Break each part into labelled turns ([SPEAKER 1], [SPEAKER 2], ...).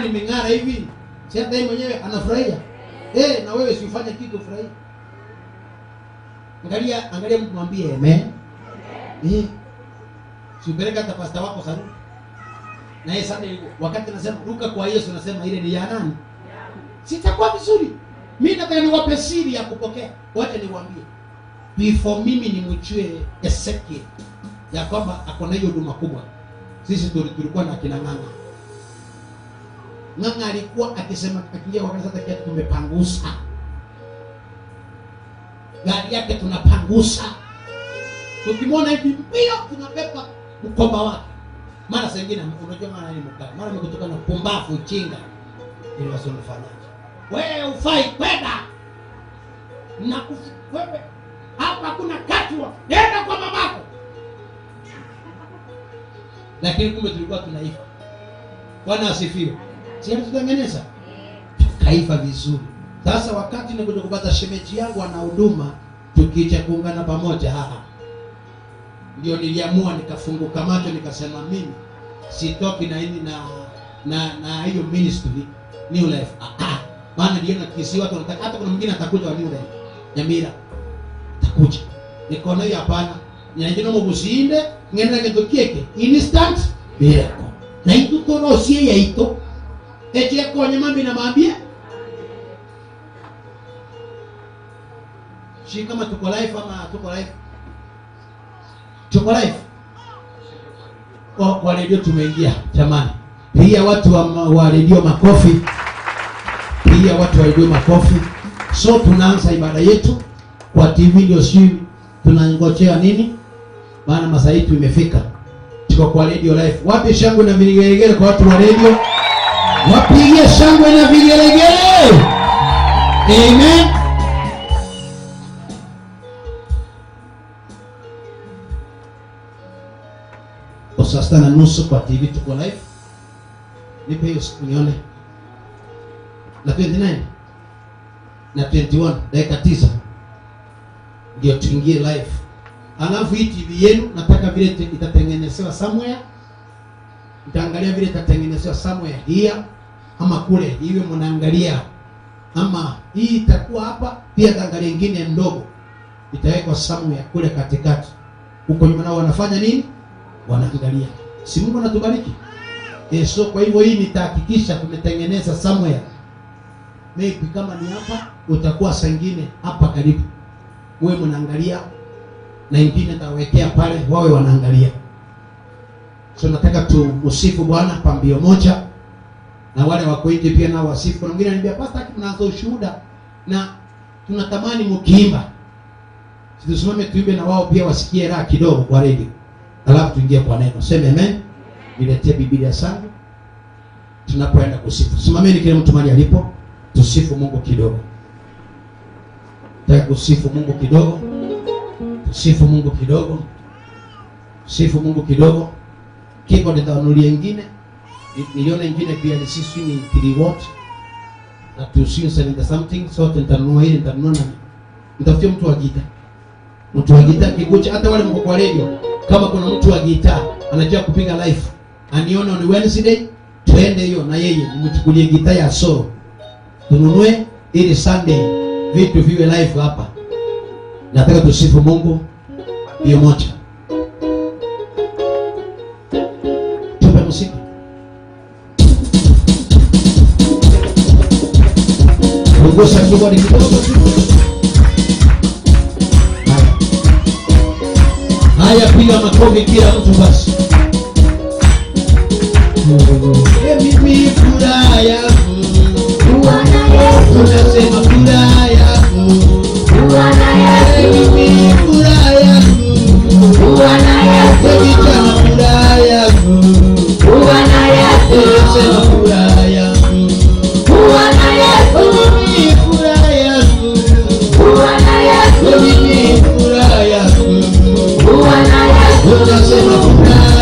[SPEAKER 1] Nimeng'ara hivi, si hata yeye mwenyewe anafurahia. Eh, na wewe si ufanye kitu ufurahie. Angalia, angalia mtu mwambie amen. Eh. Si upeleke hata pastor wako saluni. Na yeye Sunday wakati nasema ruka kwa Yesu, nasema ile ni ya nani? Sitakuwa vizuri. Mimi nataka niwape siri ya kupokea. Wacha niwaambie. Before mimi nimjue Ezekiel ya kwamba ako na hiyo huduma kubwa. Sisi tulikuwa na kina Ng'ang'a. Ng'ang'a alikuwa akisema akiingia kwa kanisa hata kiatu tumepangusa. Gari yake tunapangusa. Tukimwona hivi mbio tunabeba mkoba wake. Mara zingine unajua maana ni mkali. Mara amekutoka na pumbavu chinga. Ili wasonifanyaje? Wewe ufai kwenda. Na wewe hapa kuna katwa. Nenda kwa mamako. Lakini kumbe tulikuwa tunaifa. Bwana asifiwe. Si alitutengeneza? Tukaifa vizuri. Sasa wakati nikuja kupata shemeji yangu ana huduma, tukicha kuungana pamoja haha. Ndio niliamua nikafunguka macho nikasema mimi sitoki na hili na hiyo ministry New Life. Maana niliona kisi watu wanataka, hata kuna mwingine atakuja wa New Life. Nyamira. Atakuja. Nikaona hiyo hapana. Ninaje mugusinde ngenda gitukieke instant miracle. Na itu torosie yaito. Eche konya mambi na mambia. Si kama tuko live ama tuko live. Tuko live. Kwa radio tumeingia jamani. Pia watu wa radio makofi. Pia watu wa radio makofi. So tunaanza ibada yetu kwa TV, ndio si tunangojea nini? Maana masaa yetu imefika. Tuko kwa radio live. Wapi shangwe na vigelegele kwa watu wa radio? Wapigie shangwe na vigelegele. Amen. Saa sita na nusu kwa TV tuko live. Nipe hiyo siku nione. Na 29 na 21 dakika 9 ndio tuingie live. Alafu hii TV yenu nataka vile itatengenezewa somewhere. Nitaangalia vile itatengenezewa somewhere here ama kule, iwe mnaangalia ama hii itakuwa hapa pia, taangalia nyingine ndogo itawekwa somewhere kule katikati. Huko nyuma nao wanafanya nini? Wanaangalia. Si Mungu anatubariki? So kwa hivyo hii nitahakikisha tumetengeneza somewhere. Maybe kama ni hapa utakuwa saa nyingine hapa karibu. Wewe mnaangalia na ingine nitawekea pale wawe wanaangalia. So nataka tumsifu Bwana kwa mbio moja, na wale wako nje pia nao wasifu. Kuna mwingine ananiambia pastor, tunaanza ushuhuda na tunatamani mkiimba. Tusimame tuimbe na wao pia wasikie raha kidogo kwa radio. Alafu tuingie kwa neno. Sema amen. Niletee Biblia sana. Tunapoenda kusifu. Simameni kila mtu mahali alipo. Tusifu Mungu kidogo. Nataka kusifu Mungu kidogo. Tusifu Mungu kidogo. Sifu Mungu kidogo. Kiko nitawanulia ingine. Niliona ingine pia ni sisi ni 3 watt. Na tusiu 70 something, so nitanunua hili, nitanunua na nitafutie mtu wa gita. Mtu wa gita kikucha, hata wale mko kwa radio, kama kuna mtu wa gita anajua kupiga live, anione on Wednesday, tuende hiyo na yeye nimchukulie gita ya solo. Tununue ili Sunday vitu viwe live hapa. Nataka tusifu Mungu hiyo moja. Tupe muziki. Punguza keyboard kidogo tu. Haya. Haya, piga makofi kila mtu basi. Mimi furaha yangu.
[SPEAKER 2] Bwana Yesu.
[SPEAKER 1] Tunasema furaha yangu.
[SPEAKER 2] Bwana Yesu.
[SPEAKER 1] Mimi furaha yangu.
[SPEAKER 2] Bwana Yesu.
[SPEAKER 1] Vijana furaha yangu.
[SPEAKER 2] Bwana Yesu.
[SPEAKER 1] Tunasema furaha yangu.
[SPEAKER 2] Bwana Yesu.
[SPEAKER 1] Mimi furaha yangu.
[SPEAKER 2] Bwana Yesu.
[SPEAKER 1] Mimi furaha yangu.
[SPEAKER 2] Bwana Yesu.
[SPEAKER 1] Tunasema furaha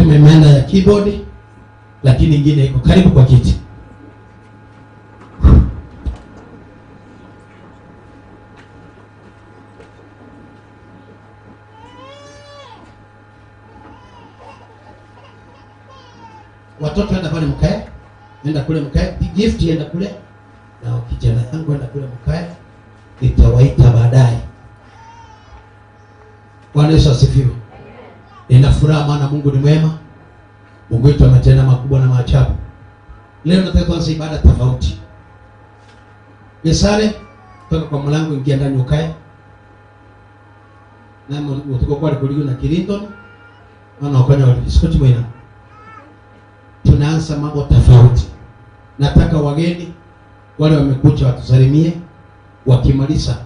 [SPEAKER 1] Simu imeenda ya keyboard, lakini ingine iko karibu kwa kiti. Watoto enda pale mkae, enda kule mkae, Gift enda kule na kijana yangu enda kule mkae, nitawaita baadaye. Bwana Yesu asifiwe. Nina furaha maana Mungu ni mwema. Mungu wetu ametenda makubwa na maajabu. Leo nataka kuanza ibada tofauti. Gesare, toka kwa mlango ingia ndani ukae. Na utuko kwa kuligo na Kirinton. Maana ukanya wali sikoti mwina. Tunaanza mambo tofauti. Nataka wageni wale wamekuja watusalimie. Wakimaliza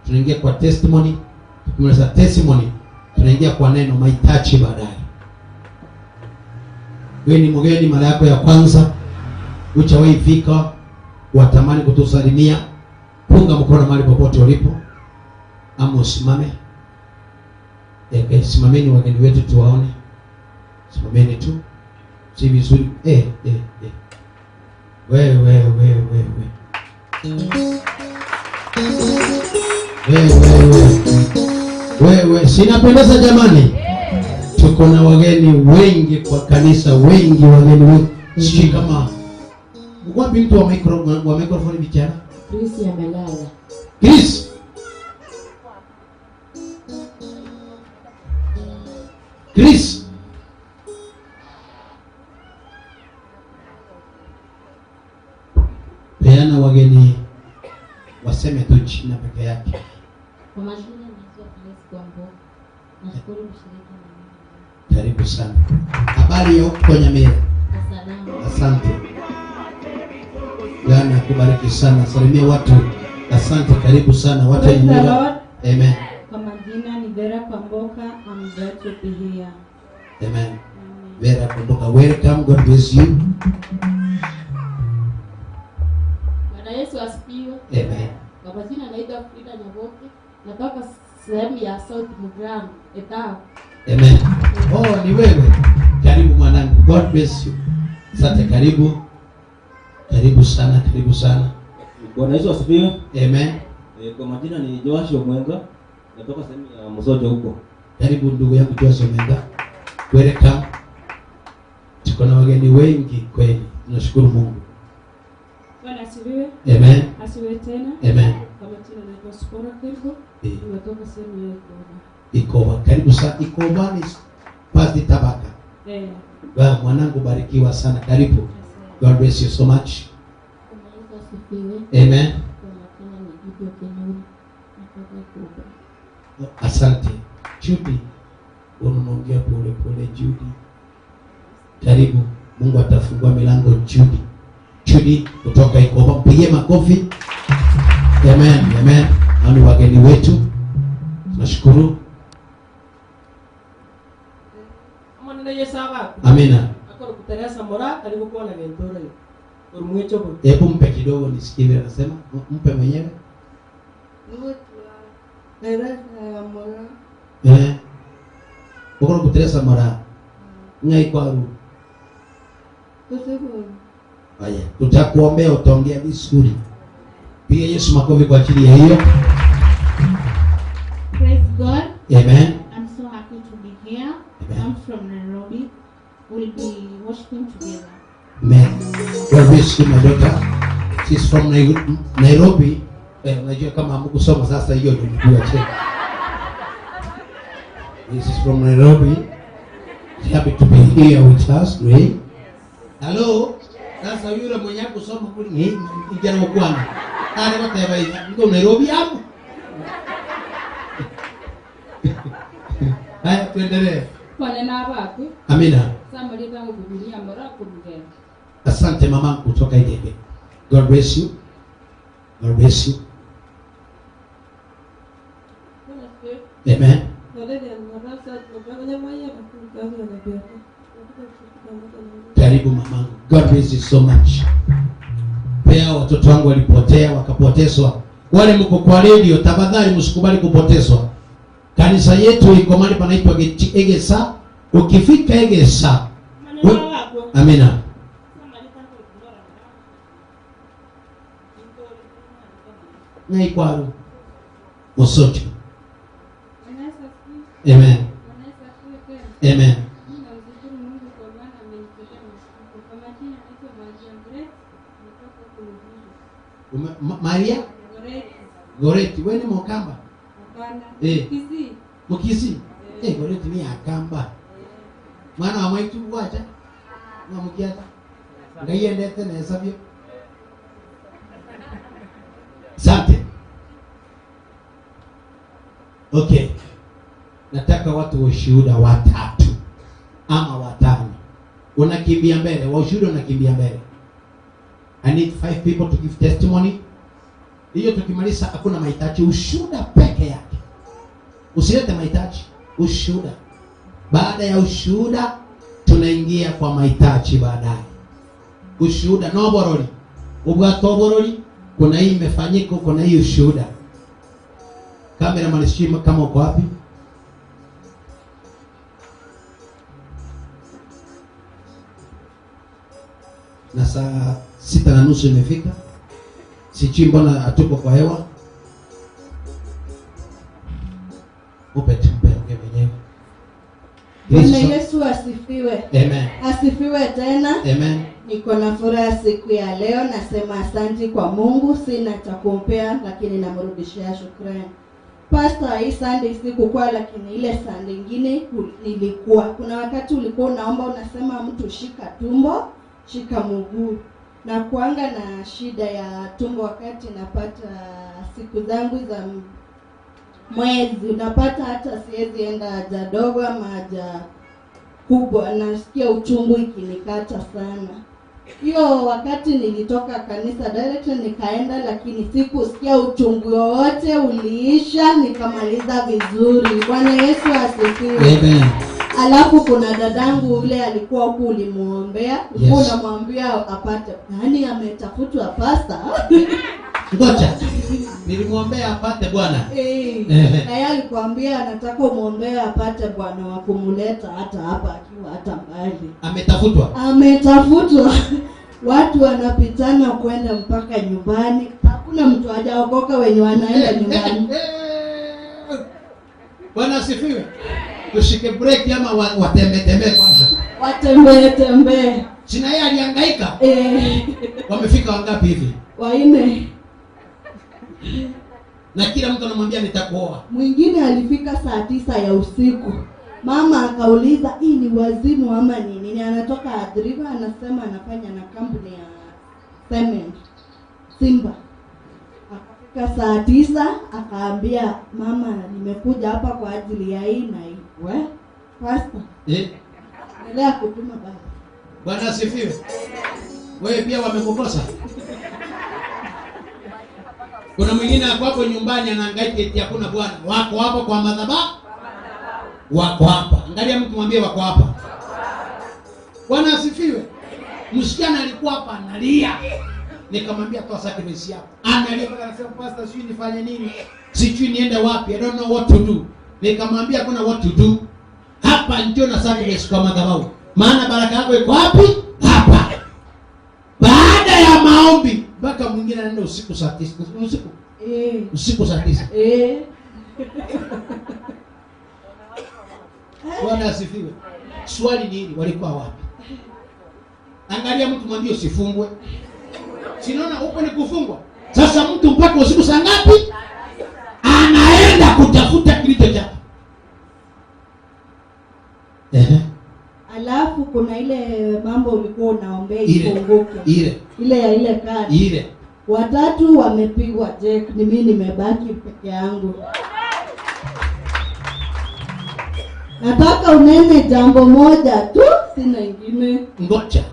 [SPEAKER 1] tunaingia kwa testimony. Tukimaliza testimony tunaingia kwa neno mahitaji baadaye. Wewe ni mgeni mara yako ya kwanza, hujawahi fika, watamani kutusalimia, punga mkono mahali popote ulipo, ama usimame. Simameni wageni wetu tuwaone. Simameni tu. Si vizuri. We, we, we, we, we. We, we, we. Wewe, sinapendeza jamani? Tuko na wageni wengi kwa kanisa, wengi wageni wengi. Sijui kama wapi mtu wa microphone bichara?
[SPEAKER 2] Chris amelala.
[SPEAKER 1] Chris. Chris. Peana wageni waseme tu jina peke yake.
[SPEAKER 2] Kwa majina naitwa Grace Kwambo. Nashukuru kushiriki na mimi.
[SPEAKER 1] Karibu sana. Habari ya huko Nyamira?
[SPEAKER 2] Salama.
[SPEAKER 1] Asante. Bwana akubariki sana. Salimia watu. Asante, karibu sana watu wa
[SPEAKER 3] Praise the
[SPEAKER 1] Nyamira.
[SPEAKER 3] Lord.
[SPEAKER 1] Amen.
[SPEAKER 3] Kwa majina ni Vera Kwamboka. I'm glad to be here.
[SPEAKER 1] Amen.
[SPEAKER 3] Amen.
[SPEAKER 1] Vera Kwamboka, welcome. God bless you.
[SPEAKER 2] Bwana Yesu asifiwe.
[SPEAKER 1] Amen.
[SPEAKER 2] Kwa majina naitwa Frida Nyaboke. Natoka sehemu ya South Mugirango, Etao.
[SPEAKER 1] Amen. Oh, ni wewe. Karibu mwanangu. God bless you. Asante, karibu. Karibu sana, karibu sana.
[SPEAKER 4] Bwana Yesu asifiwe.
[SPEAKER 1] Amen.
[SPEAKER 4] Kwa majina ni Joash Omwenga. Natoka sehemu ya Msojo huko.
[SPEAKER 1] Karibu ndugu yangu Joash Omwenga. Welcome. Tuko na wageni wengi kweli. Tunashukuru Mungu.
[SPEAKER 3] Bwana asifiwe.
[SPEAKER 1] Amen.
[SPEAKER 3] Asifiwe tena.
[SPEAKER 1] Amen.
[SPEAKER 3] Kwa majina naitwa Spora Kirgo. Nimetoka sehemu ya Ikoba.
[SPEAKER 1] Ikoba. Karibu sana. Ikoba ni past Tabaka. Bwana mwanangu barikiwa sana. Karibu.
[SPEAKER 3] Asante.
[SPEAKER 1] God bless you so much.
[SPEAKER 2] Bwana Yesu asifiwe.
[SPEAKER 1] Amen.
[SPEAKER 2] Kwa majina ni Judy Okenuri. Natoka Ikoba.
[SPEAKER 1] Asante. Judy, unaongea pole pole Judy. Karibu. Mungu atafungua milango Judy. Judy kutoka Ikoba. Mpigie makofi. Amen. Amen. Hao ni wageni wetu. Tunashukuru.
[SPEAKER 5] Amanene Yesu agaku.
[SPEAKER 1] Amina.
[SPEAKER 5] Akoro kuteresa mora karibu kuona gentoro yo. Urumwecho bo.
[SPEAKER 1] Hebu mpe kidogo nisikie vile anasema. Mpe mwenyewe. Ukoro kuteresa mora. Ngai kwaru. Haya, tutakuombea utaongea vizuri. Piga Yesu makofi kwa ajili ya hiyo.
[SPEAKER 6] Praise God.
[SPEAKER 1] Amen.
[SPEAKER 6] I'm so happy to be here.
[SPEAKER 1] Amen.
[SPEAKER 6] I'm from Nairobi. We'll be worshiping together.
[SPEAKER 1] Amen. God bless you my daughter. She's from Nairobi. Unajua kama hamkusoma sasa hiyo ndio mjua cheki. This is from Nairobi. She's happy to be here with us, right? Hello. Sasa yule mwenye kusoma kule ni kijana kwana. Are bateba niko Nairobi hapo. Haya tuendelee.
[SPEAKER 3] Bwana na abaku.
[SPEAKER 1] Amina.
[SPEAKER 3] Samali tangu kubiria mara kurudia.
[SPEAKER 1] Asante mama kutoka Igege. God bless you. God bless you. Amen. Karibu mamangu. God bless you so much. Pea watoto wangu walipotea wakapotezwa. Wale mko kwa radio tafadhali msikubali kupotezwa. Kanisa yetu iko mahali panaitwa Egesa. Ukifika Egesa Amina. Ngaikwaru. Mosocho. Amen. Amen. Maria Goreti, wewe ni Mokamba? Eh. Mukisi. Eh, Goreti ni Akamba. Mwana wa maitu bwacha. Na mukiata. Ngaiendete na hesabio. Asante. Okay. Nataka watu wa ushuhuda watatu ama watano. Unakimbia mbele, wa ushuhuda unakimbia mbele. I need 5 people to give testimony. Hiyo tukimaliza hakuna mahitaji, ushuhuda peke yake. Usilete mahitaji, ushuhuda. Baada ya ushuhuda tunaingia kwa mahitaji baadaye. Ushuhuda no borori. Ubwato borori, kuna hii imefanyika, kuna hii ushuhuda. Kamera manishima kama uko wapi? Na saa 6:30 imefika. Sijui mbona hatuko kwa hewa. Upe tumpe ongea mwenyewe.
[SPEAKER 7] Bwana Yesu asifiwe.
[SPEAKER 1] Amen.
[SPEAKER 7] Asifiwe tena.
[SPEAKER 1] Amen.
[SPEAKER 7] Niko na furaha siku ya leo, nasema asante kwa Mungu, sina cha kumpea lakini namrudishia shukrani. Pastor, hii Sunday sikukuwa, lakini ile Sunday nyingine nilikuwa. Kuna wakati ulikuwa unaomba unasema mtu shika tumbo, shika mguu. Na kuanga na shida ya tumbo wakati napata siku zangu za mwezi, unapata hata siwezi enda haja dogo ama haja kubwa, nasikia uchungu ikinikata sana. Hiyo wakati nilitoka kanisa direct nikaenda, lakini sikusikia uchungu wowote, uliisha, nikamaliza vizuri. Bwana Yesu asifiwe.
[SPEAKER 1] Amen.
[SPEAKER 7] Alafu kuna dadangu yule alikuwa huku ulimuombea, ulikuwa
[SPEAKER 1] Yes.
[SPEAKER 7] Unamwambia apate. Yaani ametafutwa pasta.
[SPEAKER 1] Ngoja. Nilimwombea apate bwana.
[SPEAKER 7] Na yeye alikwambia anataka umuombee apate bwana wa kumuleta hata hapa akiwa hata mbali.
[SPEAKER 1] Ametafutwa.
[SPEAKER 7] Ametafutwa. Watu wanapitana kwenda mpaka nyumbani. Hakuna mtu hajaokoka wenye wanaenda nyumbani.
[SPEAKER 1] Bwana asifiwe. Tushike break ama watembe tembe kwanza.
[SPEAKER 7] Watembee tembe.
[SPEAKER 1] Sina yeye alihangaika. Wamefika wangapi hivi?
[SPEAKER 7] 4.
[SPEAKER 1] Na kila mtu anamwambia nitakuoa.
[SPEAKER 7] Mwingine alifika saa 9 ya usiku. Mama akauliza hii ni wazimu ama ni nini? Anatoka Adriva, anasema anafanya na kampuni ya cement Simba. Akafika saa 9 akaambia mama nimekuja hapa kwa ajili ya hii na hii. We pastor. Endelea kutuma baba.
[SPEAKER 1] Bwana asifiwe. Wewe pia wamekukosa. Kuna mwingine hapo hapo nyumbani anahangaika eti hakuna bwana. Wako hapo kwa madhabahu? Wako hapa. Angalia mtu mwambie wako hapa. Bwana asifiwe. Msichana alikuwa hapa analia. Nikamwambia toa sacrifice yako. Analia mpaka anasema pastor sijui nifanye nini? Sijui niende wapi? I don't know what to do. Nikamwambia kuna what to do. Hapa njoo na sacrifice kwa madhabahu. Maana baraka yako iko wapi? Hapa. Baada ya maombi mpaka mwingine anaenda usiku saa 9. Usiku. Usiku saa 9. Bwana asifiwe. Swali ni hili, walikuwa wapi? Angalia mtu mwambie usifungwe. Sinaona huko ni kufungwa. Sasa mtu mpaka usiku saa ngapi? Anaenda kutafuta kilicho chake.
[SPEAKER 7] Alafu kuna ile mambo ulikuwa unaombea ifunguke. Ile ya ile kadi.
[SPEAKER 1] Ile.
[SPEAKER 7] 3 wamepigwa jack, ni mimi nimebaki peke yangu. Nataka unene jambo moja tu, sina ingine.
[SPEAKER 1] Ngoja.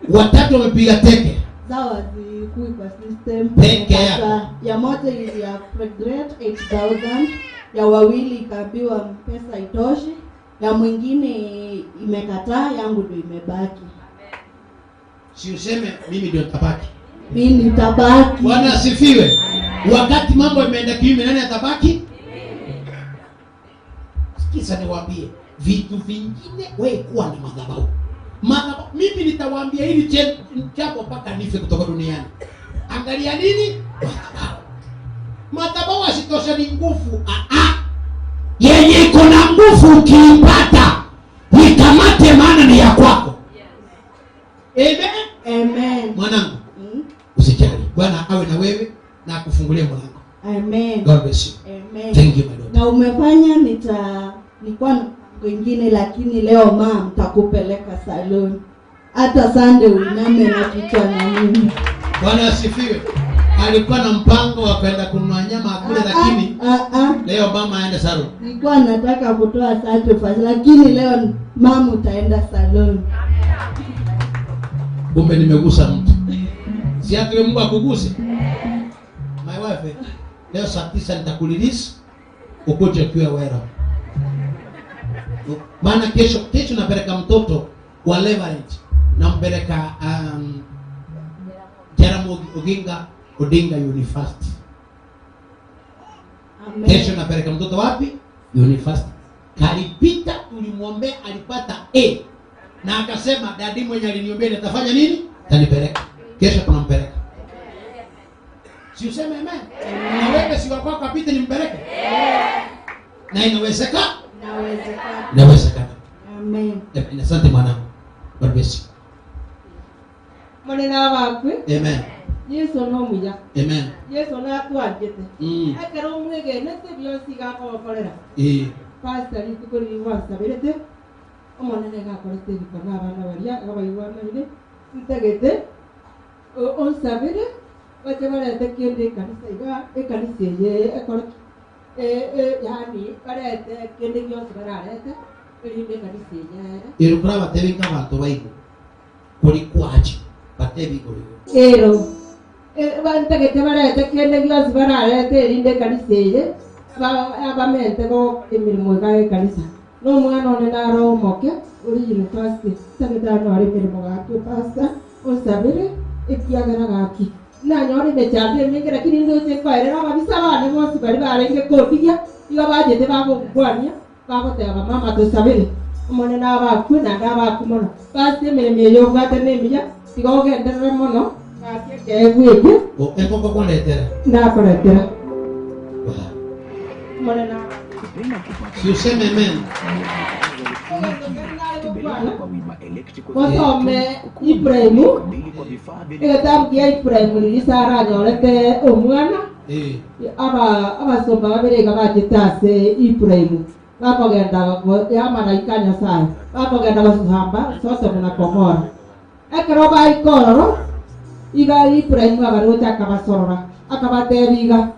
[SPEAKER 1] 3 wamepiga teke.
[SPEAKER 7] Sawa, zikui kwa system.
[SPEAKER 1] Peke yako.
[SPEAKER 7] Ya moja ili ya regret 8,000, ya wawili ikaambiwa pesa itoshi, ya mwingine imekataa, yangu ndio imebaki.
[SPEAKER 1] Si useme mimi ndio nitabaki.
[SPEAKER 7] Mimi nitabaki.
[SPEAKER 1] Bwana asifiwe. Wakati mambo yameenda kinyume, nani atabaki? Sikiza niwaambie, vitu vingine wewe kuwa na madhabahu. Madhabahu Mimi nitawaambia hili jambo mpaka nife kutoka duniani. Angalia nini? Madhabahu. Madhabahu asitosha ni nguvu. Yenye iko na nguvu ukiipata, ikamate, maana ni ya kwako. Amen.
[SPEAKER 7] Amen.
[SPEAKER 1] Mwanangu, usijali. Bwana awe na wewe na akufungulie mlango.
[SPEAKER 7] Amen.
[SPEAKER 1] God bless you.
[SPEAKER 7] Amen.
[SPEAKER 1] Thank you my daughter.
[SPEAKER 7] Na umefanya nilikuwa na wengine, lakini leo mama nitakupeleka salon. Hata Sunday uname na kichwa na mimi.
[SPEAKER 1] Bwana asifiwe. Alikuwa na mpango wa kwenda kununua nyama akule, lakini leo mama aende salon.
[SPEAKER 7] Nilikuwa nataka kutoa sacrifice, lakini leo mama utaenda salon.
[SPEAKER 1] Kumbe nimegusa mtu. Si hata Mungu akuguse. My wife, leo saa 9 nitakurelease ukuje ukiwa wera. Maana kesho napeleka mtoto wa leverage, nampeleka Jaramogi Oginga Odinga University.
[SPEAKER 7] Amen.
[SPEAKER 1] Kesho napeleka mtoto wapi? University. Kalipita, tulimwombea, alipata A. Na akasema dadi mwenye aliniombea nitafanya nini? Tanipeleka. Kesho tunampeleka. Si useme amen? Na wewe si wako apite nimpeleke? Na inawezekana?
[SPEAKER 7] Inawezekana.
[SPEAKER 1] Inawezekana.
[SPEAKER 7] Amen.
[SPEAKER 1] Amen. Asante mwanangu. God bless you.
[SPEAKER 3] Mwana wakwe.
[SPEAKER 1] Amen.
[SPEAKER 3] Yesu no muya.
[SPEAKER 1] Amen.
[SPEAKER 3] Yesu no atwanjete. Ekero mwegene te biosi gakokorera. Pastor rituko riri omonene gakorete bikona abana baria abaigwanaire ntagete onsabire bache barete kende ekanisa iga ekanisa eye ekore yani barete kende gionsi bararete erinde ekanisa eye
[SPEAKER 1] ero kura batebinga abanto baigo kuri kwachi batebi kuri
[SPEAKER 3] ero bantagete barete kende gionsi bararete erinde ekanisa eye abamente go emirimo iga ekanisa no mwana one naro moke uri university tageta no ari mirimo gaki pastor osabire ekiagera gaki na nyori mechambie mingi lakini ndoche kwaerera ababisa bane bonsi bari barenge kotigia iga bajete bagokwania bagoteba mama tusabire omone nabakwe na ndabaku mono basi emirimo eyo obwate nemiya tiga ogenderere mono gaki ekegweke
[SPEAKER 1] engoko kondetera
[SPEAKER 3] ndakoretera omone na
[SPEAKER 1] Si useme amen.
[SPEAKER 3] Wasome Ibrahimu egetabu kia Ibrahimu riri Sara anyorete omwana abasomba babere iga bachete ase Ibrahimu bakogenda yamaraika Nyasaye bakogenda gosamba Sodomu na Gomora ekero baikororo iga Ibrahimu agarocha akabasorora akabatebi iga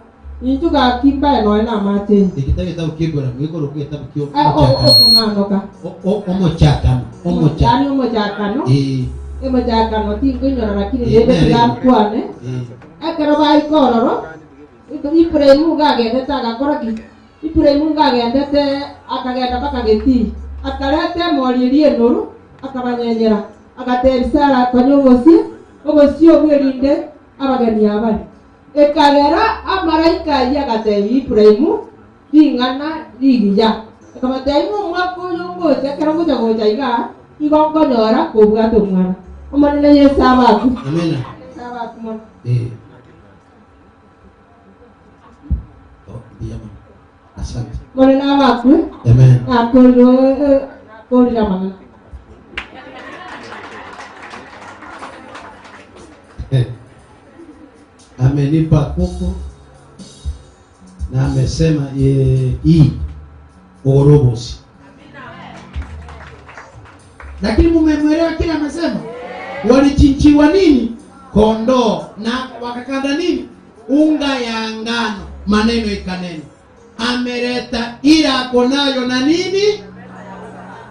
[SPEAKER 3] injuga kimba no na mate
[SPEAKER 1] ikitabu kigora mwigoro kitabu kyo
[SPEAKER 3] okung'anoka
[SPEAKER 1] omochakano
[SPEAKER 3] omochakano omochakano omochakano tinkunyora lakini rebe tigamkwane ekero baikororo Ibrahimu gagendete agakora ki Ibrahimu gagendete akagenda mpaka getii akareta emori eria enoru akabanyenyera agatebia Sara konya obosie obwerinde abageni abare ekagera amaraika ayia agatebia Ibrahimu ring'ana rigiya akabatebia omwaka oyo ngocha ekero ngocha gocha iga igo nkonyora kobwata omwana omonene Yesu abaku.
[SPEAKER 1] Amina.
[SPEAKER 3] Yesu abaku mono.
[SPEAKER 1] Asante.
[SPEAKER 3] Monene abaku.
[SPEAKER 1] Amen.
[SPEAKER 3] Akorira mang'ana.
[SPEAKER 1] Amenipa kuku na amesema hii orobosi. Lakini mumemwelewa kile amesema? Walichinjiwa nini? Kondoo na wakakanda nini? Unga ya ngano. Maneno ikanena. Ameleta ila akonayo na nini?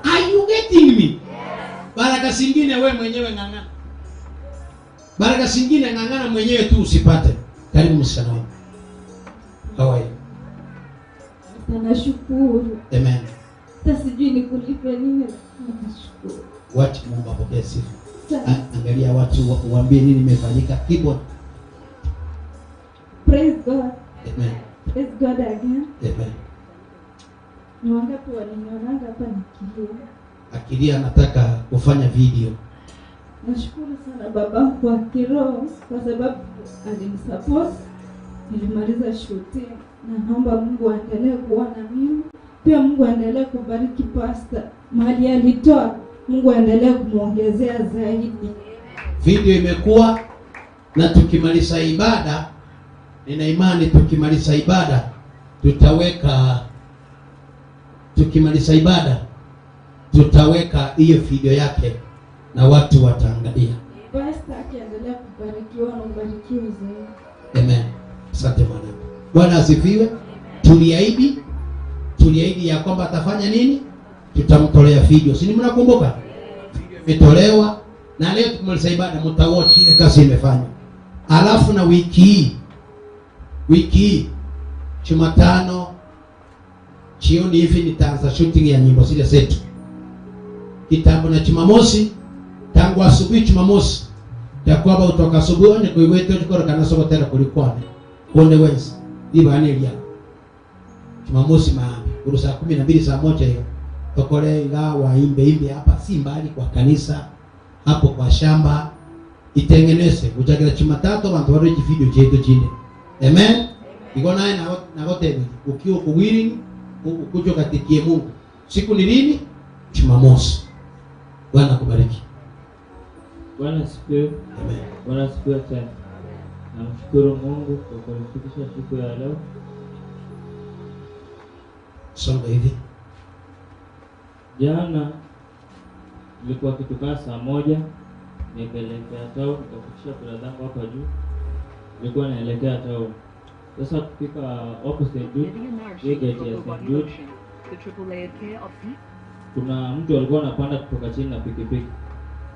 [SPEAKER 1] Are you getting me? Baraka zingine we mwenyewe ng'ang'ana. Baraka zingine ng'ang'ana mwenyewe tu usipate. Karibu msichana wangu. How are you?
[SPEAKER 2] Nashukuru.
[SPEAKER 1] Amen.
[SPEAKER 2] Sasa sijui nikulipe nini. Nashukuru.
[SPEAKER 1] Wacha Mungu apokee sifa. Angalia watu waambie nini imefanyika. Keyboard.
[SPEAKER 2] Praise God.
[SPEAKER 1] Amen.
[SPEAKER 2] Praise God again.
[SPEAKER 1] Amen.
[SPEAKER 2] Ni wangapi walinionanga hapa nikilia?
[SPEAKER 1] Akilia nataka kufanya video.
[SPEAKER 8] Nashukuru sana babangu wa kiroho kwa sababu alinisupport. Nilimaliza shooting na naomba Mungu aendelee kuwa na mimi. Pia Mungu aendelee kubariki pastor. Mali alitoa, Mungu aendelee kumuongezea zaidi.
[SPEAKER 1] Video imekuwa, na tukimaliza ibada, nina imani tukimaliza ibada tutaweka, tukimaliza ibada tutaweka hiyo video yake na watu wataangalia.
[SPEAKER 8] Pastor akiendelea kubarikiwa na ubarikiwe zaidi.
[SPEAKER 1] Amen. Asante mwanangu. Bwana asifiwe. Tuliahidi ya kwamba atafanya nini? Tutamtolea video. Si mnakumbuka? Video imetolewa na leo tukimaliza ibada mtawatch ile kazi imefanywa. Alafu na wiki hii Jumatano jioni hivi nitaanza shooting ya nyimbo zile zetu. Kitambo na Jumamosi, tangu asubuhi Jumamosi takwaba utoka asubuhi ni kuiwete tukora kana soko tena kulikwane kuone wenzi ibani lia Jumamosi maambi kuru saa 12 saa 1 hiyo tokore ingawa imbe hapa si mbali kwa kanisa hapo kwa shamba itengeneze uchagira Jumatatu bantu bari video chetu chine. Amen. Iko naye na wote ukiwa kuwili ukujo katikie Mungu. Siku ni lini? Jumamosi. Bwana kubariki.
[SPEAKER 9] Bwana asifiwe.
[SPEAKER 1] Amen.
[SPEAKER 9] Bwana asifiwe tena. Namshukuru Mungu kwa kunifikisha siku ya leo.
[SPEAKER 1] Songa hivi.
[SPEAKER 9] Jana nilikuwa kitu kama saa 1 nikaelekea town, nikafikisha brother yangu hapa juu. Nilikuwa naelekea town. Sasa kufika opposite Jude, gate ya St. Jude, kuna mtu alikuwa anapanda kutoka chini na pikipiki.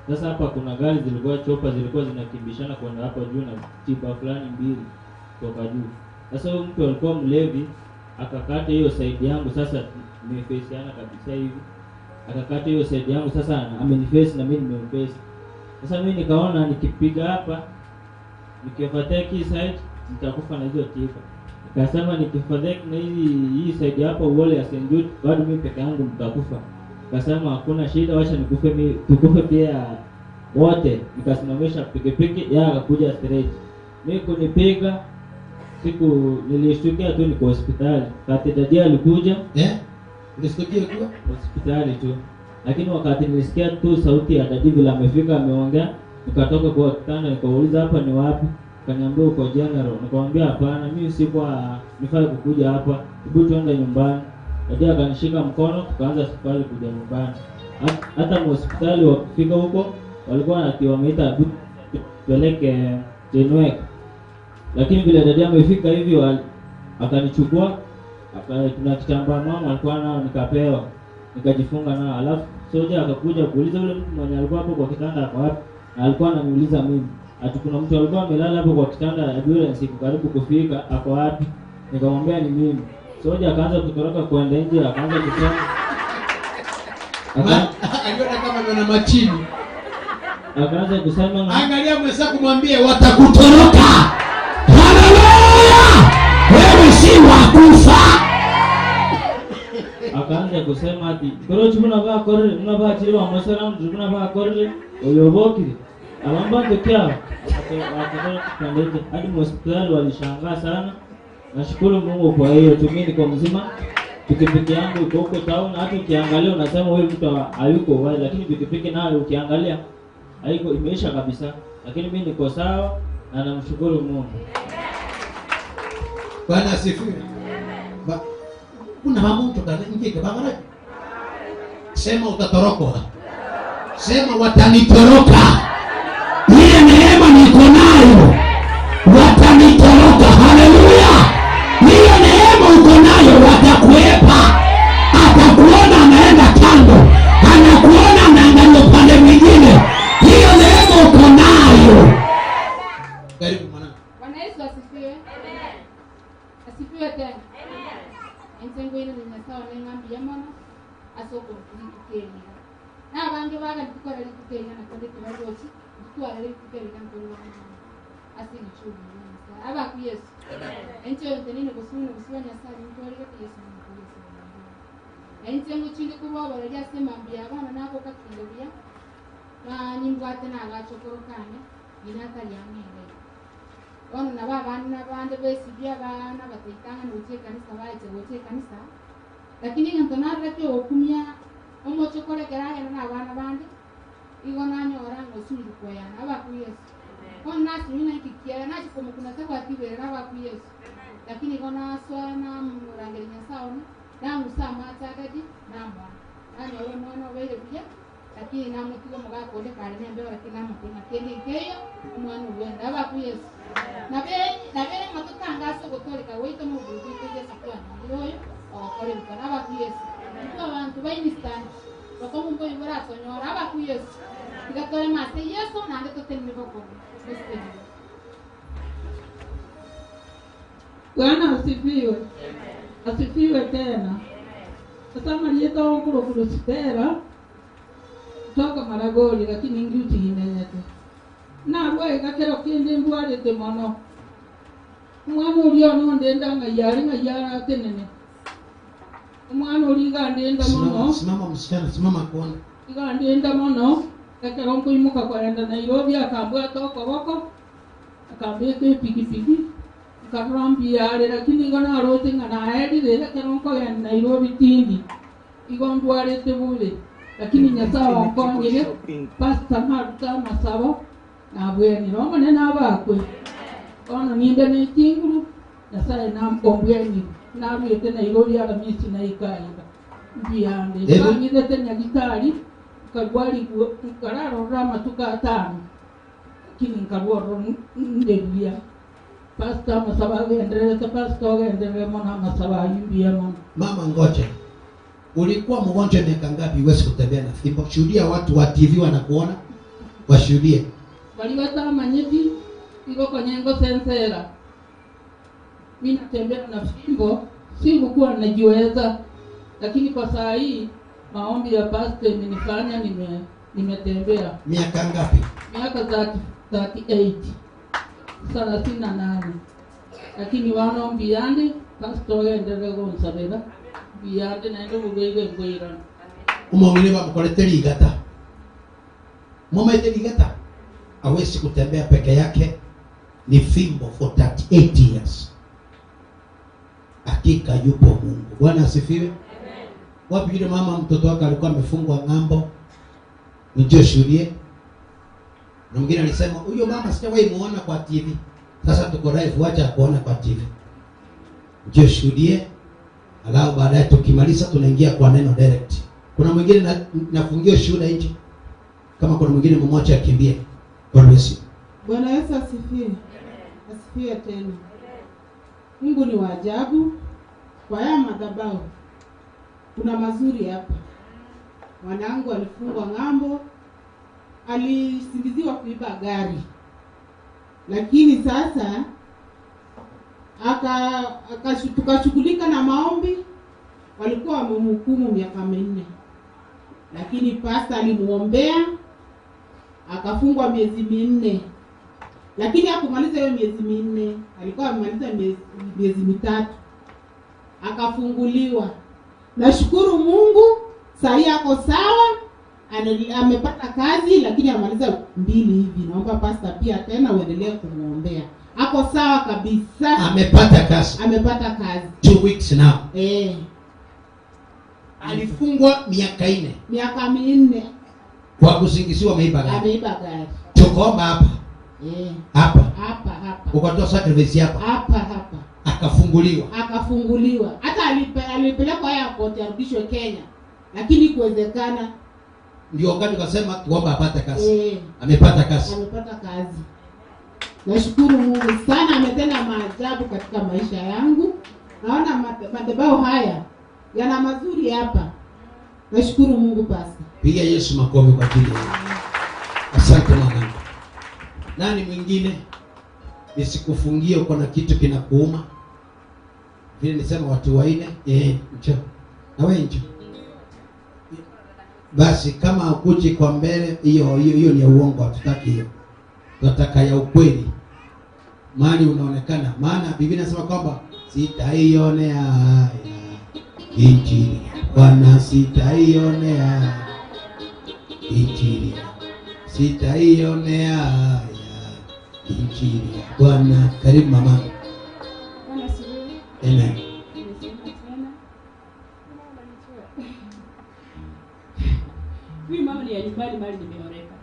[SPEAKER 9] Sasa hapa kuna gari zilikuwa chopa zilikuwa zinakimbishana kwenda hapa juu na tiba fulani mbili kutoka juu. Sasa huyu mtu alikuwa mlevi, akakata hiyo side yangu, sasa nimefesiana kabisa hivi. Akakata hiyo side yangu, sasa ameniface na mimi nimemface. Sasa mimi nikaona nikipiga hapa nikifateki hii side nitakufa na hizo tiba. Nikasema nikifateki na hii side hapa uole ya St. Jude bado mimi peke yangu nitakufa. Nikasema hakuna shida, wacha nikufe mimi, tukufe pia wote. Nikasimamisha pikipiki, yeye akakuja straight. Mimi kunipiga siku nilishtukia tu niko hospitali. Kati dadi alikuja.
[SPEAKER 1] Nilishtukia kwa
[SPEAKER 9] hospitali tu. Lakini wakati nilisikia tu sauti ya dadi vile amefika ameongea, nikatoka kwa kitanda nikauliza hapa ni wapi? Kaniambia uko general. Nikamwambia hapana, mimi sikuwa nifai kukuja hapa. Hebu tuende nyumbani. Dadi akanishika mkono tukaanza safari kuja nyumbani. Hata hospitali wakifika huko walikuwa wameita tupeleke Jenwek. Lakini vile dadi amefika hivi akanichukua, kuna kitambaa mama alikuwa nao nikapewa, nikajifunga nao. Alafu soja akakuja kuuliza yule mtu mwenye alikuwa hapo kwa kitanda ako wapi, na alikuwa ananiuliza mimi ati kuna mtu alikuwa amelala hapo kwa kitanda ambulance iko karibu kufika ako wapi? Nikamwambia ni mimi. Soja akaanza kutoroka kwenda nje, akaanza kusema
[SPEAKER 1] aliona kama ana machini.
[SPEAKER 9] Akaanza kusema,
[SPEAKER 1] angalia mwenzako mwambie watakutoroka. Haleluya! Wewe si wa kufa.
[SPEAKER 9] Akaanza kusema ati korochi mnavaa korre, mnavaa chiri wa mosera, mnavaa korre, oyoboki. Alamba tokea akatoka kwenda hadi hospitali, walishangaa sana. Nashukuru Mungu kwa hiyo tu, mimi niko mzima. Pikipiki yangu iko huko town, hata ukiangalia unasema huyu mtu hayuko wai, lakini pikipiki nayo ukiangalia haiko, imeisha kabisa. Lakini mimi niko sawa na namshukuru Mungu.
[SPEAKER 1] Bwana asifiwe. Kuna mambo mtu nje kabara. Sema utatorokwa. Sema watanitoroka. Ile neema niko nayo watanitoroka. Haleluya. Ile neema uko nayo watakuepa. Atakuona anaenda kando, anakuona anaangalia upande mwingine. Hiyo neema uko nayo. Karibu mwanangu.
[SPEAKER 6] Bwana Yesu asifiwe. Amen. Asifiwe tena. Amen. Enzengo ino ninyasawa n'engambi ya mama asoko ntukenya. N'abange baga ntukora litukenya na konde kibarochi ntwara litukenya nkoro wa mama. Asingichumi nyasaye. Aba ku Yesu. Amen. Enche ntenene gusuna gusuna nyasaye ntwara Yesu mu Yesu. Enche nguchinde kuba barya sema mbi abana nako kakinda buya. Na Nimbwate nagachokorokane ninatariang'ende bono nabo abana bande besibia abana bataitanga gochia ekanisa baeche gochia ekanisa lakini egento narorete ogokumia omochokoro ekero agenda na abana bande igo nanyora ng'osubiri koyana abaku Yesu bono nasumi naiki kiaya nachikomokuna takwatiberera abaku Yesu lakini igo naswa namurangeri Nyasaye one nangusa amache agadi namwana nanyora omwana obeire buya lakini namutiga omogakonde kare nembeo lakini namotenga kende nkeyo omwana obwenda abaku Yesu nabere matotangase ogotoreka gwaito nobugu bwaito Yesu twanyorire oyo ogokora ebikora abaku Yesu intwe abantu ba instant bakongu mboyi boratonyora abaku Yesu tiga tore mase Yesu naende totenene bokongu mosipegire.
[SPEAKER 10] Bwana asifiwe. Asifiwe tena. Sasa marieta okuro kurusitera toka Maragoli lakini ngiuti imenyete. Na rwae gakero kende ndwarete mono. Omwana oria ono ndenda ng'ayare ng'ayara atenene. Omwana oria iga ndenda mono.
[SPEAKER 1] Simama, simama msichana, simama kuona.
[SPEAKER 10] Iga ndenda mono ekero nkoimoka kogenda Nairobi akambwata okoboko akambeka epikipiki nkarora lakini igo naroche ng'a naerire ekero nkogenda Nairobi tindi igo ndwarete bure lakini Nyasaye onkonyire pastor naruta amasabo nabwenire omonene abakwe bono ninde na echinguru Nyasaye ombwenire narwete Nairobi Aramisi naikaiga mbiyande bang'irete nyagitari nkarwarigwa nkararora amatuko atano lakini nkarwarora ndebuya pastor amasaba agendererete pastor ogenderere mono amasaba ayimbiya mono.
[SPEAKER 1] Mama ngoje, ulikuwa mgonjwa miaka ngapi huwezi kutembea na fimbo? Shuhudia watu wa TV wanakuona, washuhudie.
[SPEAKER 10] Bali batamanyeti iko konyengo sensera. Mimi natembea na fimbo, sikukuwa najiweza, lakini kwa saa hii maombi ya pastor imenifanya nimetembea.
[SPEAKER 1] Miaka ngapi?
[SPEAKER 10] Miaka 38. 38. Lakini wano mbiyande pastor ogenderere gonsabera mbiyande naende oborwaire mbwairana.
[SPEAKER 1] Umwongere bamukorete ligata. Mumaite ligata. Hawezi kutembea peke yake, ni fimbo for 38 years. Hakika yupo Mungu. Bwana asifiwe. Wapi yule mama mtoto wake alikuwa amefungwa ng'ambo? Njoo shuhudie. Na mwingine alisema huyo mama sijawahi muona kwa TV. Sasa tuko live, wacha kuona kwa TV. Njoo shuhudie. Alafu baadaye tukimaliza tunaingia kwa neno direct. Kuna mwingine nafungia shuhuda nje. Kama kuna mwingine mmoja akimbie. Bwana Yesu.
[SPEAKER 11] Bwana Yesu asifiwe. Asifiwe tena. Mungu ni wa ajabu. Kwa haya madhabahu kuna mazuri hapa. Mwanangu alifungwa ng'ambo, alisingiziwa kuiba gari. Lakini sasa tukashughulika na maombi, walikuwa wamemhukumu miaka 4. Lakini pastor alimuombea akafungwa miezi 4. Lakini hakumaliza hiyo miezi 4, alikuwa amemaliza miezi 3. Akafunguliwa. Nashukuru Mungu, sasa ako sawa, amepata kazi lakini amaliza 2 hivi. Naomba pastor pia tena uendelee kumuombea. Ako sawa kabisa.
[SPEAKER 1] Amepata kazi.
[SPEAKER 11] Amepata kazi.
[SPEAKER 1] 2 weeks now. Alifungwa miaka 4.
[SPEAKER 11] Miaka 4.
[SPEAKER 1] Kwa kusingiziwa ameiba gari.
[SPEAKER 11] Ameiba gari.
[SPEAKER 1] Tukaomba hapa. Hapa.
[SPEAKER 11] Hapa hapa.
[SPEAKER 1] Ukatoa sacrifice hapa.
[SPEAKER 11] Hapa hapa.
[SPEAKER 1] Akafunguliwa.
[SPEAKER 11] Akafunguliwa. Hata alipelekwa airport arudishwe Kenya. Lakini kuwezekana.
[SPEAKER 1] Ndio wakati tukasema tuombe apate kazi. Amepata kazi.
[SPEAKER 11] Amepata kazi. Nashukuru Mungu sana, ametenda maajabu katika maisha yangu. Naona madhabahu haya yana mazuri hapa. Nashukuru Mungu basi.
[SPEAKER 1] Piga Yesu makofi kwa ajili yake. Asante mwanangu. Nani mwingine? Nisikufungie uko na kitu kinakuuma. Vile nisema watu 4, njoo. Na wewe njoo. Basi kama ukuji kwa mbele, hiyo ni ya uongo, hatutaki hiyo. Tunataka ya ukweli. Mali unaonekana, maana Biblia inasema kwamba sitaionea haya injili. Bwana sitaionea injili. Sitaionea haya injili ya Bwana. Karibu mama.
[SPEAKER 12] Bwana asifiwe.
[SPEAKER 1] Amen.
[SPEAKER 12] Nimesema tena. Huyu mama ni ya nyumbani mali nimeoreka.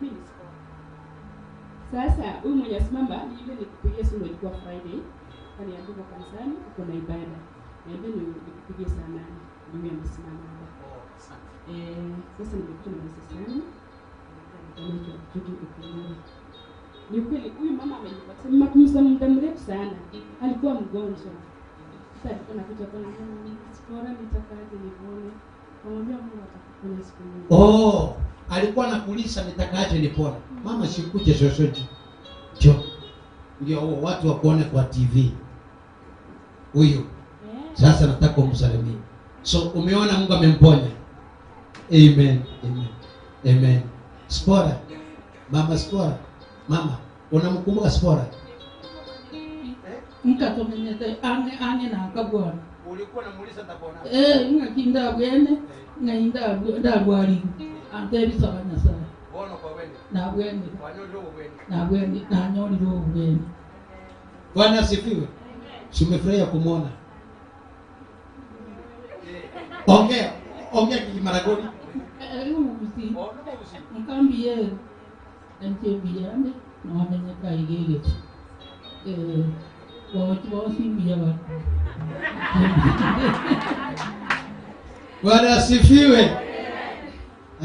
[SPEAKER 12] Mimi ni siko. Sasa huyu mwenye asimama ni yule nikupigia simu ilikuwa Friday. Kaniambia kwa kanisani uko na ibada. Niambia nikupigie saa 8. Mimi amesimama hapa. Sasa nimekuja na msasani. Ni kweli huyu mama amenipatia matunzo muda mrefu sana. Alikuwa mgonjwa. Sasa alikuwa anakuja kwa nini? Sikora nitakaje nipone? Kamwambia Mungu atakuponya siku moja.
[SPEAKER 1] Oh, alikuwa anakuuliza nitakaje nipone. Mama sikuje shoshoji. Jo. Ndio watu wakuone kwa TV. Huyu. Sasa nataka umsalimie. So umeona Mungu amemponya. Amen. Amen. Amen. Spora. Mama Spora. Mama, unamkumbuka Spora?
[SPEAKER 10] Nkatomenyete ange ange na kabwana.
[SPEAKER 1] Ulikuwa unamuuliza ndapona?
[SPEAKER 10] Ngakinda bwene, ngainda ndagwali. Ante bisaba nyasaye.
[SPEAKER 1] Bono kwa wene.
[SPEAKER 10] Na bwene.
[SPEAKER 1] Wanyoliro bwene.
[SPEAKER 10] Na bwene, na nyoliro bwene.
[SPEAKER 1] Bwana asifiwe. Tumefurahia kumuona. Ongea, ongea Kimaragoli.
[SPEAKER 10] Usi. Nkambie nchembiane na wamenyeka igege.
[SPEAKER 1] Bwana asifiwe.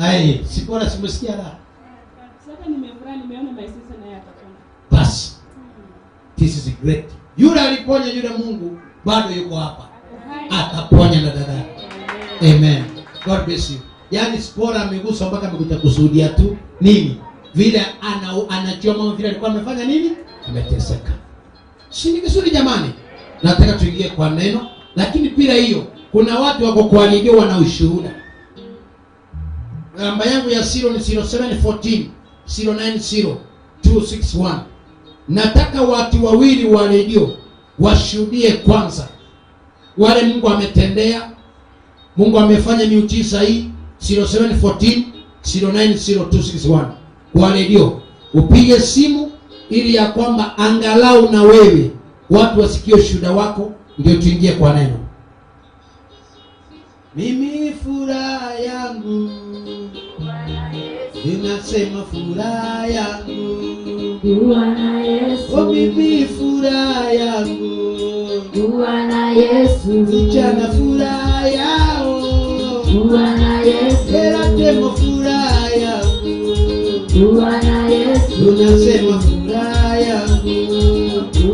[SPEAKER 1] Ai, sikuona simesikia la.
[SPEAKER 12] Sasa nimefurahi nimeona my sister naye atapona.
[SPEAKER 1] Bas. This is great. Yule aliponya yule Mungu bado yuko hapa. Ataponya na dada. Amen. God bless you. Yaani Spora amegusa mpaka amekuta kusudia tu nini? Vile anajua mama vile alikuwa amefanya nini? Ameteseka. Si ni vizuri jamani? Nataka tuingie kwa neno, lakini bila hiyo kuna watu wako kwa redio wana ushuhuda. Namba yangu ya 0 ni 0714 090 261. Nataka watu wawili wa redio washuhudie kwanza wale Mungu ametendea, Mungu amefanya miujiza hii. 0714 090 261 kwa redio upige simu ili ya kwamba angalau na wewe watu wasikie ushuhuda wako, ndio tuingie kwa neno. Mimi furaha yangu ninasema furaha yangu
[SPEAKER 2] Bwana Yesu.
[SPEAKER 1] Oh, mimi furaha yangu
[SPEAKER 2] Bwana Yesu.
[SPEAKER 1] Vijana furaha yao
[SPEAKER 2] Bwana Yesu.
[SPEAKER 1] Era temo furaha yangu
[SPEAKER 2] Bwana Yesu.
[SPEAKER 1] Tunasema furaha yangu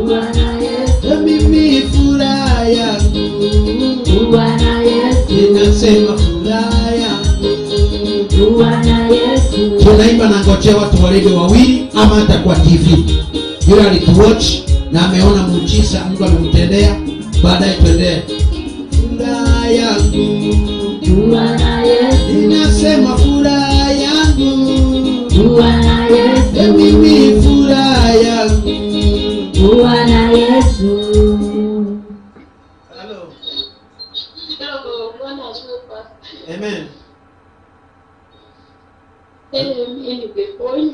[SPEAKER 2] Bwana Yesu.
[SPEAKER 1] Mimi furaha yangu
[SPEAKER 2] Bwana Yesu.
[SPEAKER 1] Ninasema furaha yangu
[SPEAKER 2] Bwana Yesu.
[SPEAKER 1] Tunaimba na ngojea watu wa redio wawili ama hata kwa TV. Yule alituwatch na ameona muujiza Mungu amemtendea, baadaye tuendelee. Furaha yangu
[SPEAKER 2] Bwana Yesu.
[SPEAKER 1] Ninasema furaha yangu
[SPEAKER 2] Bwana Yesu.
[SPEAKER 1] Mimi furaha yangu
[SPEAKER 2] Bwana Yesu.
[SPEAKER 1] Hello.
[SPEAKER 13] Hello, Bwana asifiwe pastor.
[SPEAKER 1] Amen.
[SPEAKER 13] Mimi nimeponywa.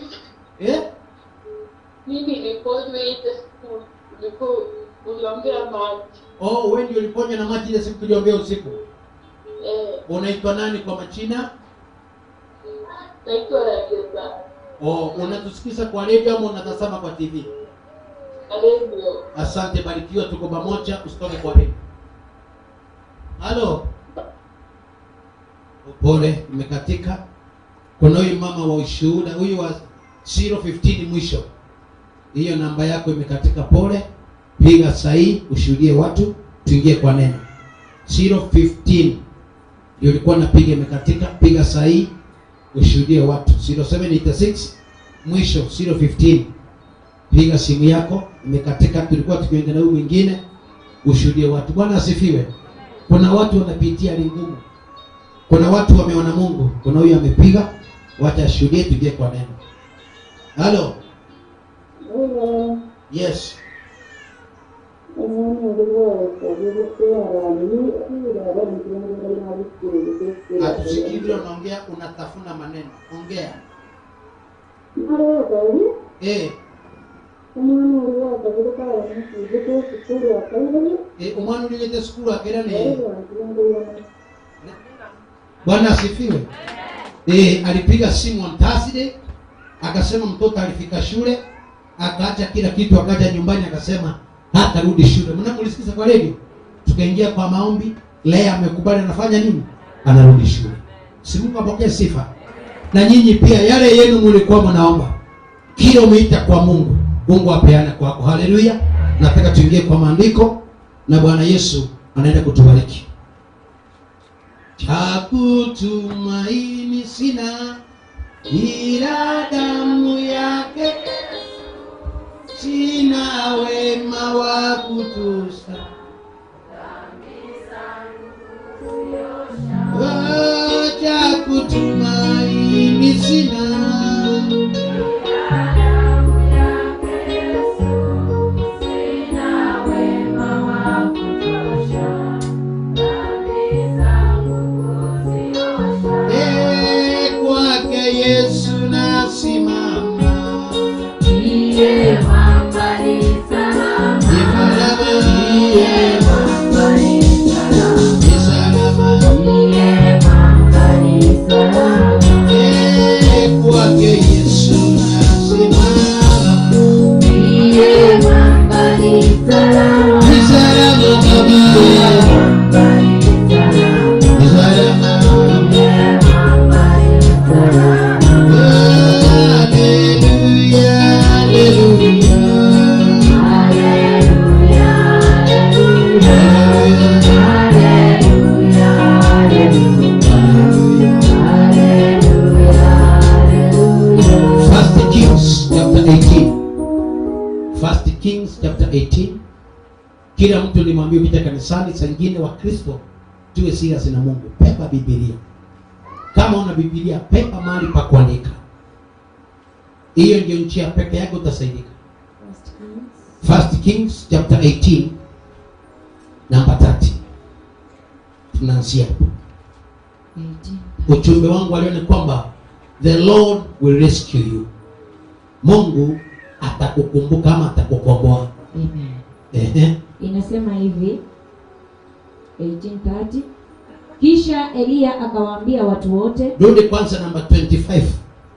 [SPEAKER 13] Mimi niliponywa ile siku ulikuwa uliongea maji.
[SPEAKER 1] Oh, wewe ndio uliponywa na maji ile siku tuliongea usiku. Unaitwa nani kwa majina?
[SPEAKER 13] Naitwa Rageza.
[SPEAKER 1] Oh, unatusikiza kwa radio ama unatazama kwa TV?
[SPEAKER 13] Radio.
[SPEAKER 1] Asante, barikiwa, tuko pamoja, usitoke kwa radio. Halo. Pole, imekatika. Kuna huyu mama wa ushuhuda, huyu wa 015 mwisho. Hiyo namba yako imekatika, pole. Piga sahihi ushuhudie watu, tuingie kwa neno. 015 ndio ulikuwa napiga imekatika, piga sahihi ushuhudie watu. 0786 mwisho 015. Piga simu yako imekatika, tulikuwa tukienda na huyu mwingine, ushuhudie watu. Bwana asifiwe. Kuna watu wanapitia hali ngumu. Kuna watu wameona Mungu. Kuna huyu amepiga, wacha ashuhudie, tuingie kwa neno. Hello.
[SPEAKER 13] Hello.
[SPEAKER 1] Yes. Hatusikii vile unaongea, unatafuna maneno. Ongea. Omwana uligete sukuru akera ni Bwana asifiwe. Alipiga simu on Thursday akasema mtoto alifika shule akaacha kila kitu akaja nyumbani akasema hatarudi shule. Mnamulisikiza kwa radio? Tukaingia kwa maombi, Lea amekubali anafanya nini? Anarudi shule. Si Mungu apokee sifa. Na nyinyi pia yale yenu mlikuwa mnaomba, kila umeita kwa Mungu, Mungu apeane kwako. Haleluya. Nataka tuingie kwa maandiko na Bwana Yesu anaenda kutubariki. Cha kutumaini sina ila damu yake, sina wema wa kutosha. Cha kutumaini sina
[SPEAKER 14] damu yake Yesu, sina wema wa kutosha, dhambi zangu kuziosha.
[SPEAKER 1] Kwake Yesu nasimama,
[SPEAKER 14] Ndiye mwamba ni salama, ndiye mwamba ni salama, ndiye mwamba ni salama.
[SPEAKER 1] Kwake Yesu nasimama,
[SPEAKER 14] Ndiye mwamba ni salama,
[SPEAKER 1] ni salama Baba,
[SPEAKER 14] ndiye mwamba ni salama,
[SPEAKER 1] ni salama.
[SPEAKER 14] ndiye mwamba ni salama.
[SPEAKER 1] Haleluya, haleluya.
[SPEAKER 14] Haleluya, haleluya, haleluya, haleluya, haleluya.
[SPEAKER 1] First Kings chapter 18. First Kings chapter 18. Kila mtu nimwambie ukija kanisani, saa nyingine wa Kristo tuwe serious na Mungu. Pepa Biblia. Kama una Biblia, pepa mahali pa kuandika. Hiyo ndio njia peke yake utasaidika. First Kings chapter 18 number 30. Tunaanzia hapo. Ujumbe wangu wa leo ni kwamba the Lord will rescue you. Mungu atakukumbuka ama atakukomboa.
[SPEAKER 2] Amen.
[SPEAKER 1] Ehe.
[SPEAKER 2] Inasema hivi 18:30, kisha Eliya akawaambia watu wote.
[SPEAKER 1] Rudi kwanza namba 25.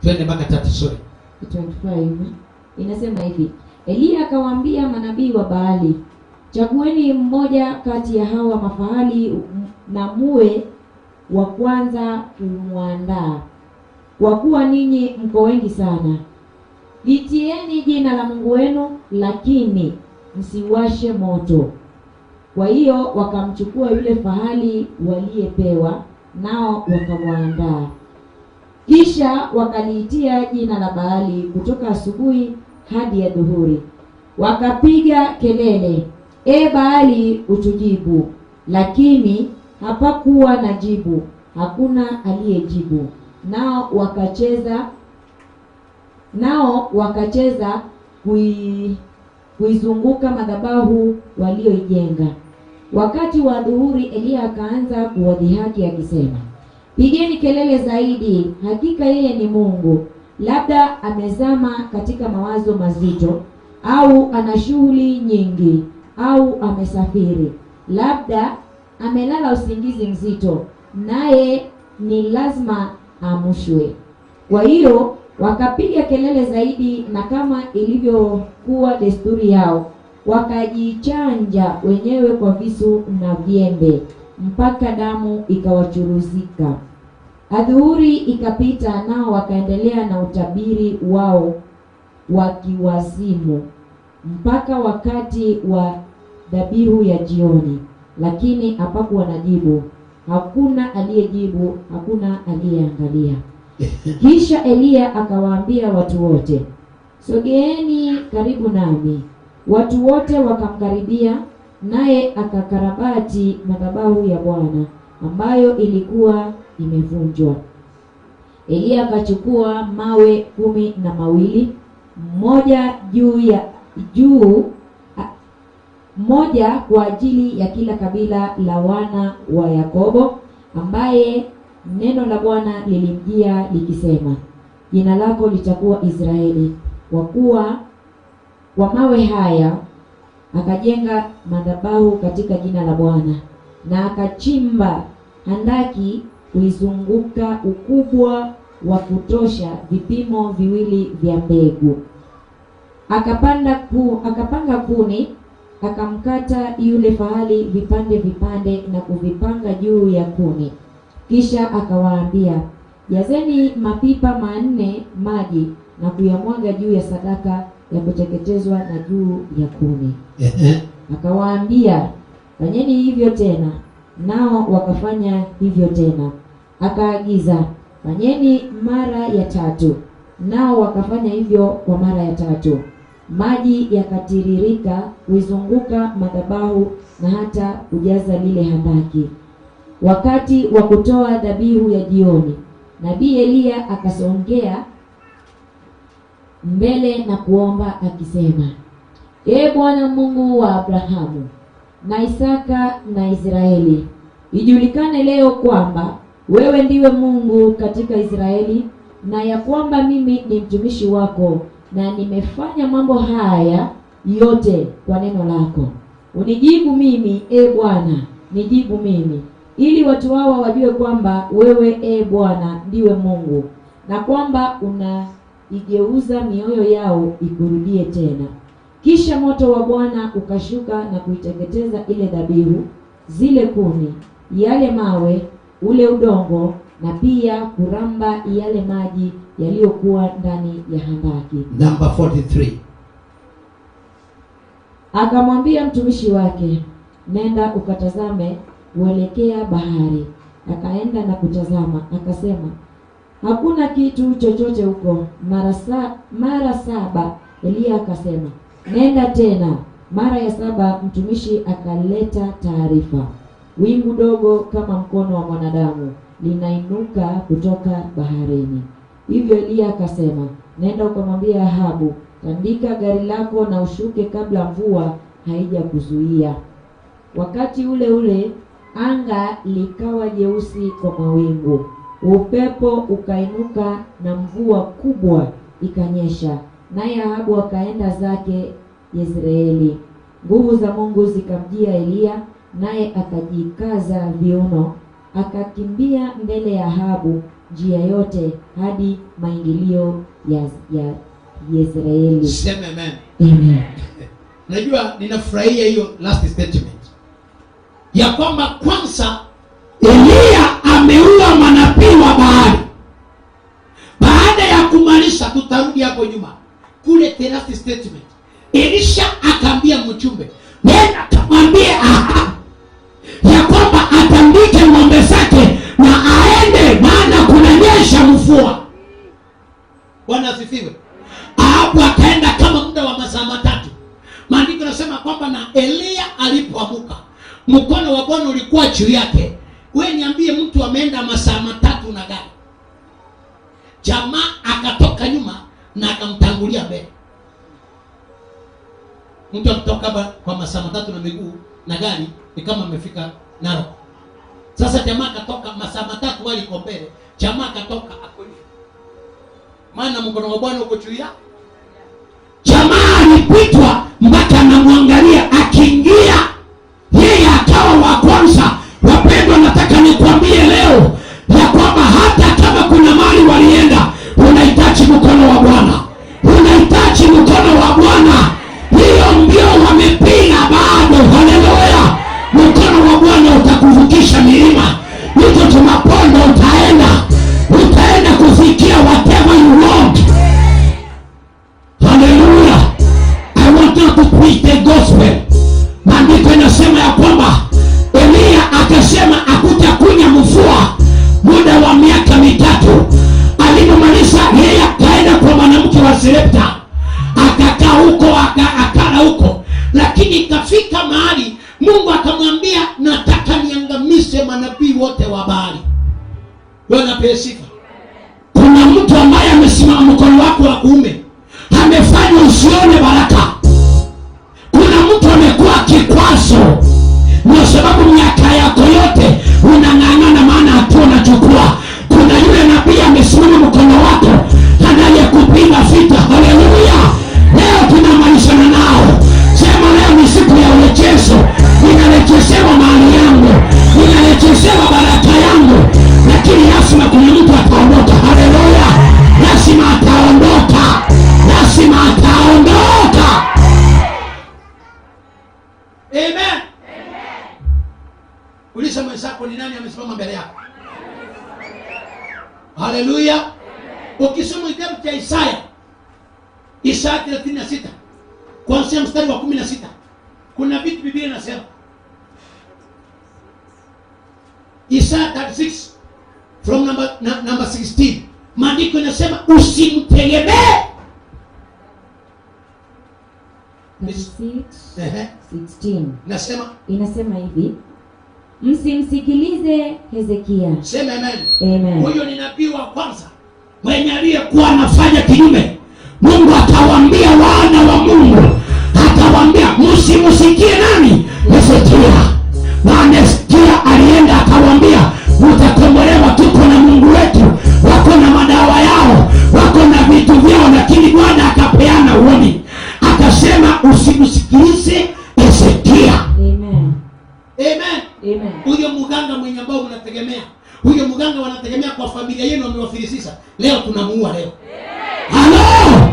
[SPEAKER 1] Twende mpaka 30, sorry.
[SPEAKER 2] 25 inasema hivi, Eliya akawaambia manabii wa Baali, chagueni mmoja kati ya hawa mafahali na muwe wa kwanza kumwandaa, kwa kuwa ninyi mko wengi sana. Litieni jina la Mungu wenu, lakini msiwashe moto. Kwa hiyo wakamchukua yule fahali waliyepewa, nao wakamwandaa. Kisha wakaliitia jina la Baali kutoka asubuhi hadi ya dhuhuri. Wakapiga kelele, E Baali, utujibu. Lakini hapakuwa na jibu, hakuna aliyejibu. Nao wakacheza kuizunguka madhabahu walioijenga. Wakati wa dhuhuri Eliya akaanza kuwadhihaki akisema, pigeni kelele zaidi, hakika yeye ni Mungu. Labda amezama katika mawazo mazito, au ana shughuli nyingi, au amesafiri, labda amelala usingizi mzito, naye ni lazima amshwe. Kwa hiyo wakapiga kelele zaidi, na kama ilivyokuwa desturi yao, wakajichanja wenyewe kwa visu na vyembe mpaka damu ikawachuruzika. Adhuhuri ikapita, nao wakaendelea na utabiri wao wakiwazimu mpaka wakati wa dhabihu ya jioni, lakini hapakuwa na jibu, hakuna aliyejibu, hakuna aliyeangalia. Kisha Eliya akawaambia watu wote, sogeeni karibu nami. Watu wote wakamkaribia, naye akakarabati madhabahu ya Bwana ambayo ilikuwa imevunjwa. Eliya akachukua mawe 12, mmoja kwa ajili ya kila kabila la wana wa Yakobo, ambaye neno la Bwana lilimjia likisema, Jina lako litakuwa Israeli, kwa kuwa kwa mawe haya akajenga madhabahu katika jina la Bwana, na akachimba handaki kuizunguka ukubwa wa kutosha vipimo viwili vya mbegu. Akapanga kuni, akamkata yule fahali vipande vipande na kuvipanga juu ya kuni. Kisha akawaambia, jazeni mapipa 4 maji na kuyamwaga juu ya sadaka ya kuteketezwa na juu ya kuni. Akawaambia, fanyeni hivyo tena, nao wakafanya hivyo tena. Akaagiza, fanyeni mara ya tatu, nao wakafanya hivyo kwa mara ya tatu. Maji yakatiririka kuizunguka madhabahu na hata kujaza lile handaki. Wakati wa kutoa dhabihu ya jioni, nabii Eliya akasongea mbele na kuomba akisema, Ee Bwana Mungu wa Abrahamu na Isaka na Israeli, ijulikane leo kwamba wewe ndiwe Mungu katika Israeli, na ya kwamba mimi ni mtumishi wako na nimefanya mambo haya yote kwa neno lako. Unijibu mimi, e Bwana, nijibu mimi, ili watu hawa wajue kwamba wewe, e Bwana, ndiwe Mungu, na kwamba unaigeuza mioyo yao ikurudie tena. Kisha moto wa Bwana ukashuka na kuiteketeza ile dhabihu, zile kuni, yale mawe, ule udongo, na pia kuramba yale maji yaliyokuwa ndani ya handaki.
[SPEAKER 1] Number 43.
[SPEAKER 2] Akamwambia mtumishi wake, nenda ukatazame uelekea bahari. Akaenda na kutazama, akasema, hakuna kitu chochote huko. Mara saba Eliya akasema, nenda tena. Mara ya saba mtumishi akaleta taarifa, wingu dogo kama mkono wa mwanadamu linainuka kutoka baharini. Hivyo Eliya akasema, nenda ukamwambia Ahabu, tandika gari lako na ushuke kabla mvua haijakuzuia. Wakati ule ule anga likawa jeusi kwa mawingu, upepo ukainuka na mvua kubwa ikanyesha, naye Ahabu akaenda zake Yezreeli. Nguvu za Mungu zikamjia Eliya, naye akajikaza viuno, akakimbia mbele ya Ahabu njia yote hadi maingilio ya Yezreeli.
[SPEAKER 1] Sema amen.
[SPEAKER 2] Amen.
[SPEAKER 1] Najua ninafurahia hiyo last statement ya kwamba kwanza Eliya ameua manabii wa Baali. Baada ya kumalisha, tutarudi hapo nyuma kule the last statement, Elisha akaambia mchumbe, nenda kamwambie Ahabu ya kwamba atandike ng'ombe zake na aende, maana kunanyesha mvua. Bwana asifiwe. Ahabu akaenda kama muda wa masaa 3. Maandiko yanasema kwamba na Eliya alipoamuka, mkono wa Bwana ulikuwa juu yake. Wewe niambie, mtu ameenda masaa 3 na gari, jamaa akatoka nyuma na akamtangulia mbele. Mtu akitoka kwa masaa 3 na miguu na gari ni kama amefika Narok. Sasa jamaa akatoka masaa 3 wali kwa mbele, jamaa akatoka ako hivi, maana mkono wa Bwana uko juu yake. Jamaa alipitwa mpaka anamwangalia akiingia, yeye akawa wa kwanza. Wapendwa, nataka nikwambie leo ya kwamba hata kama kuna mali walienda, unahitaji mkono wa Bwana, unahitaji mkono wa Bwana. Hiyo mbio wamepiga bado, haleluya, mkono wa Bwana utakuvukisha milima. Hicho tumapondo utaenda kufikia whatever you want. Haleluya. I want you to preach the gospel. Maandiko inasema ya kwamba Eliya akasema hakutakunya mvua muda wa miaka 3. Alipomaliza yeye akaenda kwa mwanamke wa Sarepta, akakaa huko, akala huko. Lakini ikafika mahali Mungu akamwambia, nataka niangamize manabii wote wa Baali. Bwana apewe sifa. Kuna mtu ambaye amesimama mkono wako wa kuume, amefanya usione baraka. Kuna mtu amekuwa kikwazo, kwa sababu miaka yako yote unang'ang'ana, maana hatua unachukua. Kuna yule nabii amesimama mkono wako, amesimama mbele yako. Haleluya. Ukisoma kitabu cha Isaya, Isaya 36 kuanzia mstari wa 16, kuna vitu Biblia inasema. Isaya 36 from number 16, maandiko inasema usimtegemee.
[SPEAKER 2] 36:16.
[SPEAKER 1] Nasema
[SPEAKER 2] inasema hivi, msimsikilize Hezekia.
[SPEAKER 1] Sema amen.
[SPEAKER 2] Amen.
[SPEAKER 1] Huyo ni nabii wa kwanza mwenye aliyekuwa anafanya kinyume. Mungu akawaambia wana wa Mungu, akawaambia msimsikie nani? Hezekia. Maana Hezekia alienda akawaambia mtakombolewa, tuko na Mungu wetu, wako na madawa yao, wako na vitu vyao, lakini Bwana akapeana uoni. Akasema usimsikilize Hezekia.
[SPEAKER 2] Amen.
[SPEAKER 1] Amen.
[SPEAKER 2] Amen.
[SPEAKER 1] Huyo mganga mwenye ambao mnategemea, huyo mganga wanategemea kwa familia yenu, amewafilisisha. Leo tunamuua leo. Halo.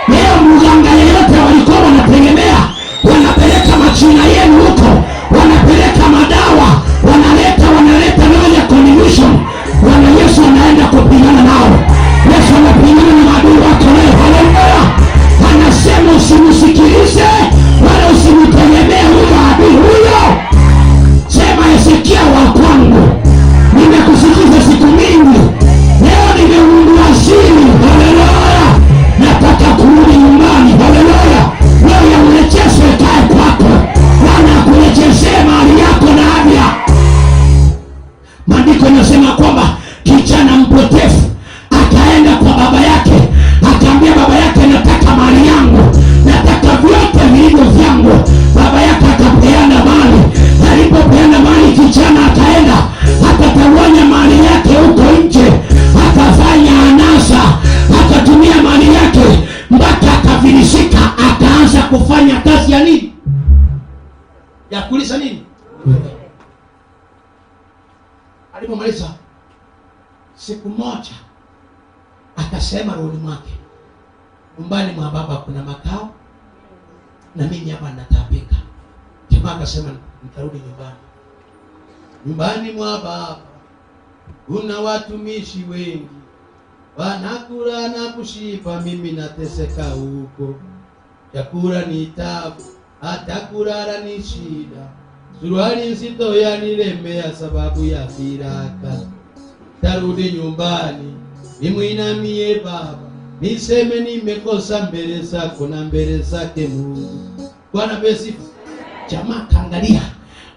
[SPEAKER 1] Leo mganga yeyote walikuwa wanategemea, wanapeleka majina yenu huko, wanapeleka madawa, wanaleta roho ya confusion. Bwana Yesu anaenda kupigana nao. Yesu anapigana na maadui wako leo. Haleluya. Anasema usimsikilize wala usimtegemee huyo adui huyo. Sema Hezekia wa kwangu, nimekusikiza siku mingi, leo nimeungua siri. Haleluya. Nataka kurudi nyumbani. Haleluya. Leo ya urejesho ikae kwako. Bwana akurejeshe mali yako na afya. Maandiko yanasema kwamba kijana mpotefu akaenda kwa baba yake, akaambia baba yake, nataka mali yangu, nataka vyote vilivyo vyangu. Baba yake akapeana mali. Alipopeana mali, kijana akaenda akatawanya mali yake huko nje, akafanya anasa, akatumia mali yake mpaka akafilisika, akaanza kufanya kazi ya nini? Ya kulisha nini? Alipomaliza siku moja akasema rohoni mwake, nyumbani mwa baba kuna makao na mimi hapa nataabika. Jamaa akasema nitarudi nyumbani. Nyumbani mwa baba kuna watumishi wengi wanakula na kushiba, mimi nateseka huko. Chakula ni tabu, hata kulala ni shida. Suruali nzito yanilemea sababu ya viraka. Tarudi nyumbani nimwinamie baba, niseme nimekosa mbele zako na mbele zake Mungu. Bwana asifiwe. Jamaa kaangalia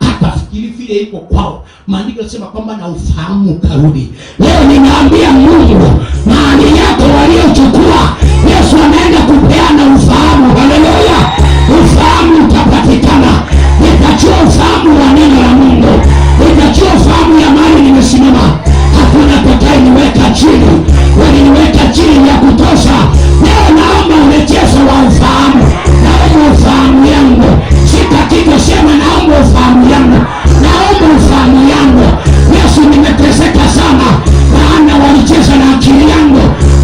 [SPEAKER 1] akafikiri vile iko kwao. Maandiko yanasema kwamba na ufahamu karudi. Leo ninaambia Mungu, mali yako waliochukua, Yesu anaenda kupeana ufahamu. Haleluya. Ufahamu utapatikana. Nitajua ufahamu wa neno la Mungu, nitajua ufahamu ya mali nimesimama. Hakuna atakayeniweka chini, waliniweka chini ya kutosha. Leo naomba urejesho wa ufahamu, naomba ufahamu yangu. Shika kichwa, sema naomba ufahamu yangu, naomba ufahamu yangu. Yesu, nimeteseka sana, maana walicheza na akili yangu,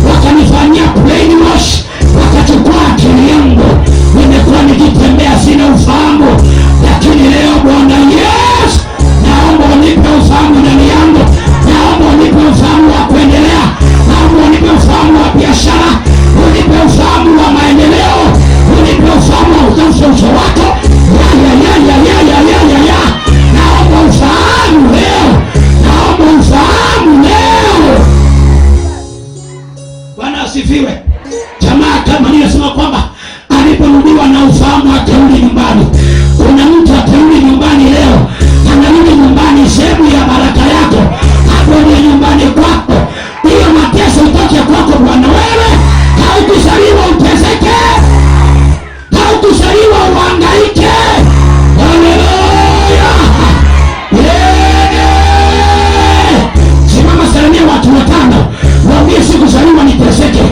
[SPEAKER 1] wakanifanyia brainwash, wakachukua akili yangu. Nimekuwa nikitembea sina ufahamu, lakini leo Bwana Yesu, naomba unipe ufahamu ndani yangu. Naomba unipe ufahamu wa kuendelea, naomba unipe ufahamu wa biashara, unipe ufahamu wa maendeleo, unipe ufahamu wa uso wako. Ya ya ya ya ya ya ya ya ya. Naomba ufahamu leo, naomba ufahamu leo. Bwana asifiwe. Jamaa kama niliyosema kwamba aliporudiwa na ufahamu akarudi nyumbani. Kuna mtu atarudi nyumbani leo, anarudi nyumbani, sehemu ya baraka yako hapo ni nyumbani kwako. Hiyo mateso itoke kwako Bwana. Wewe haukuzaliwa uteseke, haukuzaliwa uhangaike. Haleluya. Simama, salimia watu watano, waambie sikuzaliwa niteseke.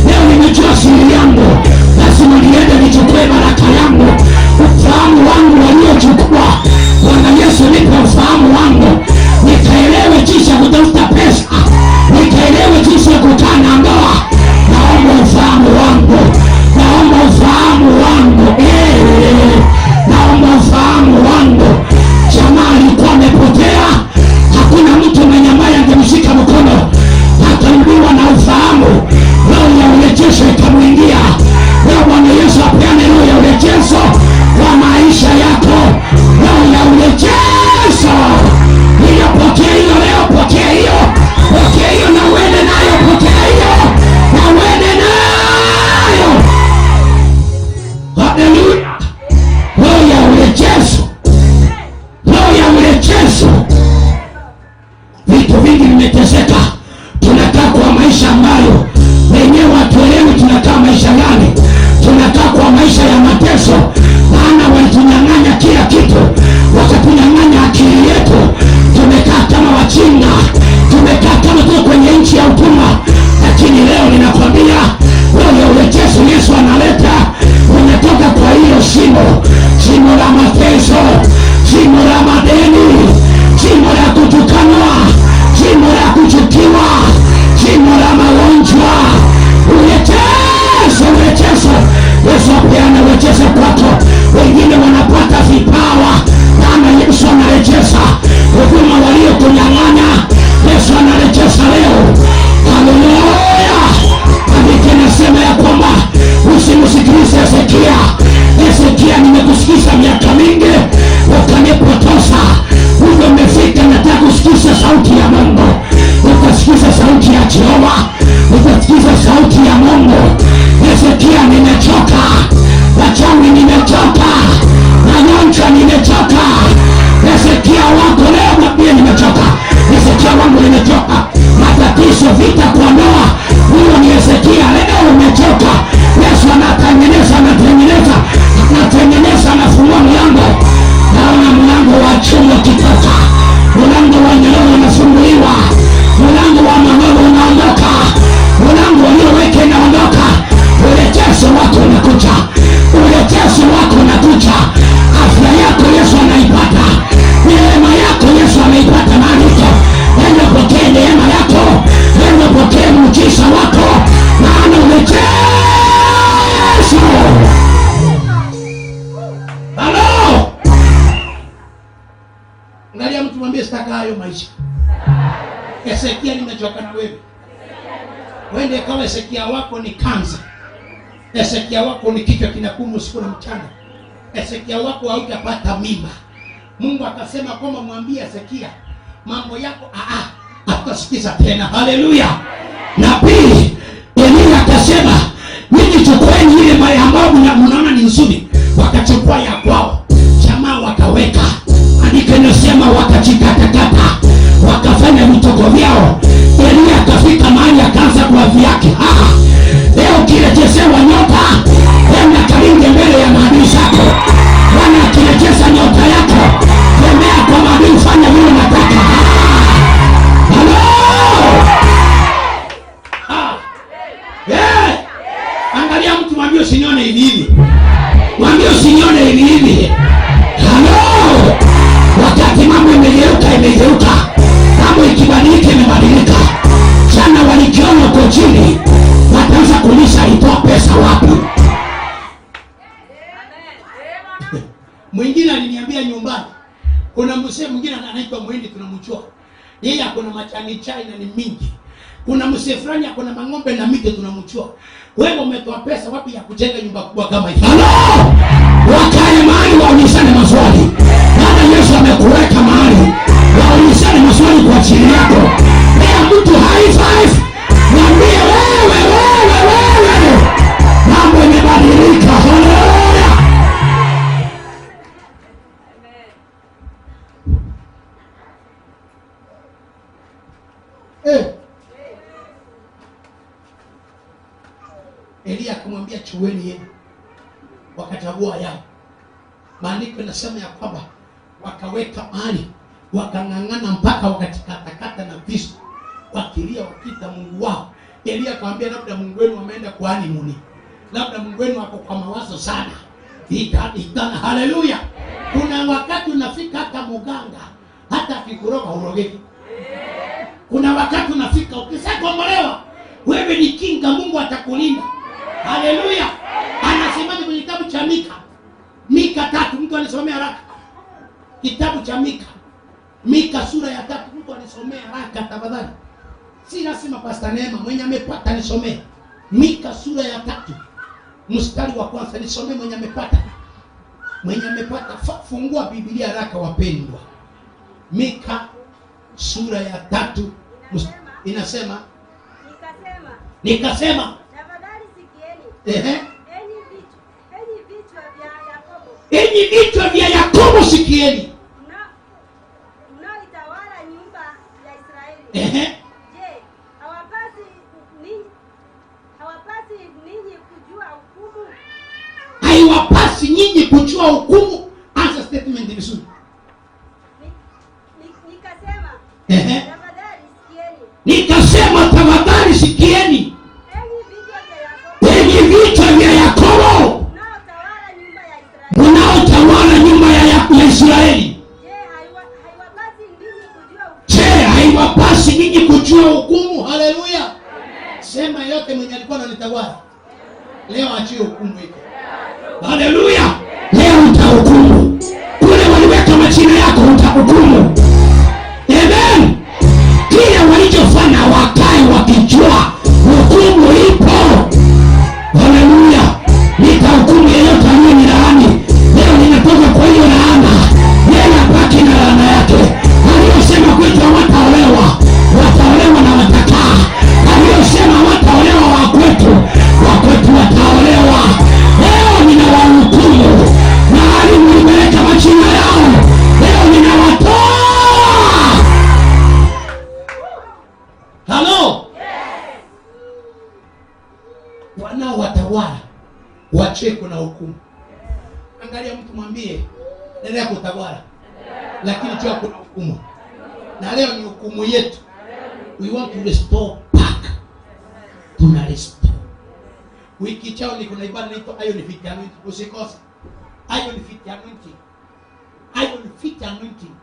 [SPEAKER 1] Leo nimejua siri yangu, lazima niende nichukue baraka yangu.
[SPEAKER 15] Yesu apeane urejesho kwako. Wengine wanapata vipawa, maana Yesu anarejesha huduma waliokunyang'anya. Yesu anarejesha leo. Haleluya! Andiko inasema ya kwamba usimsikilize Hezekia. Hezekia, nimekusikiza miaka mingi ukanipotosha. Huyo umefika, nataka kusikiza sauti ya Mungu. Utasikiza sauti ya Jehova, utasikiza sauti ya Mungu. Hezekia, nimechoka. Wachawi, nimechoka. Magonjwa, nimechoka. Hezekia wako leo, mwambie nimechoka. Hezekia wangu nimechoka. Matatizo, vita kwa ndoa, huyo ni Hezekia. Leo umechoka. Yesu anatengeneza, anatengeneza, anatengeneza, anafungua mlango. Naona mlango wa chuma ukitoka, mlango wa nyororo unafunguliwa, mlango wa maneno unaondoka, mlango ulioweka inaondoka. Urejesho wako unakuja, urejesho wako unakuja. Afya yako Yesu anaipata, neema yako Yesu ameipata. Maandiko, enda pokee neema yako, enda pokee muujiza wako, maana urejesho.
[SPEAKER 1] Halo, angalia mtu mwambie, sitaka hayo maisha. Hezekia, nimechoka na wewe. Wende kama Hezekia wako ni kansa, Hezekia wako ni kichwa kinakuuma usiku na mchana, Hezekia wako hautapata mimba. Mungu akasema kwamba mwambie Hezekia mambo yako hatutasikiza tena.
[SPEAKER 15] Haleluya! Nabii Eliya akasema, ninyi chukueni ile mali ambayo mnaona ni nzuri. Wakachukua ya kwao, jamaa wakaweka. Andiko inasema wakajikatakata, wakafanya vitoko vyao. Eliya akafika mahali akaanza kwa vyake. Leo ukirejeshewa nyota, enda kalinge mbele ya maadui zako. Bwana akirejesha nyota yako, tembea kwa maadui, fanya vile unataka. Halo!
[SPEAKER 1] Angalia mtu mwambie usinione hivi hivi.
[SPEAKER 15] Mwambie usinione hivi hivi. Halo! Wakati mambo imegeuka, imegeuka. Mambo ikibadilika, imebadilika. Jana walikiona uko chini, wataanza kuuliza alitoa pesa wapi?
[SPEAKER 1] Mwingine aliniambia nyumbani, kuna mzee mwingine anaitwa Muhindi, tunamjua. Yeye ako na majani chai na ni mingi. Kuna mzee fulani ako na mang'ombe na miti, tunamjua. Wewe umetoa pesa wapi ya kujenga nyumba kubwa kama hii?
[SPEAKER 15] Halo! Wakae mahali waulizane maswali. Maana Yesu amekuweka mahali waulizane maswali kwa ajili yako. Pea mtu high five, mwambie wewe, wewe, wewe, mambo imebadilika. Haleluya!
[SPEAKER 1] Eliya akamwambia chueni yenu, wakachagua yao. Maandiko yanasema ya kwamba wakaweka mahali, wakang'ang'ana mpaka wakajikatakata na visu, wakilia wakiita Mungu wao. Eliya akamwambia, labda Mungu wenu ameenda kwa honeymoon, labda Mungu wenu ako kwa mawazo sana. Itana, haleluya. Kuna wakati unafika hata muganga hata akikuroga hurogeki. Kuna wakati unafika ukishakombolewa, wewe ni kinga, Mungu atakulinda. Haleluya. Anasemaje kwenye kitabu cha Mika? Mika 3, mtu anisomea haraka. Kitabu cha Mika. Mika sura ya 3, mtu anisomea haraka tafadhali. Si lazima Pastor Neema, mwenye amepata anisomee. Mika sura ya 3 mstari wa kwanza, nisomee mwenye amepata. Mwenye amepata, fungua Biblia haraka wapendwa. Mika sura ya 3 inasema, nikasema, enyi vichwa vya Yakobo sikieni,
[SPEAKER 16] mnaoitawala nyumba ya Israeli. Je, hawapasi ninyi kujua hukumu?
[SPEAKER 1] Haiwapasi nyinyi kujua hukumu. Anza statement vizuri.
[SPEAKER 16] Nikasema, tafadhali sikieni.
[SPEAKER 15] Nikasema tafadhali sikieni, enyi vichwa vya Yakobo mnaotawala nyumba ya Israeli. Je, haiwapasi ninyi kujua hukumu?
[SPEAKER 1] Haleluya. Sema yote mwenye alikuwa ananitawala leo achie hukumu iko.
[SPEAKER 15] Haleluya. Leo utahukumu. Kule waliweka majina yako utahukumu. Amen. Kile walichofanya wakae wakijua hukumu ipo. Haleluya. Nitahukumu yeyote aliyenilaani. Leo ninatoka kwa hiyo laana. Yeye abaki na laana yake. Aliyosema kwetu hawataolewa, wataolewa na watakaa. Aliyosema hawataolewa wakwetu, wakwetu wataolewa. Leo ninawahukumu. Mahali mlipeleka majina yao, leo ninawatoa.
[SPEAKER 1] Halo. Wanaowatawala wacheko na hukumu. Angalia mtu mwambie, endelea kutawala, lakini jua kuna hukumu. Na leo ni hukumu yetu. We want to restore back. Tuna restore. Wiki ijayo ni kuna ibada inaitwa Iron Feet Anointing. Usikose. Iron Feet Anointing. Iron Feet Anointing.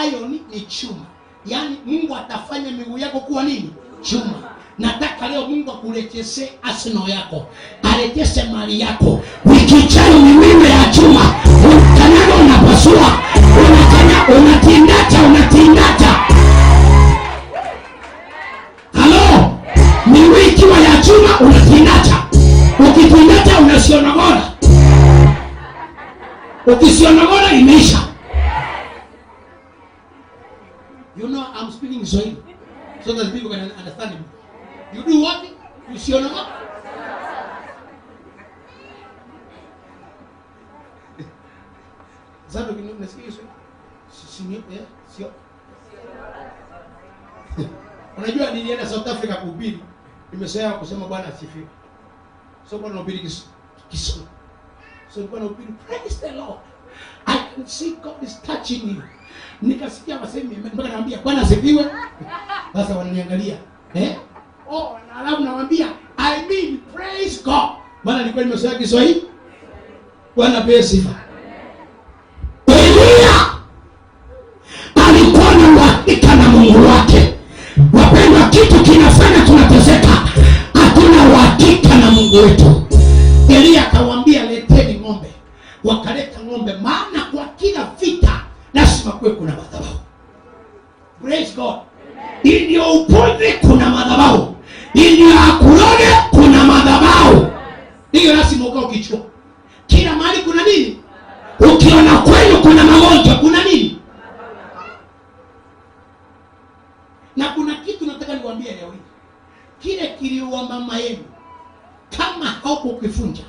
[SPEAKER 1] Iron ni chuma. Yaani Mungu atafanya miguu yako kuwa nini? Chuma. Nataka leo Mungu akurejeshe arsenal yako, arejeshe mali yako.
[SPEAKER 15] Wiki ijayo ni mimba ya chuma. Unakanyaga unapasua, unakanya unatindacha, unatindacha. Halo, ni wiki ya chuma unatindacha. Ukitindacha unasionogora. Ukisionogora imeisha.
[SPEAKER 1] You know I'm speaking Swahili so that people can understand me. You do what? You see what? Sabe que nasikia hiyo? Sio. Unajua nilienda South Africa kuhubiri, nimezoea kusema Bwana asifiwe. So Bwana nahubiri Kiswahili. So Bwana nahubiri praise the Lord. I can see God is touching you. Nikasikia wasemi mpaka naambia Bwana asifiwe. Sasa wananiangalia. Eh? Oh, na alafu nawaambia I mean praise God. Maana nilikuwa nimezoea Kiswahili. Bwana apewe sifa.
[SPEAKER 15] Elia alikuwa na uhakika na Mungu wake. Wapendwa, kitu kinafanya tunateseka, hatuna uhakika na Mungu wetu.
[SPEAKER 1] Elia akawaambia leteni ng'ombe. Wakaleta ng'ombe, maana kwa kila vita lazima kuwe kuna madhabahu. Praise God.
[SPEAKER 15] Ili upone kuna madhabahu, ili akuone kuna madhabahu.
[SPEAKER 1] Hiyo lazima ukae ukichua. Kila mahali kuna nini?
[SPEAKER 15] Ukiona kwenu kuna magonjwa,
[SPEAKER 1] kuna nini? Na kuna kitu nataka niwaambie leo hii. Kile kiliua mama yenu, kama haukukifunja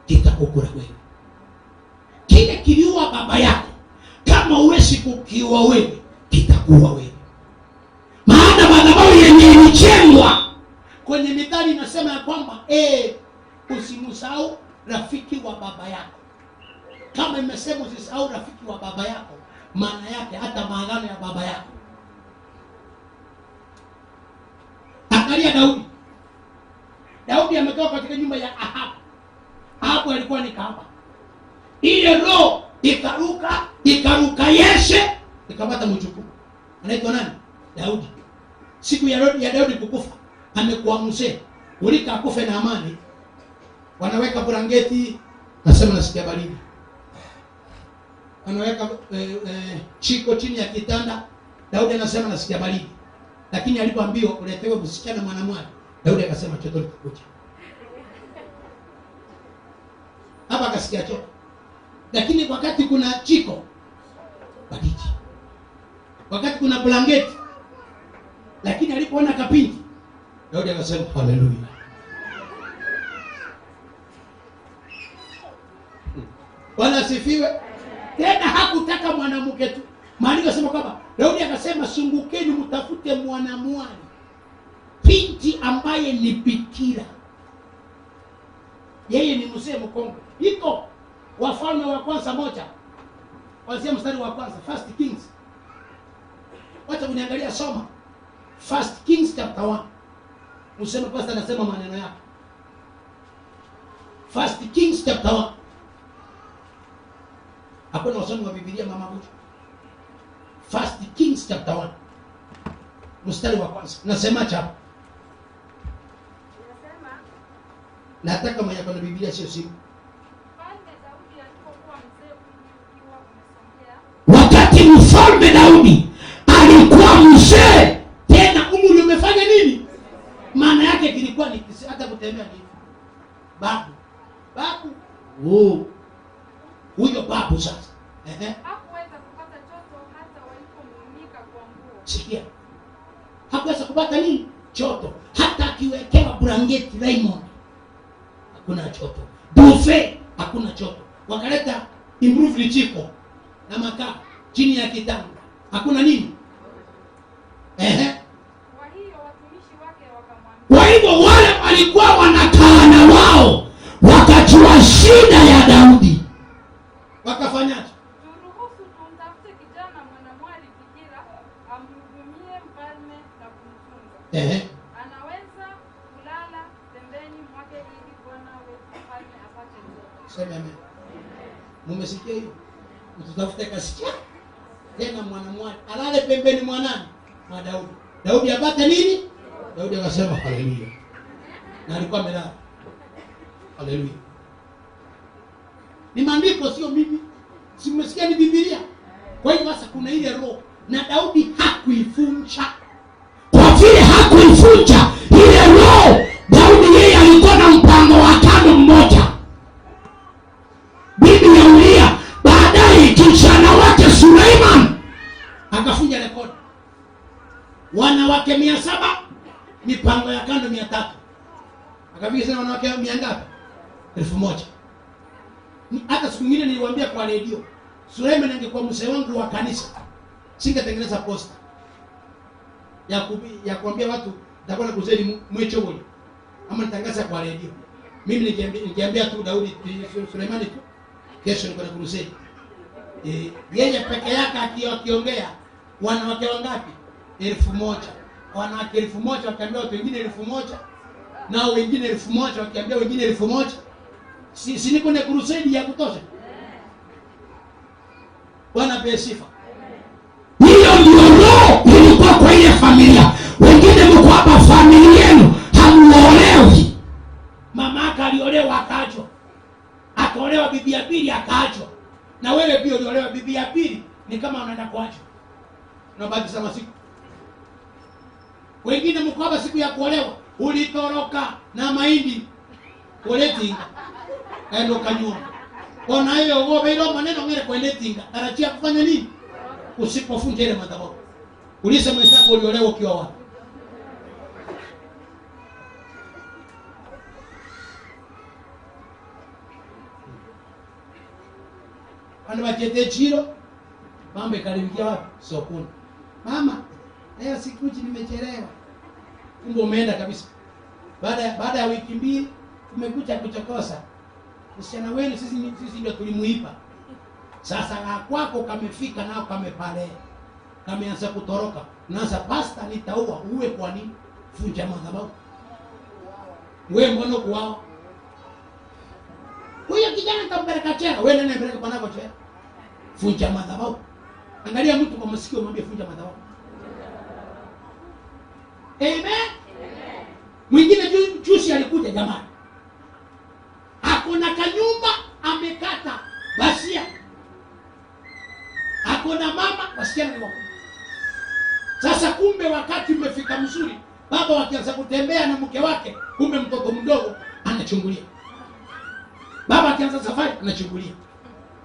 [SPEAKER 1] kitakukula wewe. Kile kiliua baba yako, kama huwezi kukiua wewe, kitakuua wewe.
[SPEAKER 15] Maana madhabahu yenye ilijengwa
[SPEAKER 1] kwenye Mithali inasema ya kwamba usimsahau rafiki wa baba yako. Kama imesema usisahau rafiki wa baba yako, maana yake hata maagano ya baba yako. Angalia Daudi. Daudi ametoka katika nyumba ya Ahabu. Ahabu alikuwa ni kahaba. Ile roho ikaruka, ikaruka Yese, ikapata mjukuu. Anaitwa nani? Daudi. Siku ya Daudi kukufa, amekuwa mzee. Ulika akufe na amani. Wanaweka blanketi, nasema nasikia baridi. Wanaweka chiko chini ya kitanda. Daudi anasema nasikia baridi. Lakini alipoambiwa uletewe msichana mwanamwali, Daudi akasema choto litakuja. Hapa akasikia choto. Lakini wakati kuna chiko baridi, wakati kuna blanketi, lakini alipoona kapindi, Daudi akasema haleluya. Bwana asifiwe. Tena hakutaka mwanamke tu. Maandiko yanasema kwamba Daudi akasema sungukeni mtafute mwanamwali, binti ambaye ni bikira. Yeye ni mzee mkongwe. Iko Wafalme wa Kwanza 1. Kuanzia mstari wa kwanza, First Kings. Wacha kuniangalia, soma First Kings chapter 1. Useme pastor anasema maneno yake. First Kings chapter 1. Hakuna wasomi wa Biblia mama mtu. First Kings chapter 1. Mstari wa kwanza. Nasema hapo. Nataka mwenye kuna Biblia sio simu.
[SPEAKER 15] Mfalme Daudi alikuwa mzee.
[SPEAKER 1] Tena umri umefanya nini? Maana yake kilikuwa ni hata kutembea ni babu. Babu. Oh. Huyo babu sasa.
[SPEAKER 6] Hakuweza kupata choto hata walipomfunika kwa nguo.
[SPEAKER 1] Sikia. Hakuweza kupata nini? Choto. Hata akiwekewa blanketi Raymond hakuna choto. Buffet hakuna choto. Wakaleta improved jiko na makaa chini ya kitanda. Hakuna nini?
[SPEAKER 6] Kwa hiyo watumishi wake wakamwambia.
[SPEAKER 15] Kwa hivyo wale walikuwa wanakaa na wao wakajua shida ya Daudi.
[SPEAKER 1] Wakafanyaje?
[SPEAKER 6] Turuhusu tumtafute kijana mwanamwali bikira amhudumie mfalme na kumtunza. Anaweza kulala pembeni mwake ili bwana wetu mfalme apate joto.
[SPEAKER 1] Sema amen. Mumesikia hiyo? Ututafute kasikia tena mwanamwali alale pembeni mwa nani? Mwa Daudi. Daudi apate nini? Daudi akasema haleluya. Na alikuwa amelala. Haleluya. Ni maandiko, sio mimi. Si mmesikia ni Biblia? Kwa hiyo sasa kuna ile roho na Daudi hakuifunja.
[SPEAKER 15] Kwa vile hakuifunja ile roho, Daudi yeye alikuwa na mpango wa kando mmoja. Bibi ya Uria, baadaye kijana wake Suleiman
[SPEAKER 1] akafunja rekodi. Wanawake 700, mipango ya kando 300. Akapiga sana wanawake 100 ngapi? 1000. Hata siku nyingine niliwaambia kwa redio, Suleiman angekuwa mzee wangu wa kanisa, singetengeneza posta ya kuambia watu nitakuwa nakuzeni mwechoboli ama nitangaza kwa redio. Mimi nikiambia tu Daudi Suleimani tu kesho niko na crusade. Yeye peke yake akiongea wanawake wangapi? 1000. Wanawake 1000 wakiambia watu wengine 1000, nao wengine 1000 wakiambia wengine 1000. Si niko na crusade ya kutosha? Bwana apewe sifa.
[SPEAKER 15] Hiyo ndio roho ilikuwa kwa ile familia. Wengine mko hapa familia yenu hamuolewi.
[SPEAKER 1] Mama yake aliolewa akaachwa. Akaolewa bibi ya pili akaachwa. Na wewe pia uliolewa bibi ya pili ni kama unaenda kuachwa. Unabaki sama siku. Wengine mko hapa siku ya kuolewa ulitoroka na mahindi kuletinga. Kaenda kanyua. Ona hiyo ngobe ile maneno ngere kuletinga. Tarajia kufanya nini? Usipofunja ile madhabahu. Ulize mwenzako uliolewa ukiwa wapi? Wale wachete chiro mambo ikaribikia wapi? Sokoni. Mama, leo sikuji nimechelewa. Kumbe umeenda kabisa. Baada ya wiki mbili tumekuja kuchokosa. Msichana wenu sisi ndio tulimuipa. Sasa kwako kamefika nao kamepale. Kameanza kutoroka. Unaanza pasta nitaua uwe kwa nini? Funja madhabahu. Wewe mbona kuwao? Huyo kijana nitampeleka chela. Wewe nani anapeleka bwanako chela? Funja madhabahu. Angalia mtu kwa masikio mwambie funja madhabahu. Amen. Mwingine juzi alikuja jamani. Hakuna kanyumba amekata basia. Hakuna mama wasichana ni wakubwa. Sasa kumbe wakati umefika mzuri, baba wakianza kutembea na mke wake, kumbe mtoto mdogo anachungulia. Baba akianza safari anachungulia.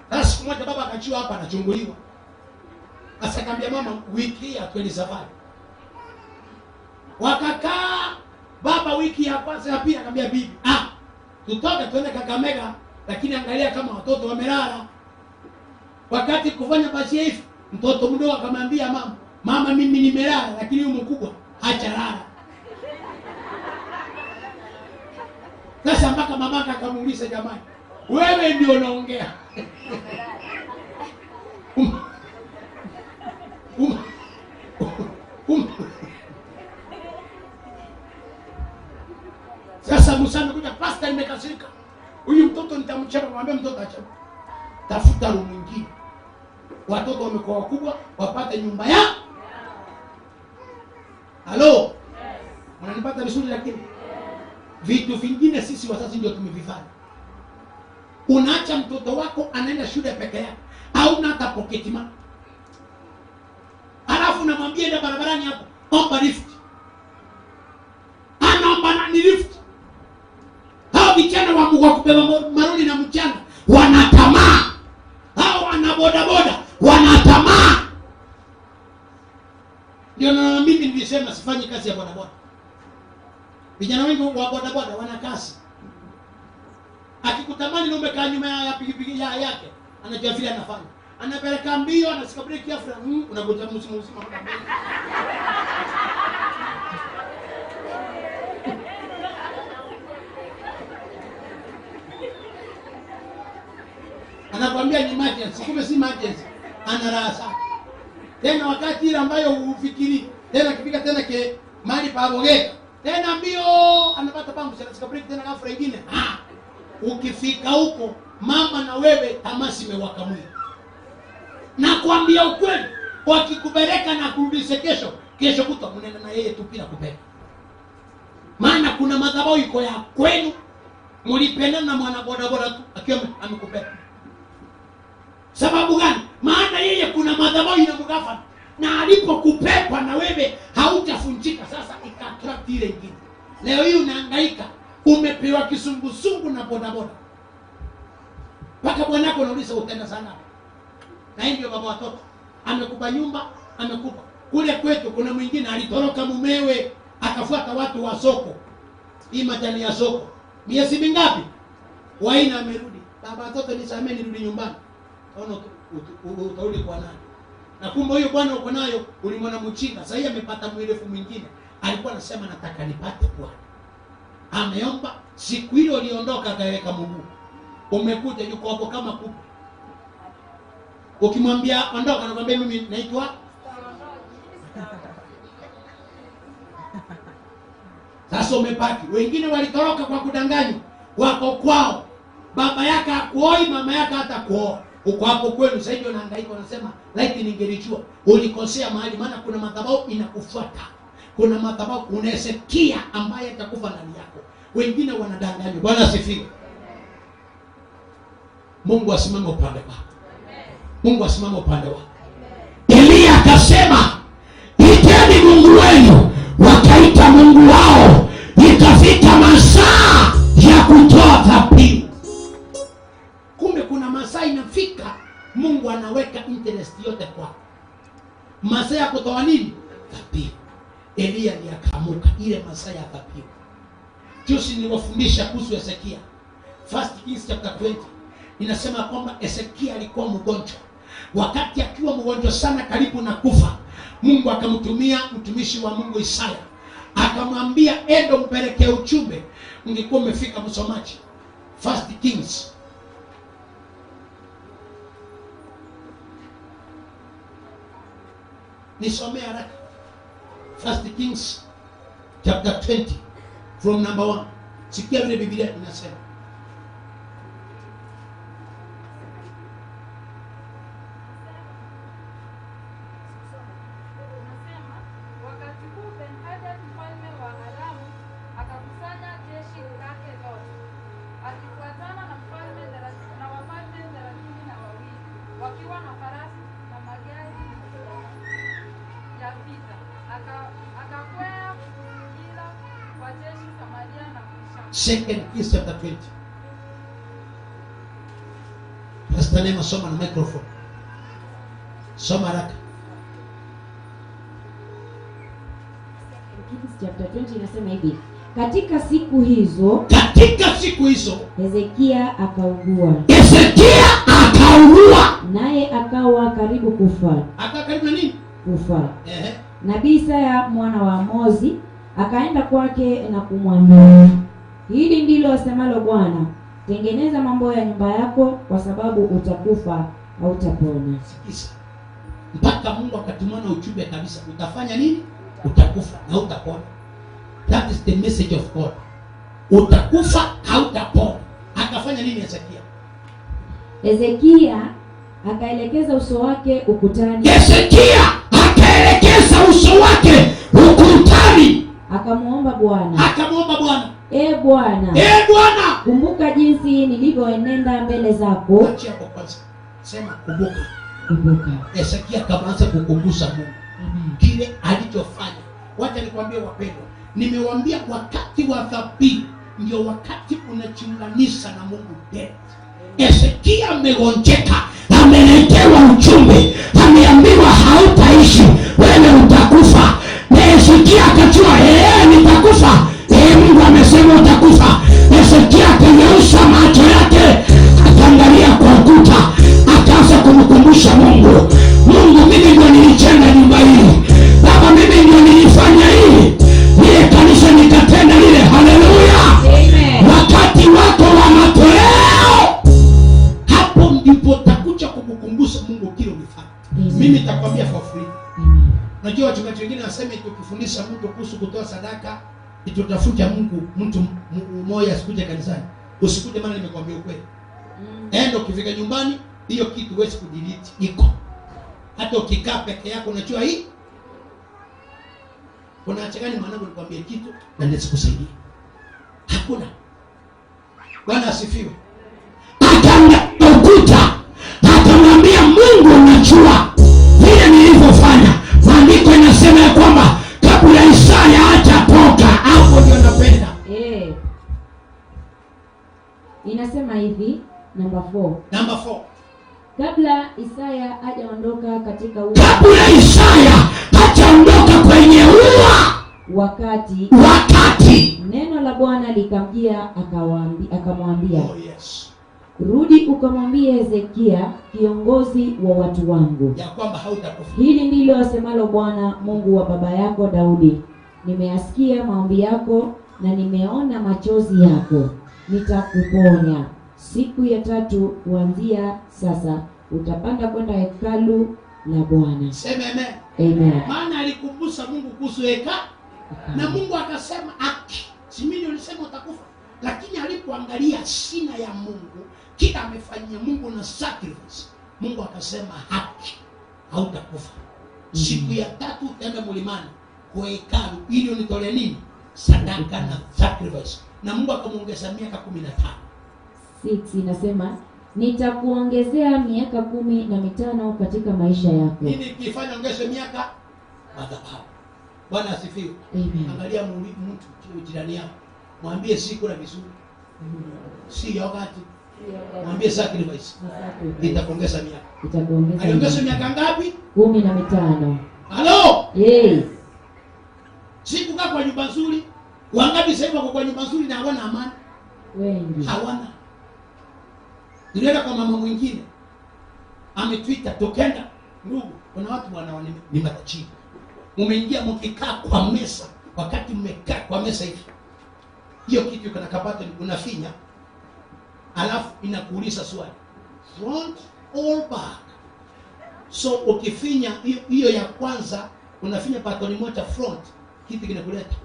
[SPEAKER 1] Sasa siku moja baba akachiwa hapa anachunguliwa. Sasa akamwambia mama wiki hii hatuendi safari. Wakakaa baba wiki ya kwanza ya pili akamwambia bibi, tutoke tuende Kakamega lakini angalia kama watoto wamelala. Wakati kufanya basi hivi mtoto mdogo akamwambia mama, mama mimi nimelala lakini huyu mkubwa hachalala. Sasa mpaka mamaka akamuuliza jamani, wewe ndio unaongea. Sasa Musa amekuja, pastor nimekasirika. Huyu mtoto nitamchapa, mwambie mtoto achape. Tafuta room mwingine. Watoto wamekuwa wakubwa, wapate nyumba ya. Halo? Mnanipata vizuri lakini? Vitu vingine sisi wazazi ndio tumevifanya. Unaacha mtoto wako anaenda shule peke yake. Hauna hata pocket money. Anamwambia enda barabarani hapo, omba lift. Anaomba nani lift? Hao vijana wa Mungu wa kubeba maroli na mchanga wana tamaa. Hao wana bodaboda wana tamaa. Ndio na mimi nilisema sifanyi kazi ya bodaboda. Vijana wengi wa bodaboda wana kazi. Akikutamani na umekaa nyuma ya pikipiki yake, anajua vile anafanya. Anapeleka mbio, anashika breki afra, unagonja msimu mzima kwa mbele. Anakuambia ni emergency, kumbe si emergency. Ana raha sana. Tena wakati ile ambayo ufikiri, tena kifika tena ke mahali pa bogeka, tena mbio anapata pampu, anashika breki tena ghafla ingine. Ukifika huko mama na wewe tamasi imewaka mwili. Nakwambia ukweli, wakikupeleka na kurudisha kesho, kesho kutwa mnaenda na yeye tu bila kupenda. Maana kuna madhabahu iko ya kwenu, mlipendana na mwana boda boda tu akiwa amekupenda. Sababu gani? Maana yeye kuna madhabahu inamgafa, na alipokupepa na wewe hautafunjika. Sasa ikaattract ile ingine. Leo hii unahangaika, umepewa kisungusungu na boda boda. Mpaka bwanako unauliza utaenda sana. Na hii ndio baba watoto. Amekupa nyumba, amekupa. Kule kwetu kuna mwingine alitoroka mumewe akafuata watu wa soko. Hii majani ya soko. Miezi mingapi? Waina amerudi. Baba watoto nisamee nirudi nyumbani. Ono utarudi kwa nani? Na kumbe huyo bwana uko nayo ulimwona mchinga. Sasa amepata mwerefu mwingine. Alikuwa anasema nataka nipate bwana. Ameomba siku ile uliondoka akaweka mguu. Umekuja yuko hapo kama kuku. Ukimwambia ondoka anakuambia mimi naitwa. Sasa umepaki. Wengine walitoroka kwa kudanganywa. Wako kwao. Baba yake hakuoi, mama yake hata kuoa. Uko hapo kwenu sasa hivi unahangaika unasema laiti ningelijua. Ulikosea mahali, maana kuna madhabahu inakufuata. Kuna madhabahu unaesikia ambaye atakufa ndani yako. Wengine wanadanganywa. Bwana asifiwe. Mungu asimame upande wako. Mungu asimame upande wako.
[SPEAKER 15] Elia akasema, iteni Mungu wenu. Wakaita Mungu wao. Ikafika masaa ya kutoa dhabihu.
[SPEAKER 1] Kumbe kuna masaa inafika Mungu anaweka interest yote kwako. Masaa ya kutoa nini? Dhabihu. Elia ndiye akamuka ile masaa ya dhabihu. Juzi niliwafundisha kuhusu Hezekia. First Kings chapter 20 inasema kwamba Hezekia alikuwa mgonjwa. Wakati akiwa mgonjwa sana karibu na kufa, Mungu akamtumia mtumishi wa Mungu Isaya. Akamwambia endo mpelekee ujumbe. Ungekuwa umefika msomaji. First Kings. Nisomee haraka. First Kings chapter 20 from number 1. Sikia vile Biblia inasema.
[SPEAKER 6] Wakati huu Ben-Hadad mfalme wa Aramu akakusanya jeshi lake lote, akifuatana na mfalme na wafalme 32 wakiwa na farasi na magari ya vita. Akakwea kuzingira kwa jeshi Samaria na kuishambulia.
[SPEAKER 1] Second Kings chapter 20. Pastor Neema, soma na microphone. Soma haraka.
[SPEAKER 2] Kings chapter 20 inasema hivi: katika siku hizo,
[SPEAKER 1] katika siku hizo
[SPEAKER 2] Hezekia akaugua.
[SPEAKER 15] Hezekia akaugua,
[SPEAKER 2] naye akawa karibu kufa.
[SPEAKER 1] Akawa karibu na nini?
[SPEAKER 2] Kufa. Nabii Isaya mwana wa Amozi akaenda kwake na kumwambia, hili ndilo asemalo Bwana, tengeneza mambo ya nyumba yako, kwa sababu utakufa hautapona.
[SPEAKER 1] Sikiza. Mpaka Mungu akatumana ujumbe kabisa, utafanya nini? Utakufa na hautapona. That is the message of God. Utakufa hautapona. Akafanya nini Hezekia?
[SPEAKER 2] Hezekia akaelekeza uso wake ukutani.
[SPEAKER 15] Hezekia akaelekeza uso wake ukutani.
[SPEAKER 2] Akamuomba Bwana.
[SPEAKER 1] Akamuomba Bwana.
[SPEAKER 2] E Bwana.
[SPEAKER 1] E Bwana,
[SPEAKER 2] kumbuka jinsi nilivyoenenda mbele zako.
[SPEAKER 1] Acha hapo kwanza. Sema kumbuka.
[SPEAKER 2] Kumbuka.
[SPEAKER 1] Hezekia akaanza kukumbusa Mungu. Kile alichofanya. Wacha nikwambie wapendwa, nimewambia wakati wa dhabihu ndio wakati unajiunganisha na Mungu direct.
[SPEAKER 15] Hezekia amegonjeka, ameletewa ujumbe, ameambiwa hautaishi, wewe utakufa. Na Hezekia akajua, nitakufa. Mungu amesema utakufa. Hezekia akanyosha macho yake, akaangalia kwa ukuta, akaanza kumkumbusha Mungu. Mungu, mimi ndio nilijenga nyumba hii. Baba, mimi ndio nilifanya hii. Ile kanisa nikatenda lile. Haleluya. Wakati wako wa matoleo,
[SPEAKER 1] hapo ndipo utakuja kumkumbusha Mungu kile ulifanya. Mimi nitakwambia for free. Unajua wachungaji wengine wanasema eti ukifundisha mtu kuhusu kutoa sadaka itutafuta Mungu mtu mmoja asikuje kanisani. Usikuje, maana nimekwambia ukweli. Enda ukifika nyumbani hiyo kitu huwezi kudelete, iko. Hata ukikaa peke yako unajua hii. Kuna acha gani mwanangu nikwambie kitu na nisikusaidia? Hakuna. Bwana asifiwe.
[SPEAKER 15] Akaangalia ukuta, akamwambia Mungu, unajua vile nilivyofanya. Maandiko inasema ya kwamba kabla Isaya hajatoka,
[SPEAKER 1] hapo ndio napenda.
[SPEAKER 2] Inasema hivi, number 4.
[SPEAKER 1] Number 4.
[SPEAKER 2] Kabla Isaya hajaondoka katika ua.
[SPEAKER 15] Kabla Isaya hajaondoka kwenye ua.
[SPEAKER 2] Wakati neno la Bwana likamjia akamwambia,
[SPEAKER 1] oh, yes.
[SPEAKER 2] Rudi ukamwambie Hezekia kiongozi wa watu wangu
[SPEAKER 1] ya kwamba hautakufa.
[SPEAKER 2] Hili ndilo asemalo Bwana Mungu wa baba yako Daudi, nimeyasikia maombi yako na nimeona machozi yako, nitakuponya. Siku ya tatu kuanzia sasa utapanda kwenda hekalu la Bwana.
[SPEAKER 1] Sema amen.
[SPEAKER 2] Amen.
[SPEAKER 1] Maana alikumbusha Mungu kuhusu hekalu na Mungu akasema aki, si mimi nilisema utakufa. Lakini alipoangalia sina ya Mungu, kila amefanyia Mungu na sacrifice, Mungu akasema haki, hautakufa. Siku ya tatu utaenda mlimani kwa hekalu ili unitolee nini? Sadaka na sacrifice. Na Mungu akamuongeza miaka 15.
[SPEAKER 2] 6 inasema nitakuongezea miaka 15 katika maisha yako.
[SPEAKER 1] Nini kifanya ongeze miaka? Madhabahu. Bwana asifiwe. Angalia mtu jirani yako, mwambie si kula vizuri, si yogurt, mwambie sacrifice itakuongeza miaka.
[SPEAKER 2] Itakuongeza.
[SPEAKER 1] Aliongeza miaka ngapi?
[SPEAKER 2] 15.
[SPEAKER 1] Halo?
[SPEAKER 2] Hey.
[SPEAKER 1] Si kukaa kwa nyumba nzuri. Wangapi sasa hivi wako kwa nyumba nzuri na hawana amani?
[SPEAKER 2] Wengi.
[SPEAKER 1] Hawana. Nilienda kwa mama mwingine ametwita, tokenda ndugu, kuna watu wana ni matajiri. Mmeingia mkikaa kwa meza, wakati mmekaa kwa meza hivi, hiyo kitu kana kabati unafinya, alafu inakuuliza swali, front or back. So ukifinya hiyo ya kwanza, unafinya button moja front, kitu kinakuleta.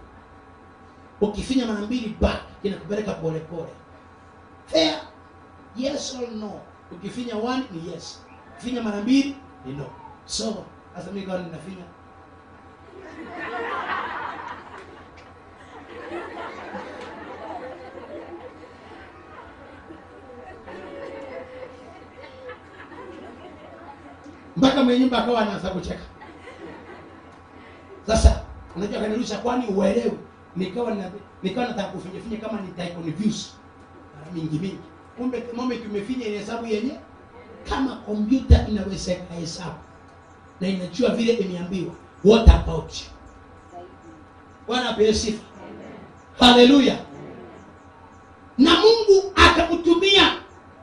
[SPEAKER 1] Ukifinya mara mbili back, kinakupeleka pole pole. Fair, yes or no. Ukifinya one ni yes, ukifinya mara mbili ni no. So sasa mimi kwa ninafinya mpaka mwenye nyumba akawa anaanza kucheka. Sasa unajua kanirusha, kwani uelewe? Nikawa nataka kufinya finya kama ni confuse mara mingi mingi. Kumbe moment umefinya ile hesabu yenye kama kompyuta inaweza kuhesabu na inajua vile imeambiwa. What about you? Bwana apewe sifa. Haleluya. Na Mungu akamtumia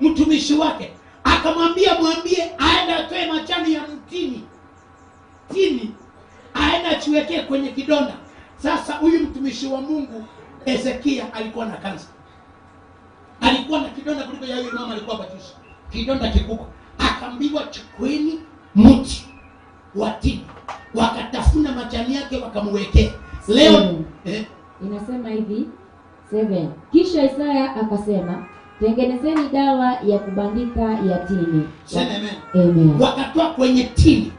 [SPEAKER 1] mtumishi wake, akamwambia mwambie aende atoe majani ya mtini tini, aende achiwekee kwenye kidonda. Sasa huyu mtumishi wa Mungu Hezekia alikuwa na kansa, alikuwa na kidonda kuliko ya yule mama alikuwa batisha, kidonda kikubwa. Akaambiwa chukueni mti wa tini, wakatafuna majani yake wakamwekea. Leo
[SPEAKER 2] inasema hivi 7. Kisha Isaya akasema, tengenezeni dawa ya kubandika ya tini.
[SPEAKER 1] Sema amen.
[SPEAKER 2] Amen.
[SPEAKER 1] Wakatoa kwenye tini.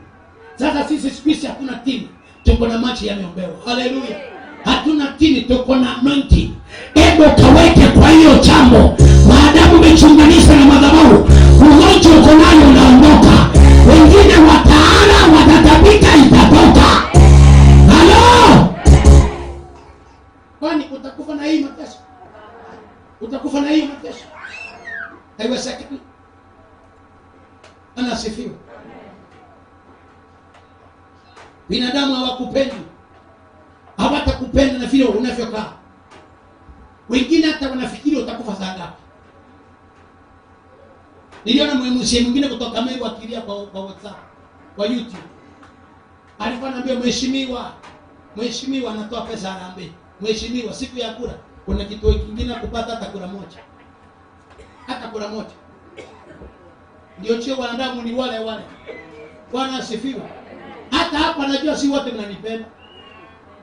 [SPEAKER 1] Sasa sisi siku hizi hatuna tini, tuko na maji yameombewa. Haleluya. Hatuna tini, tuko na anointing.
[SPEAKER 15] Hebu kaweke kwa hiyo jambo, maadamu umechunganisha na madhabahu, ugonjwa uko nayo unaondoka. Wengine wataala watatabika, itatoka.
[SPEAKER 1] Anasifiwe. Binadamu hawakupendi, hawatakupenda na vile unavyokaa. Wengine hata wanafikiri utakufa saa ngapi. Niliona mzee mwingine kutoka Meru akilia kwa WhatsApp, kwa YouTube. Alikuwa anambia mheshimiwa, mheshimiwa anatoa pesa harambee. Mheshimiwa, siku ya kura kuna kituo kingine kupata hata kura moja. Hata kura moja. Ndio cheo wanadamu ni wale wale. Bwana asifiwe. Hata hapa najua si wote mnanipenda.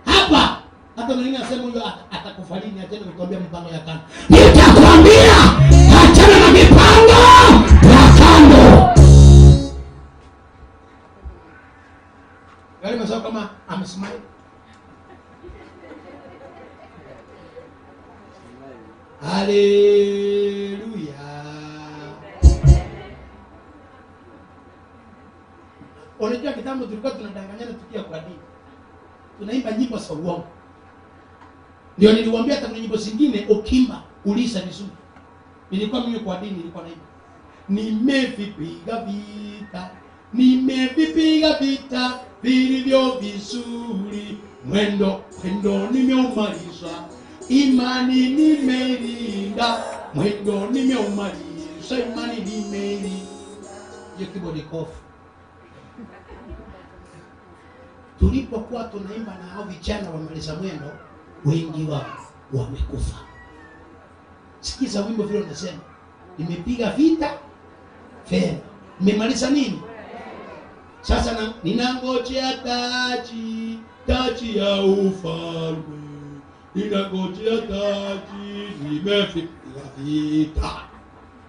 [SPEAKER 1] Hapa hata mwingine anasema huyo atakufa lini, achana kutuambia mipango ya kando.
[SPEAKER 15] Nitakwambia achana na mipango ya kando.
[SPEAKER 1] Gari masao kama amesmile. Haleluya. Unajua kitambo tulikuwa tunadanganyana tukiwa kwa dini. Tunaimba nyimbo za uongo. Ndio niliwaambia hata kuna nyimbo zingine ukimba uliza vizuri. Nilikuwa mimi kwa dini nilikuwa naimba. Nimevipiga vita, nimevipiga vita vilivyo vizuri, mwendo mwendo nimeumaliza, imani nimeilinda, mwendo nimeumaliza, imani nimeilinda. Hiyo keyboard iko off. Tulipokuwa tunaimba na hao vijana wamaliza mwendo, wengi wao wamekufa. Sikiza wimbo vile unasema, nimepiga vita vema, nimemaliza nini? Sasa ninangojea taji, taji ya ufalme, ninangojea taji, nimepiga vita,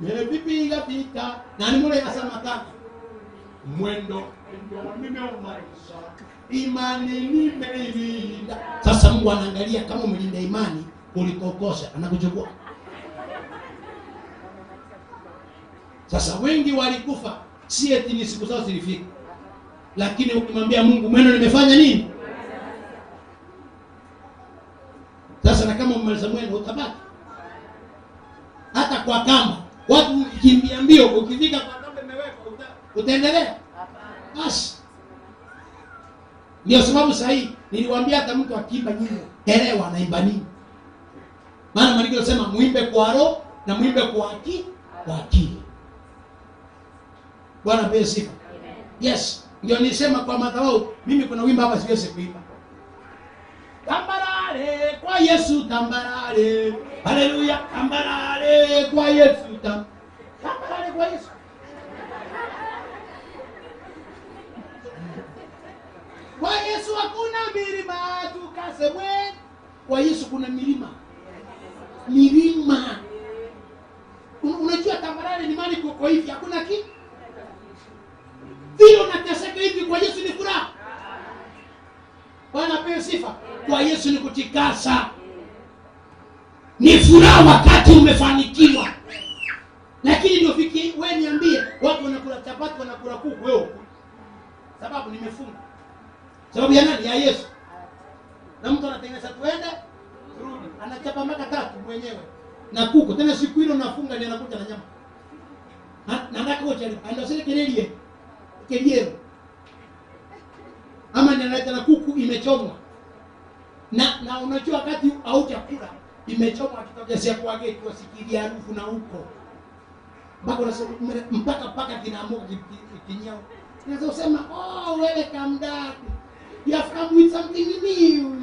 [SPEAKER 1] nimepiga vita. Na ni mule asema tatu, mwendo mwendo nimeumaliza, imani nimeilinda. Sasa Mungu anaangalia kama umelinda imani ulikokosa, anakuchukua. Sasa wengi walikufa, si eti ni siku zao zilifika, lakini ukimwambia Mungu mwendo nimefanya nini? Sasa na kama umemaliza mwendo utabaki. Hata kwa kamba, watu ukikimbia mbio, ukifika kwa kamba imewekwa, utaendelea? Basi. Ndio sababu sahihi niliwaambia hata mtu akiimba nyimbo, elewa anaimba nini. Maana maandiko yanasema muimbe kwa roho na muimbe kwa akili, kwa akili. Bwana apewe sifa. Yes, ndio nilisema kwa madhabahu mimi kuna wimbo hapa siwezi kuimba. Tambarare kwa Yesu tambarare. Haleluya, tambarare kwa Yesu tambarare kwa Yesu. Kwa Yesu hakuna milima tukasemwe. Kwa Yesu kuna milima. Milima. Unajua tambarare ni mali kwa hivi, hakuna kitu. Vile unateseka hivi kwa Yesu ni furaha. Bwana apewe sifa. Kwa Yesu ni kutikasa. Ni furaha wakati umefanikiwa. Lakini ndio fiki wewe niambie, watu wanakula chapati, wanakula kuku, wewe ukuli. Sababu nimefunga. Sababu ya nani? Ya Yesu. Na mtu anatengeneza tuende turudi, anachapa maka tatu mwenyewe na kuku. Tena siku hilo nafunga ndio anakuja na nyama. Na nataka wote ndio sile kelele. Kelele. Ama ndio analeta na kuku imechomwa. Na unajua wakati haujakula imechomwa akitokezea kwa geti wasikilia harufu na huko. Mpaka unasema mpaka kinaamuka kinyao. Unaweza kusema oh welcome dad. You have come with something new.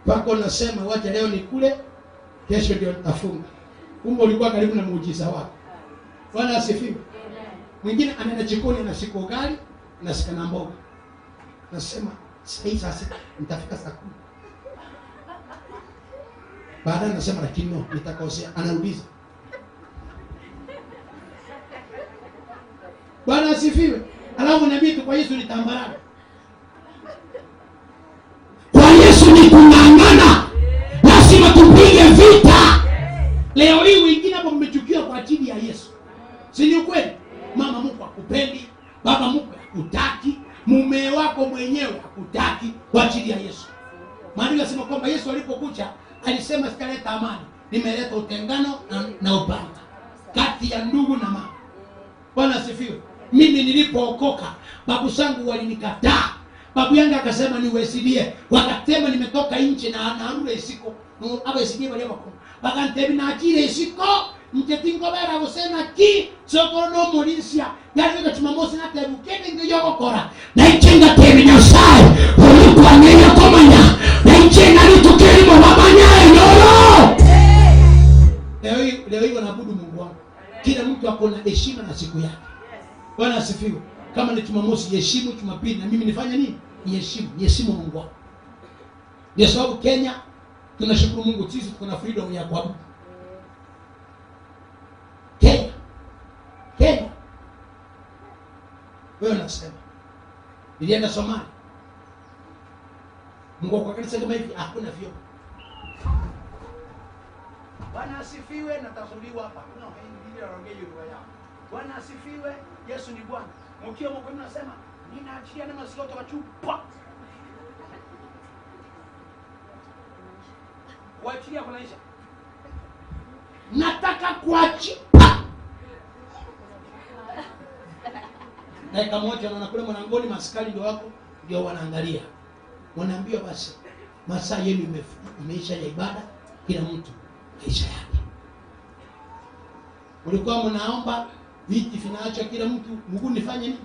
[SPEAKER 1] Pako nasema wacha leo nikule, kesho ndio nitafunga. Kumbe ulikuwa karibu na muujiza wako. Bwana asifiwe. Mwingine anaenda jikoni anashika ugali, anashika na mboga. Nasema sasa nitafika saa 10. Baadaye nasema lakini no, nitakosea. Anarudiza. Bwana asifiwe. Alafu nabii tu kwa Yesu ni tambarare.
[SPEAKER 15] Kwa Yesu ni kung'ang'ana. Lazima tupige vita.
[SPEAKER 1] Leo hii wengine hapo mmechukiwa kwa ajili ya Yesu. Si ni ukweli? Mama mkwe hakupendi, baba mkwe hakutaki, mume wako mwenyewe hakutaki kwa ajili ya Yesu. Maandiko yanasema kwamba Yesu alipokuja alisema sitaleta amani, nimeleta utengano na upanga kati
[SPEAKER 15] kati ya ndugu na mama. Bwana asifiwe. Mimi nilipookoka babu zangu walinikataa. Babu yangu akasema niwesidie. Wakasema nimetoka nje na narure isiko. No abesidie wale wako. Bakantebi na achire isiko. Nchetingobera gusema ki sokoro no mulisia. Yali Jumamosi na tebu kende ndio yokora. Na ichenga tebi Nyasaye ulikuwa ngeyo komanya. Na ichenga litukirimo wabanya yoro. Leo hii wanaabudu Mungu wangu. Kila mtu ako na heshima na siku yake. Bwana asifiwe. Kama ni Jumamosi heshimu, Jumapili na mimi nifanye nini? Niheshimu Mungu wangu. Ndio sababu Kenya tunashukuru Mungu, sisi tuko na freedom ya kuabudu. Kenya. Wewe unasema nilienda Somalia. Mungu kwa kanisa kama hivi hakuna vyombo. Bwana asifiwe na tasuliwa hapa. No, hii ndio lugha yao. Bwana asifiwe, Yesu ni Bwana. Mkiwa mko mnasema ninaachilia na masikio kutoka chupa. Kuachilia kunaisha. Nataka kuachia. Dakika moja naona kule mlangoni maskari ndio wako ndio wanaangalia. Wanaambiwa basi masaa yenu imeisha ya ibada, kila mtu maisha yake. Ulikuwa mnaomba viti vinaacha kila mtu, mguu nifanye nini?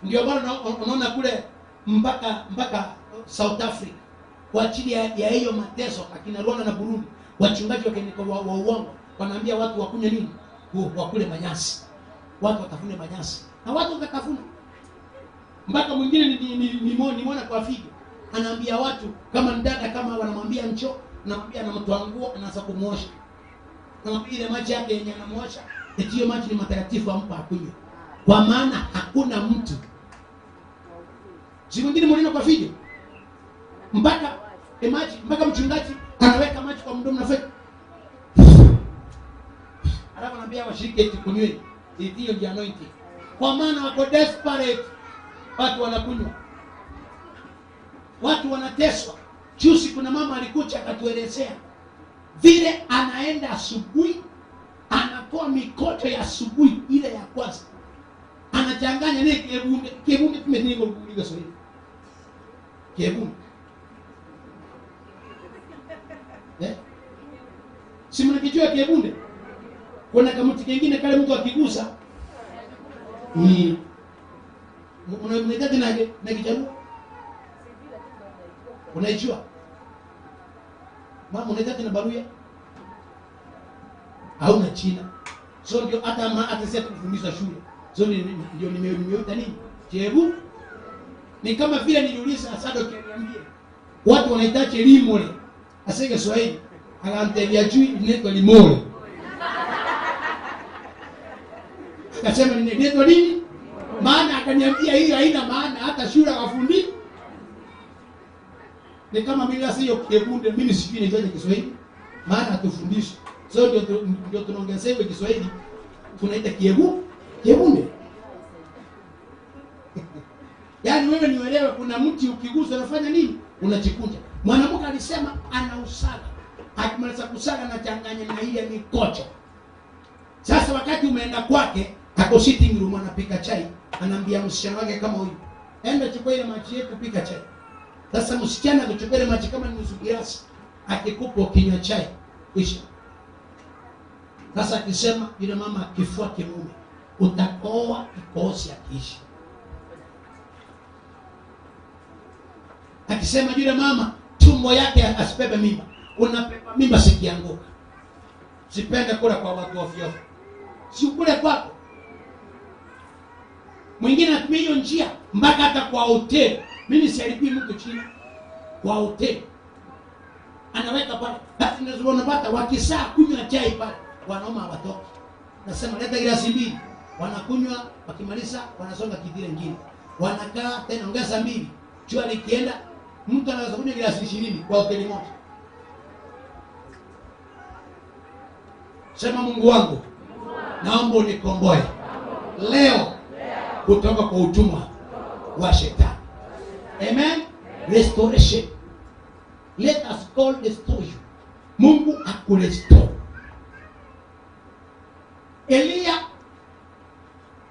[SPEAKER 15] Ndio bwana unaona kule mpaka South Africa kwa ajili ya hiyo mateso akina Rwanda na Burundi, wachungaji wa uongo wanaambia watu wakunywe nini? Wakule manyasi. Watu watafune manyasi. Na watu watakafuna. Mpaka mwingine nimeona kwa figo. Anaambia watu kama ndada kama wanamwambia ncho, anamwambia anamtoa nguo, anaanza kumuosha. Anamwambia ile maji yake yenye anamuosha, eti hiyo maji ni matakatifu ampa akunywe. Kwa maana hakuna mtu. Si mwingine mliona kwa figo. Mpaka maji, mpaka mchungaji anaweka maji kwa mdomo na feki. Alafu anaambia washiriki eti kunywe. Hiyo ndio anointing. Kwa maana wako desperate. Watu wanakunywa. Watu wanateswa. Juzi kuna mama alikuja akatuelezea vile anaenda asubuhi, anatoa mikojo ya asubuhi ile ya kwanza. Anachanganya ile kebunde, kebunde tumetingo kuliga Swahili. Kebunde. Eh? Si mnakijua kebunde? Kuna kamuti kingine kale mtu akigusa ni unaitaje na kijaluo? Unaijua? Mama unaitaje na Baruya? Au na China? So ndio hata sisi tukufundisha shule. So ndio nimeota nini? Jebu. Ni kama vile niliuliza Asado kaniambia. Watu wanahitaji limole. Asige Swahili. Akaantebia juu inaitwa limole. Akasema ninaitwa nini? Maana akaniambia hii haina maana hata shule hawafundi. Ni kama mimi sasa hiyo kebunde mimi sijui inaitwaje Kiswahili. Maana hatufundishi. So ndio tunaongezea hiyo Kiswahili tunaita kebunde. Yaani wewe nielewe kuna mti ukigusa unafanya nini? Unachikunja. Mwanamke alisema anausaga. Akimaliza kusaga anachanganya na ile mikocho. Sasa wakati umeenda kwake, ako sitting room anapika chai, anaambia msichana wake kama huyu, enda chukua ile maji yetu pika chai. Sasa msichana akichukua ile maji kama ni nusu glasi, akikupa kinywa chai, kisha. Sasa akisema yule mama kifua kimume, utakoa kikohozi akiisha. Akisema yule mama tumbo yake asibebe mimba, unabeba mimba sikianguka. Sipende kula kwa watu ovyo. Si ukule kwako. Mwingine anatumia hiyo njia mpaka hata kwa hoteli. Mimi sialipii mtu chini. Kwa hoteli. Anaweka pale. Basi ndio unapata wakisaa kunywa chai pale, wanaoma hawatoki. Nasema leta glasi mbili. Wanakunywa, wakimaliza wanasonga kidile nyingine. Wanakaa tena ongeza mbili. Jua likienda mtu anaweza kunywa glasi 20 kwa hoteli moja. Sema Mungu wangu, naomba unikomboe leo kutoka kwa utumwa wa shetani. Amen. Restoration. Let us call restore you. Mungu akurestore.
[SPEAKER 1] Eliya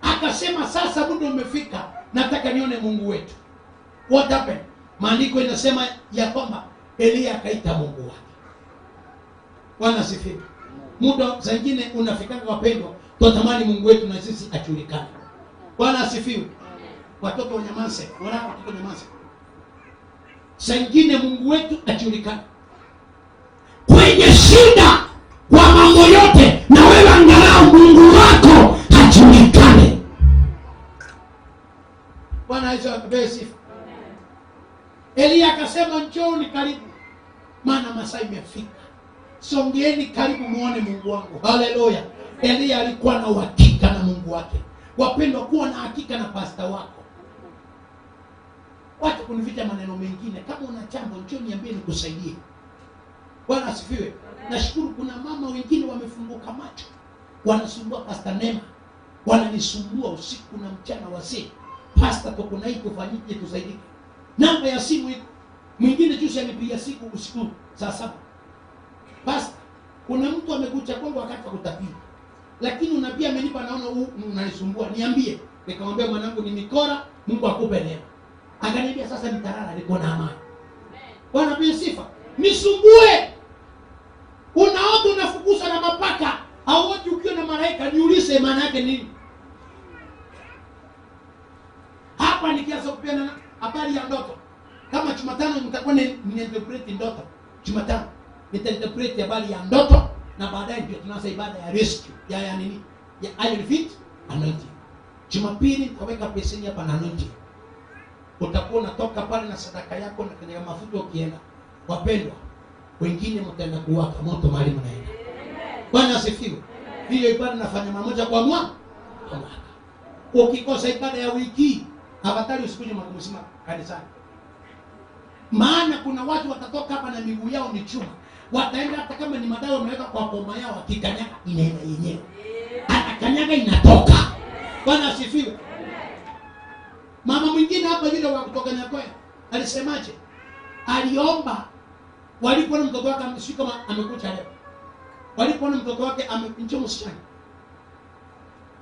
[SPEAKER 1] akasema sasa muda umefika, nataka nione Mungu wetu. What happened? Maandiko inasema ya kwamba Eliya akaita Mungu wake. Bwana asifiwe. Muda zingine unafikanga wapendwa, tunatamani Mungu wetu na sisi ajulikane. Bwana asifiwe. Watoto wanyamaze, wala watoto wanyamaze. Sangine Mungu wetu ajulikane
[SPEAKER 15] kwenye shida, kwa mambo yote, na wewe angalau Mungu wako ajulikane.
[SPEAKER 1] Bwana Yesu apewe sifa. Eliya akasema njooni karibu, maana masaa imefika, songeeni karibu muone Mungu wangu. Haleluya! Eliya alikuwa na uhakika na Mungu wake. Wapendwa, kuwa na hakika na pasta wako. Wacha kunificha maneno mengine. Kama una jambo njoo niambie nikusaidie. Bwana asifiwe. Nashukuru kuna mama wengine wamefunguka macho, wanasumbua Pastor Neema, wananisumbua usiku na mchana, wasi pastor, tuko na hii tufanyike, tusaidike. Namba ya simu iko. Mwingine juzi alipiga siku usiku saa 7. Pastor, kuna mtu amekuja kwangu wakati wa kutabiri, lakini unabii amenipa, naona huu unanisumbua, niambie. Nikamwambia mwanangu, ni mikora, Mungu akupe neema. Akaniambia sasa nitalala, niko na amani. Bwana apewe sifa. Nisumbue. Unaota unafukuza na mapaka, hauoti ukiwa na malaika, niulize maana yake nini? Hapa nikianza kupeana habari ya ndoto. Kama Jumatano nitakuwa ninainterpret ndoto. Jumatano nitainterpret habari ya ndoto na baadaye ndio tunaanza ibada ya rescue ya nini? Ya Iron Feet anointing. Jumapili nitaweka beseni hapa na anointing. Utakuwa unatoka pale na sadaka yako na kwenye mafuta ukienda. Wapendwa, wengine mtaenda kuwaka moto mahali mnaenda. Bwana asifiwe. Hiyo ibada nafanya mara moja kwa mwaka. Ukikosa ibada ya wiki, afadhali usikuje mwaka mzima kanisani. Maana kuna watu watatoka hapa na miguu yao ni chuma. Wataenda hata kama ni madawa wameweka kwa boma yao, akikanyaga inaenda yenyewe. Anakanyaga inatoka. Bwana asifiwe. Mama mwingine hapa yule wa kutoka Nyakoya alisemaje? Aliomba walipoona mtoto wake ameshuka kama amekucha leo. Walipoona mtoto wake amemchoma msichana.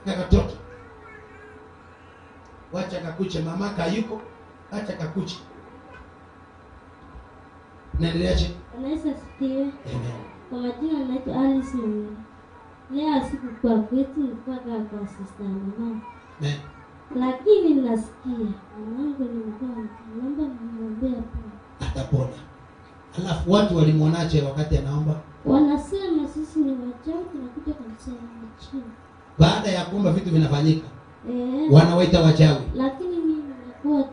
[SPEAKER 1] Akatoto. Wacha kakuche, mama hayuko, acha kakuche. Naendeleaje?
[SPEAKER 17] Anaweza sikiwe.
[SPEAKER 1] Amen.
[SPEAKER 17] Kwa majina naitwa Alice Mwinyi. Leo sikukuwa kwetu, nilikuwa kwa sister mama.
[SPEAKER 1] Amen.
[SPEAKER 17] Lakini nasikia mamangu ni mgonjwa, naomba muombe apone.
[SPEAKER 1] Atapona. Alafu watu walimwonaje wakati anaomba?
[SPEAKER 17] Wanasema sisi ni wachawi, tunakuja kanisa ya wachawi.
[SPEAKER 1] Baada ya kuomba vitu vinafanyika. Wanawaita wachawi.
[SPEAKER 17] Lakini mimi nakuota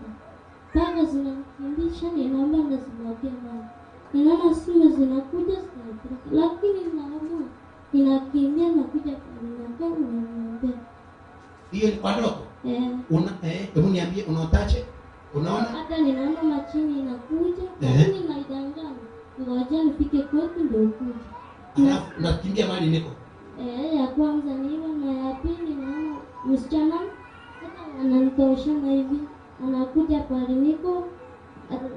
[SPEAKER 17] paka zinanikimbisha, ninaomba na zimwagie maji. Ninaona simu zinakuja zinapeleka, lakini naamua ninakimbia nakuja ninakaa ninamwombea.
[SPEAKER 1] Hiyo ni kwa ndoto? Hebu niambie, unaotaje? Unaona?
[SPEAKER 17] Hata ninaona machini inakuja, lakini naidanganya. Ngoja nifike kwetu ndio ukuje.
[SPEAKER 1] Alafu nakimbia mahali niko.
[SPEAKER 17] Ya kwanza ni hiyo, na ya pili naona msichana hata ananitoshana hivi, anakuja pale niko,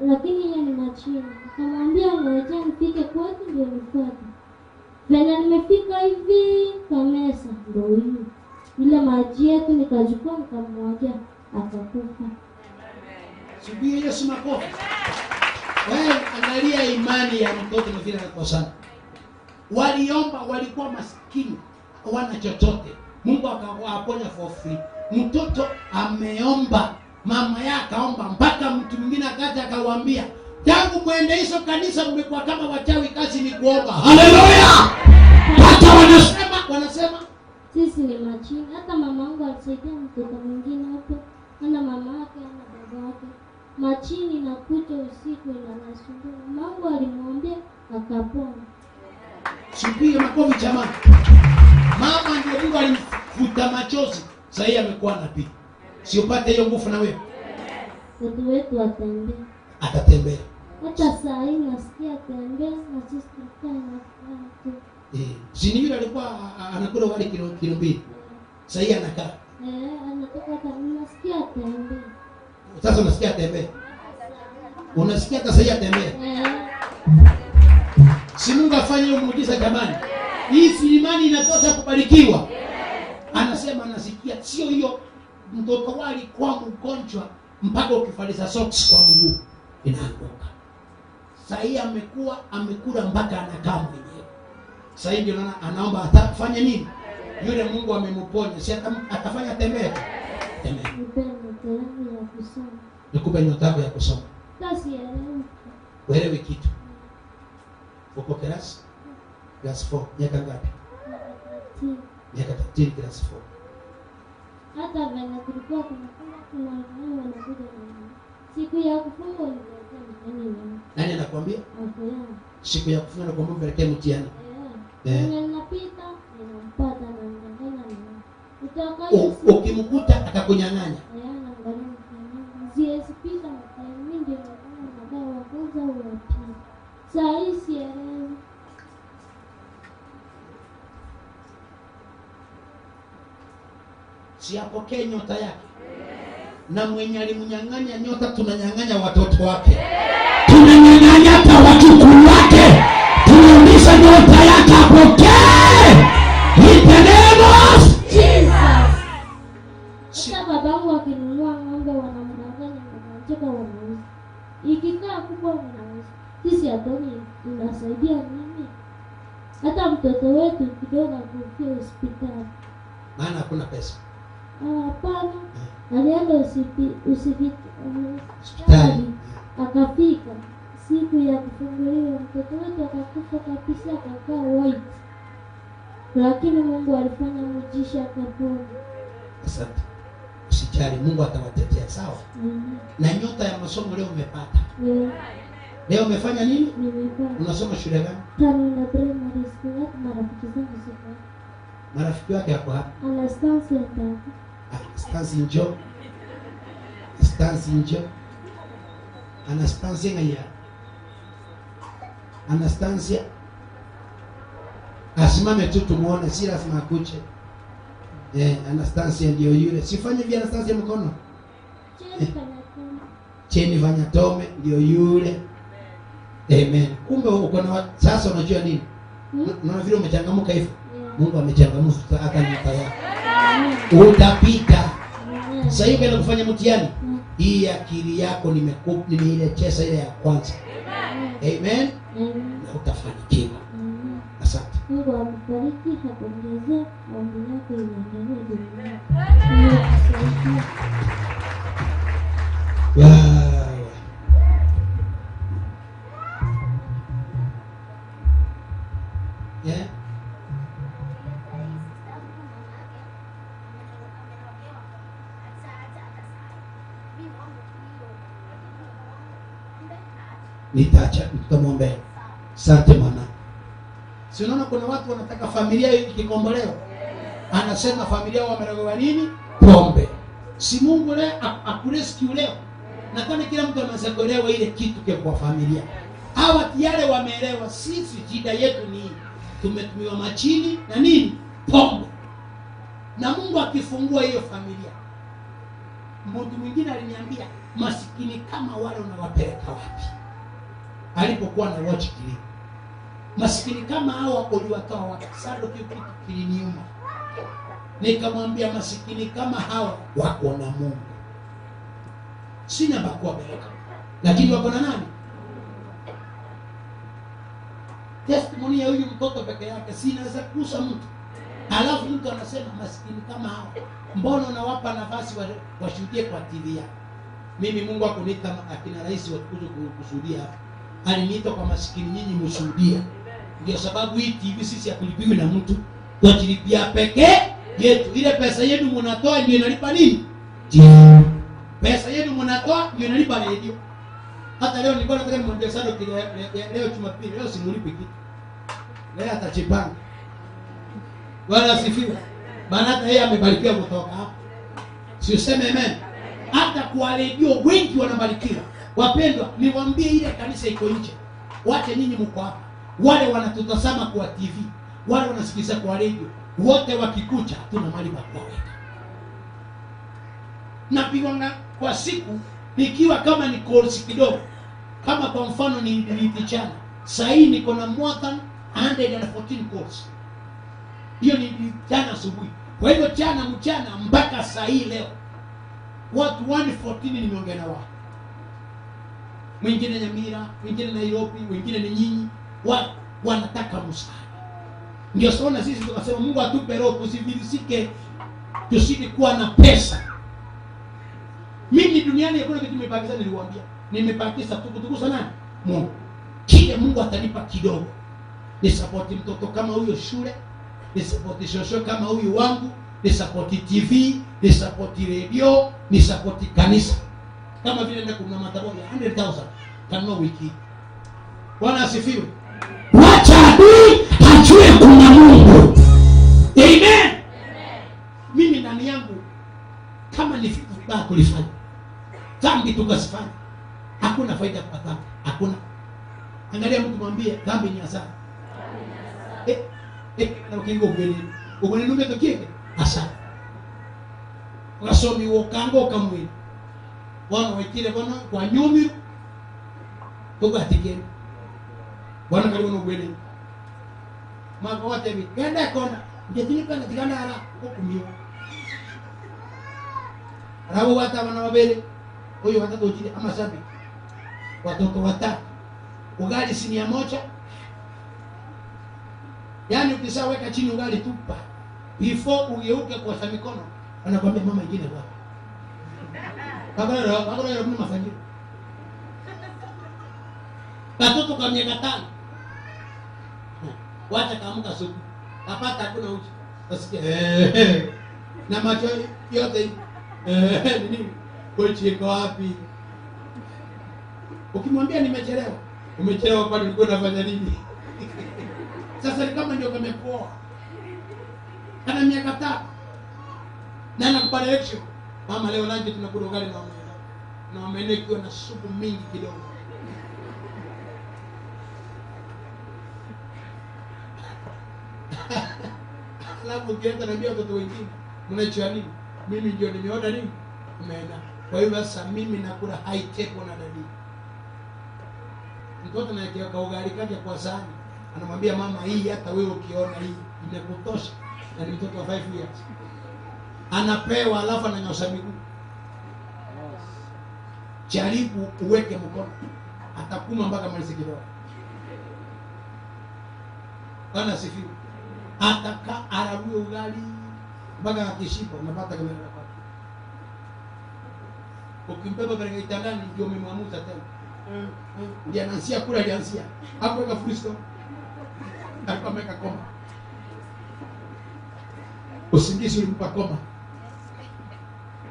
[SPEAKER 17] lakini hiyo ni machini. Nikamwambia ngoja nifike kwetu ndio nifuate. Venye nimefika hivi kwa meza ndio hiyo. Ile maji yetu nikachukua nikamwagia akakufa.
[SPEAKER 1] Subiri Yesu makofi. Wewe angalia imani ya mtoto na vile anakosana. Waliomba, walikuwa maskini, hawana chochote. Mungu akawaponya for free. Mtoto ameomba, mama yake akaomba, mpaka mtu mwingine akaja akawaambia, tangu mwende hizo kanisa mmekuwa kama wachawi, kazi ni kuomba.
[SPEAKER 15] Haleluya! Hata
[SPEAKER 1] wanasema
[SPEAKER 17] sisi ni machini. Hata mamangu alisaidia mtoto mwingine hapo, ana mama yake ana baba yake. Machini inakuja usiku inanasumbua. Mamangu alimwambia akapona.
[SPEAKER 1] Sipige makofi jamani. Mama ndio Mungu alimfuta machozi. Sasa yeye amekuwa nabii. Si upate hiyo nguvu na wewe?
[SPEAKER 17] Mtoto wetu atembea.
[SPEAKER 1] Atatembea.
[SPEAKER 17] Hata saa hii nasikia atembea na sisi tukae na furaha tu.
[SPEAKER 1] Si ni yule alikuwa anakula wali kilo 2. Sasa yeye anakaa.
[SPEAKER 17] Anatoka hata nasikia atembea.
[SPEAKER 1] Sasa unasikia atembea. Unasikia hata sasa yeye atembea. Si Mungu afanye hiyo muujiza jamani. Hii si imani inatosha kubarikiwa. Anasema anasikia sio hiyo, mtoto wao alikuwa mgonjwa mpaka ukifalisa socks kwa mguu inaanguka. Sasa amekuwa amekula mpaka anakaa mwenyewe. Sasa hivi unaona anaomba atafanya nini? Yule Mungu amemponya, si atafanya tembea. Tembea.
[SPEAKER 17] Nipe nyota yangu ya kusoma.
[SPEAKER 1] Nikupe nyota yako ya kusoma.
[SPEAKER 17] Sasa sielewi.
[SPEAKER 1] Uelewe kitu. Uko class? Class 4. Miaka ngapi? Miaka 13, class 4.
[SPEAKER 17] Hata venye tulikuwa tunafunga kuna wengine wanakuja na siku ya kufunga waliletea mtihani.
[SPEAKER 1] Nani anakuambia?
[SPEAKER 17] Afya.
[SPEAKER 1] Siku ya kufunga nakuambia mpelekee mtihani.
[SPEAKER 17] Eh. Ninapita ninampata na ndanganya na. Kutoka hiyo siku
[SPEAKER 1] Ukimkuta atakunyang'anya.
[SPEAKER 17] Eh, anaangalia mtihani. Siwezi pita mtihani, mimi ndio nakaa wa kwanza au wa pili. Saa hii sielewi.
[SPEAKER 1] Si apokee nyota yake. Na mwenye alimnyang'anya nyota tunanyang'anya watoto wake.
[SPEAKER 15] Tunanyang'anya hata wajukuu wake. Tunarudisha nyota yake apokee. In the name of
[SPEAKER 17] Jesus. Hata babangu akinunua ng'ombe wanamdanganya, wanacheka, wanauza. Ikikaa kubwa wanauza. Sisi hatuoni inasaidia nini? Hata mtoto wetu kidogo akufia hospitali.
[SPEAKER 1] Maana hakuna pesa.
[SPEAKER 17] Hapana. Alienda hospitali akafika siku ya kufunguliwa mtoto wetu akakufa kabisa, akakaa white. Lakini Mungu alifanya muujiza akapona.
[SPEAKER 1] Asante. Usijali, Mungu atawatetea, sawa? Na nyota ya masomo leo umepata. Leo umefanya nini?
[SPEAKER 17] Nimepata.
[SPEAKER 1] Unasoma shule gani?
[SPEAKER 17] Tano na primary school. Hata marafiki zangu siko.
[SPEAKER 1] Marafiki wake wako hapa.
[SPEAKER 17] Anastasia ndani.
[SPEAKER 1] Anastasia njoo. Anastasia njoo. Anastasia ngaya. Anastasia asimame tu tumuone, si lazima akuche. Anastasia ndio yule. Sifanye vya Anastasia mkono. Cheni Vanyatome ndio yule. Amen. Kumbe uko na sasa unajua nini? Unaona vile umechangamka hivyo. Mungu amechangamsha hata nyota yako. Utapita. Sasa hivi unaenda kufanya mtihani. Hii akili yako nimeilecheza ile ya kwanza. Amen. Na utafanikiwa. Asante.
[SPEAKER 17] Mungu akubariki, akuongezee, maombi yako iendelee duniani.
[SPEAKER 1] Wow. Yeah. Nitaacha tutamwombea. Asante mwana. Si unaona kuna watu wanataka familia ikikombolewa. Anasema familia wamerogewa nini? Pombe. Si Mungu leo akurescue leo. Nadhani kila mtu anaweza kuelewa ile kitu kwa familia. Hawa tayari wameelewa sisi shida yetu ni tumetumiwa machini na nini? Pombe. Na Mungu akifungua hiyo familia. Mtu mwingine aliniambia masikini kama wale unawapeleka wapi? Alipokuwa na watch kilimo. Masikini kama hawa uliwatoa wapi? Sasa kitu kiliniuma. Nikamwambia masikini kama hawa wako na Mungu. Sina bakuwapeleka. Lakini wako na nani? Testimony ya huyu mtoto peke yake sinaweza kugusa mtu. Alafu mtu anasema masikini kama hawa, mbona unawapa nafasi washuhudie kwa TV yako? Mimi Mungu akuniita akina rais wakuja kushuhudia hapa. Aliniita kwa masikini nyinyi mshuhudie. Ndio sababu hii TV sisi hatulipiwi na mtu. Twajilipia pekee yetu. Ile pesa yenu mnatoa ndio inalipa nini? TV. Pesa yenu mnatoa ndio inalipa radio. Hata leo nilikuwa nataka nimwambie sana leo Jumapili, leo simulipi kitu. Leo atajipanga. Bwana asifiwe. Maana hata yeye amebarikiwa kutoka hapa. Si useme amen. Hata kwa redio wengi wanabarikiwa. Wapendwa, niwaambie ile kanisa iko nje. Wache nyinyi mko hapa. Wale wanatutazama kwa TV, wale wanasikiliza kwa redio, wote wakikucha hatuna mali pa kuwaweka. Napigwa kwa siku nikiwa kama ni course kidogo. Kama kwa mfano ni nitichana. Sasa hii niko na more than 114 course. Hiyo ni jana asubuhi. Kwa hivyo jana mchana mpaka saa hii leo watu 114 nimeongea na wao. Mwingine Nyamira, mwingine Nairobi, wengine ni nyinyi, wanataka msaada. Ndio sababu sisi tukasema Mungu atupe roho tusifilisike, tusidi kuwa na pesa. Mimi duniani hakuna kitu nimebakisha, niliwaambia. Nimebakisha tu kutukuza nani? Mungu. Kile Mungu atanipa kidogo. Ni support mtoto kama huyo shule, ni support shosho kama huyu wangu, ni support TV, ni support radio, ni support kanisa. Kama vile nenda kuna madhabahu ya 100,000 kanunua wiki. Bwana asifiwe.
[SPEAKER 15] Wacha adui ajue kuna Mungu.
[SPEAKER 1] Amen. Mimi ndani yangu kama ni vitu vibaya tulifanya, dhambi tukasifanya, hakuna faida kwa dhambi, hakuna. Angalia mtu mwambie dhambi ni hasara. Na ukingo ugeni. Ugeni nume tokieke hasara. Ukasomi wokango kamwe. Bwana waikire bwana kwa nyumi tugatigeni. Bwana karibu no ugeni. Maka watebi genda kona ngetinyi kana tiganda ara okumiwa. Rabo wata wana wabele huyo watatu chini ama sabi watoto watatu ugali sinia moja. Yaani ukishaweka chini ugali tupa before ugeuke kuosha mikono anakuambia mama ingine wapi? Baba leo mimi mafanyio. Watoto kwa miaka 5. Wacha kaamka asubuhi. Napata hakuna uji. Nasikia na macho yote nini? Kochi iko wapi? Ukimwambia nimechelewa, umechelewa kwani ulikuwa unafanya nini? Sasa ni kama ndio kamepoa. Ana miaka 3. Na anakupa direction. Mama leo lunch tunakula ugali na omena. Na omena ikiwa na supu mingi kidogo. Alafu ukienda naambia watoto wengine, mnachua nini? Mimi ndio nimeona nini? Omena. Kwa hiyo sasa mimi nakula high tech na dadi. Mtoto anaweka ugali kake kwa sahani. Anamwambia mama hii hata wewe ukiona hii inakutosha. Na ni mtoto wa 5 years. Anapewa alafu ananyosha miguu. Jaribu uweke mkono. Atakuma mpaka malize kidogo. Bwana sifiwe. Ataka ararue ugali mpaka akishiba unapata kamera kwake. Ukimbeba katika kitandani ndio umemwamuza tena. Ndiye anaanzia kula alianzia. Hapo Kristo. Alikuwa ameweka koma. Usingizi ulimpa koma.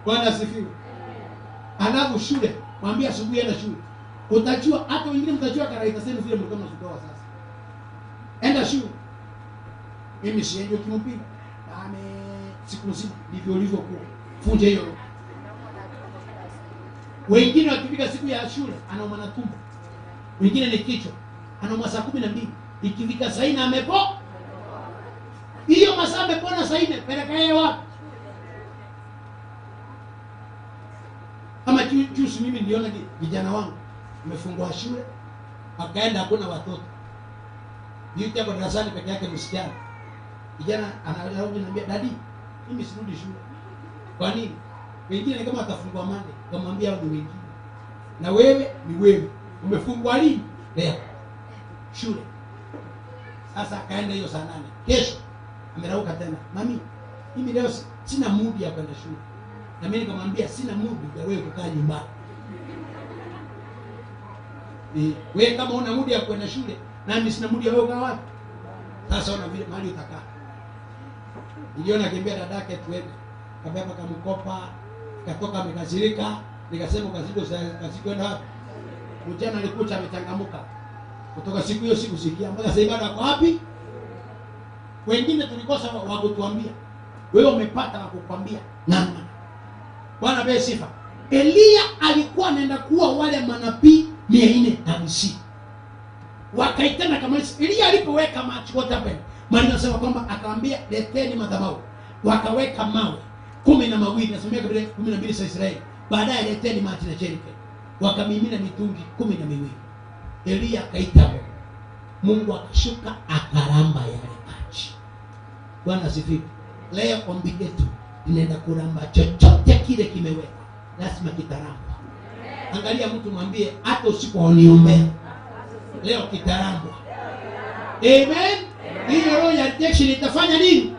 [SPEAKER 1] Bwana asifiwe. Alafu shule, mwambie asubuhi enda shule. Utajua hata wengine mtajua karaita zenu vile mlikuwa mnasutoa sasa. Enda shule. Mimi siendi ukimpiga. Ame siku nzima ndivyo ulivyokuwa. Funje hiyo. Wengine wakifika siku ya shule anauma na tumbo. Wengine ni kichwa. Anauma saa 12. Ikifika saa 4 amepo. Hiyo masaa amepona saa 4, peleka yeye wapi? Kama juzi mimi niliona vijana wangu wamefungua shule, akaenda hakuna watoto. Yuko hapo darasani peke yake msichana. Kijana ananiambia dadi, mimi sirudi shule. Kwa nini? Wengine ni kama atafungua mande, kamwambia hao ni wengine. Na wewe ni wewe. Umefungwa lini? Leo. Shule. Sasa akaenda hiyo saa 8. Kesho amerauka tena. Mami, mimi leo sina mood ya kwenda shule. Na mimi nikamwambia sina mood ya wewe kukaa nyumbani. Wewe kama una mood ya kwenda shule, na mimi sina mood ya wewe kukaa wapi? Sasa una vile mahali utakaa. Niliona kimbia dadake tuende. Kabeba kamkopa, katoka amekasirika, nikasema ukaziko kwenda wapi? Mchana alikuja amechangamuka. Kutoka siku hiyo sikusikia mpaka sasa bado ako wapi? Wengine tulikosa wa kutuambia. Wewe umepata wa kukwambia. Namna. Bwana apewe sifa. Elia alikuwa anaenda kuwa wale manabii 450. Wakaitana kama Elia alipoweka macho, what happened? Maana nasema kwamba akawaambia leteni madhabahu. Wakaweka mawe 12, nasomea kabla 12 za Israeli. Baadaye leteni maji na jerike. Wakamimina mitungi 12. Elia akaita Mungu. Mungu akashuka akaramba yale maji. Bwana asifiwe. Leo ombi letu linaenda kuramba chochote kile kimewekwa, lazima kitarambwa. Angalia mtu mwambie, hata usiponiombea leo kitarambwa. Amen. Hiyo roho ya rejection itafanya nini?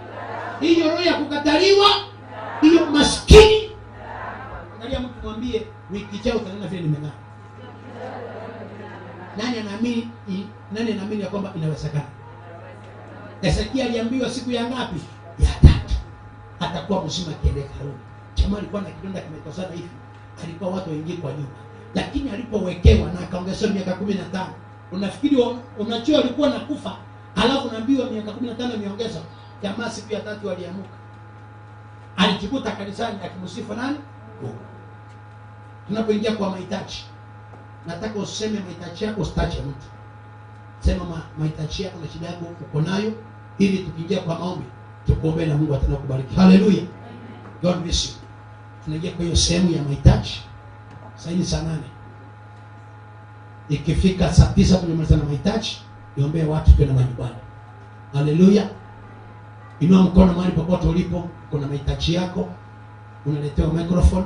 [SPEAKER 1] Hiyo roho ya kukataliwa, hiyo maskini. Angalia mtu mwambie, wiki ijayo utaona vile nimeng'aa. Nani anaamini? Nani anaamini ya kwamba inawezekana? Hezekia aliambiwa siku ya ngapi? Ya tatu atakuwa mzima akienda hekaluni. Jamaa alikuwa na kidonda kimetosana hivi, alikuwa watu waingie kwa nyumba, lakini alipowekewa na akaongezewa miaka 15. Unafikiri unajua alikuwa nakufa, alafu unaambiwa miaka 15 imeongezwa. Jamaa siku ya tatu aliamuka, alijikuta kanisani akimsifu nani? Mungu. Tunapoingia kwa mahitaji, nataka useme mahitaji yako, usitache mtu. Sema mahitaji yako na shida yako uko nayo, ili tukiingia kwa maombi tukuombe na Mungu atakubariki. Haleluya. God bless you. Tunaingia kwa hiyo sehemu ya mahitaji. Sasa ni saa 8. Ikifika saa 9 tunamaliza na mahitaji, niombee watu twende manyumbani. Haleluya. Inua mkono mahali popote ulipo, kuna mahitaji yako, unaletewa microphone.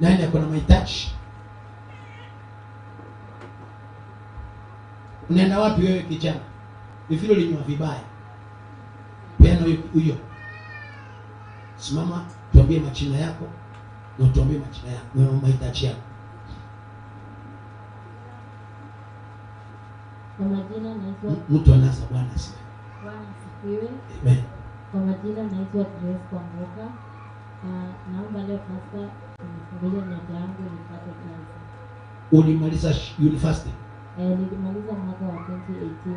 [SPEAKER 1] Nani ako na mahitaji? Unaenda wapi wewe kijana? Ni vile ulinywa vibaya. Peana huyo. Simama, tuambie majina yako na tuambie majina yako na mahitaji yako.
[SPEAKER 2] Kwa majina naitwa
[SPEAKER 1] Mtu anaanza. Bwana asifiwe.
[SPEAKER 2] Bwana asifiwe.
[SPEAKER 1] Amen.
[SPEAKER 2] Kwa majina naitwa Grace Kwamboka. Naomba leo pastor unifungulie nyota yangu nipate kazi.
[SPEAKER 1] Ulimaliza university?
[SPEAKER 2] Nilimaliza mwaka wa 2018.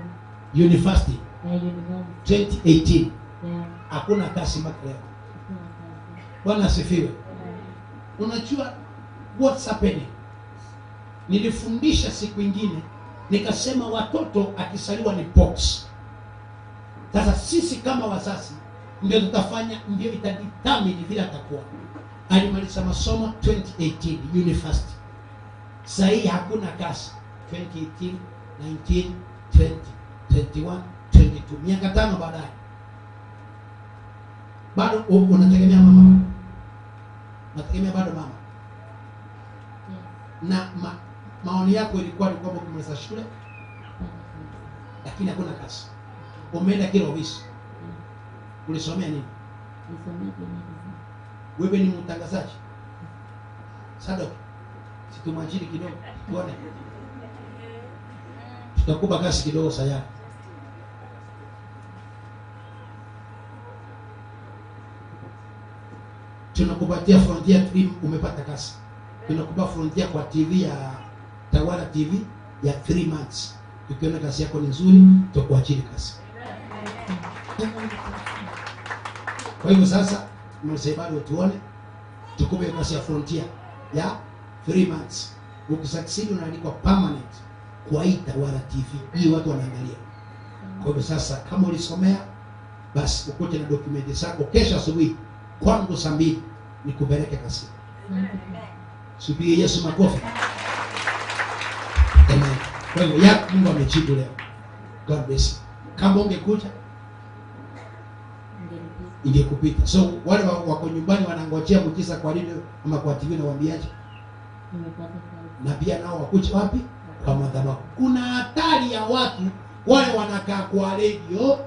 [SPEAKER 1] University?
[SPEAKER 2] University.
[SPEAKER 1] 2018.
[SPEAKER 2] Yeah.
[SPEAKER 1] Hakuna kazi mpaka leo.
[SPEAKER 2] Hakuna kazi.
[SPEAKER 1] Bwana asifiwe. Unajua what's happening? Nilifundisha siku ingine nikasema watoto akisaliwa ni box. Sasa sisi kama wazazi ndio tutafanya, ndio itadetermine vile atakuwa. Alimaliza masomo 2018 university. Sasa hii hakuna kazi. 2018, 19, 20, 21, 22, miaka 5 baadaye. Bado unategemea mama. Unategemea bado mama. Na maoni yako ilikuwa ni kwamba ukimaliza shule lakini hakuna kazi. Umeenda kila ofisi. Ulisomea nini?
[SPEAKER 2] Nilisomea journalism.
[SPEAKER 1] Wewe ni mtangazaji? Sadok, situmwajiri kidogo tuone. Tutakupa kazi kidogo sayari. Tunakupatia Frontier 3, umepata kazi. Tunakupa Frontier kwa TV ya Tawala TV ya 3 months. Tukiona kazi yako ni nzuri, tutakuajiri kazi. Kwa hivyo sasa msebado tuone, tukupe kazi ya Frontier ya 3 months. Ukisucceed unaandikwa permanent kwa hii Tawala TV. Hii watu wanaangalia. Kwa hivyo sasa kama ulisomea basi ukute na dokumenti zako kesho asubuhi kwangu saa 2 nikupeleke kazi. Subiri Yesu makofi. Amen. Kwa hivyo ya Mungu amejibu leo. God bless you. Kama ungekuja ingekupita. So wale wako nyumbani wanangojea muujiza kwa radio ama kwa TV, na waambiaje? Na pia nao wakuja wapi? Kwa madhabahu. Kuna hatari ya watu wale wanakaa kwa radio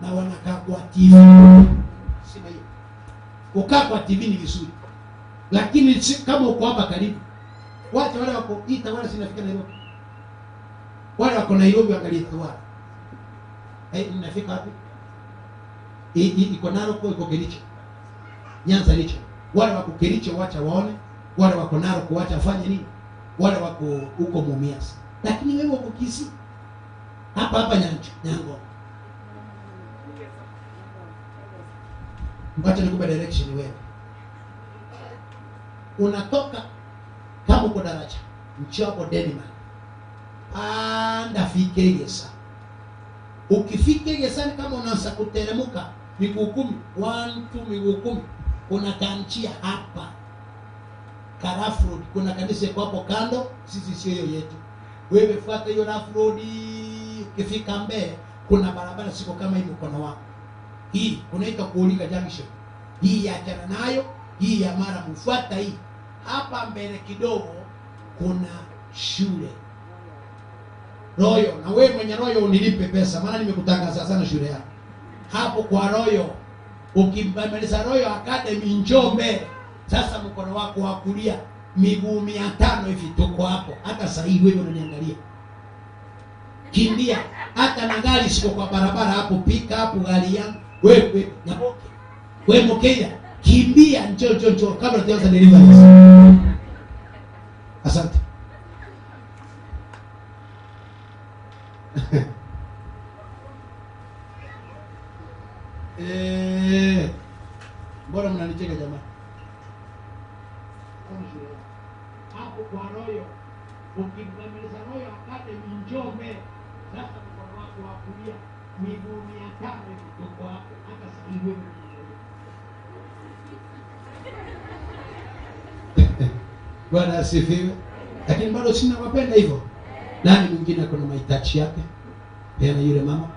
[SPEAKER 1] na wanakaa kwa TV. Sema hiyo. Kukaa kwa TV ni vizuri. Lakini kama uko hapa karibu, watu wale wako Tawala, sinafika Nairobi. Wale wako Nairobi angalia Tawala. Inafika wapi? Iko Narok, iko Kericho. Nyanza Richo. Wale wako Kericho wacha waone, wale wako Narok wacha wafanye nini? Wale wako huko Mumias. Lakini wewe uko Kisii. Hapa hapa Nyango. Wacha nikupe direction wewe. Unatoka kama uko daraja, mchoko Denmark. Panda fike Gesa. Ukifika Gesa kama unaanza kuteremka miguu 10, 1 2 miguu 10, kuna kanchia hapa. Karaf Road, kuna kanisa iko hapo kando, sisi sio hiyo yetu. Wewe fuata hiyo Rough Road hii, ukifika Mbeya kuna barabara siko kama hii mkono wako. Hii kunaitwa Kuulika Junction. Hii ya achana nayo, hii ya Mara mfuata hii. Hapa mbele kidogo kuna shule Royo, na wewe mwenye Royo unilipe pesa, maana nimekutangaza sana shule yako. Hapo kwa Royo, ukimaliza Royo Academy njoo mbele. Sasa mkono wako wa kulia miguu 500 hivi tuko hapo. Hata sasa hivi wewe unaniangalia. Kimbia, hata na gari siko kwa barabara hapo, pick up gari yangu. Wewe Nyaboke. Wewe Mkenya, kimbia njoo njoo njoo kabla tuanze delivery. Asante. Mbona mnanicheka jamani? Hapo kwa Royo, ukimaliza Royo Academy njoo mbele. Sasa mkono wako wa kulia miguu 500 tuko hapo. Hata sasa hivi wewe Bwana asifiwe. Lakini bado sina wapenda hivyo. Nani mwingine ako na mahitaji yake? Peana yule mama.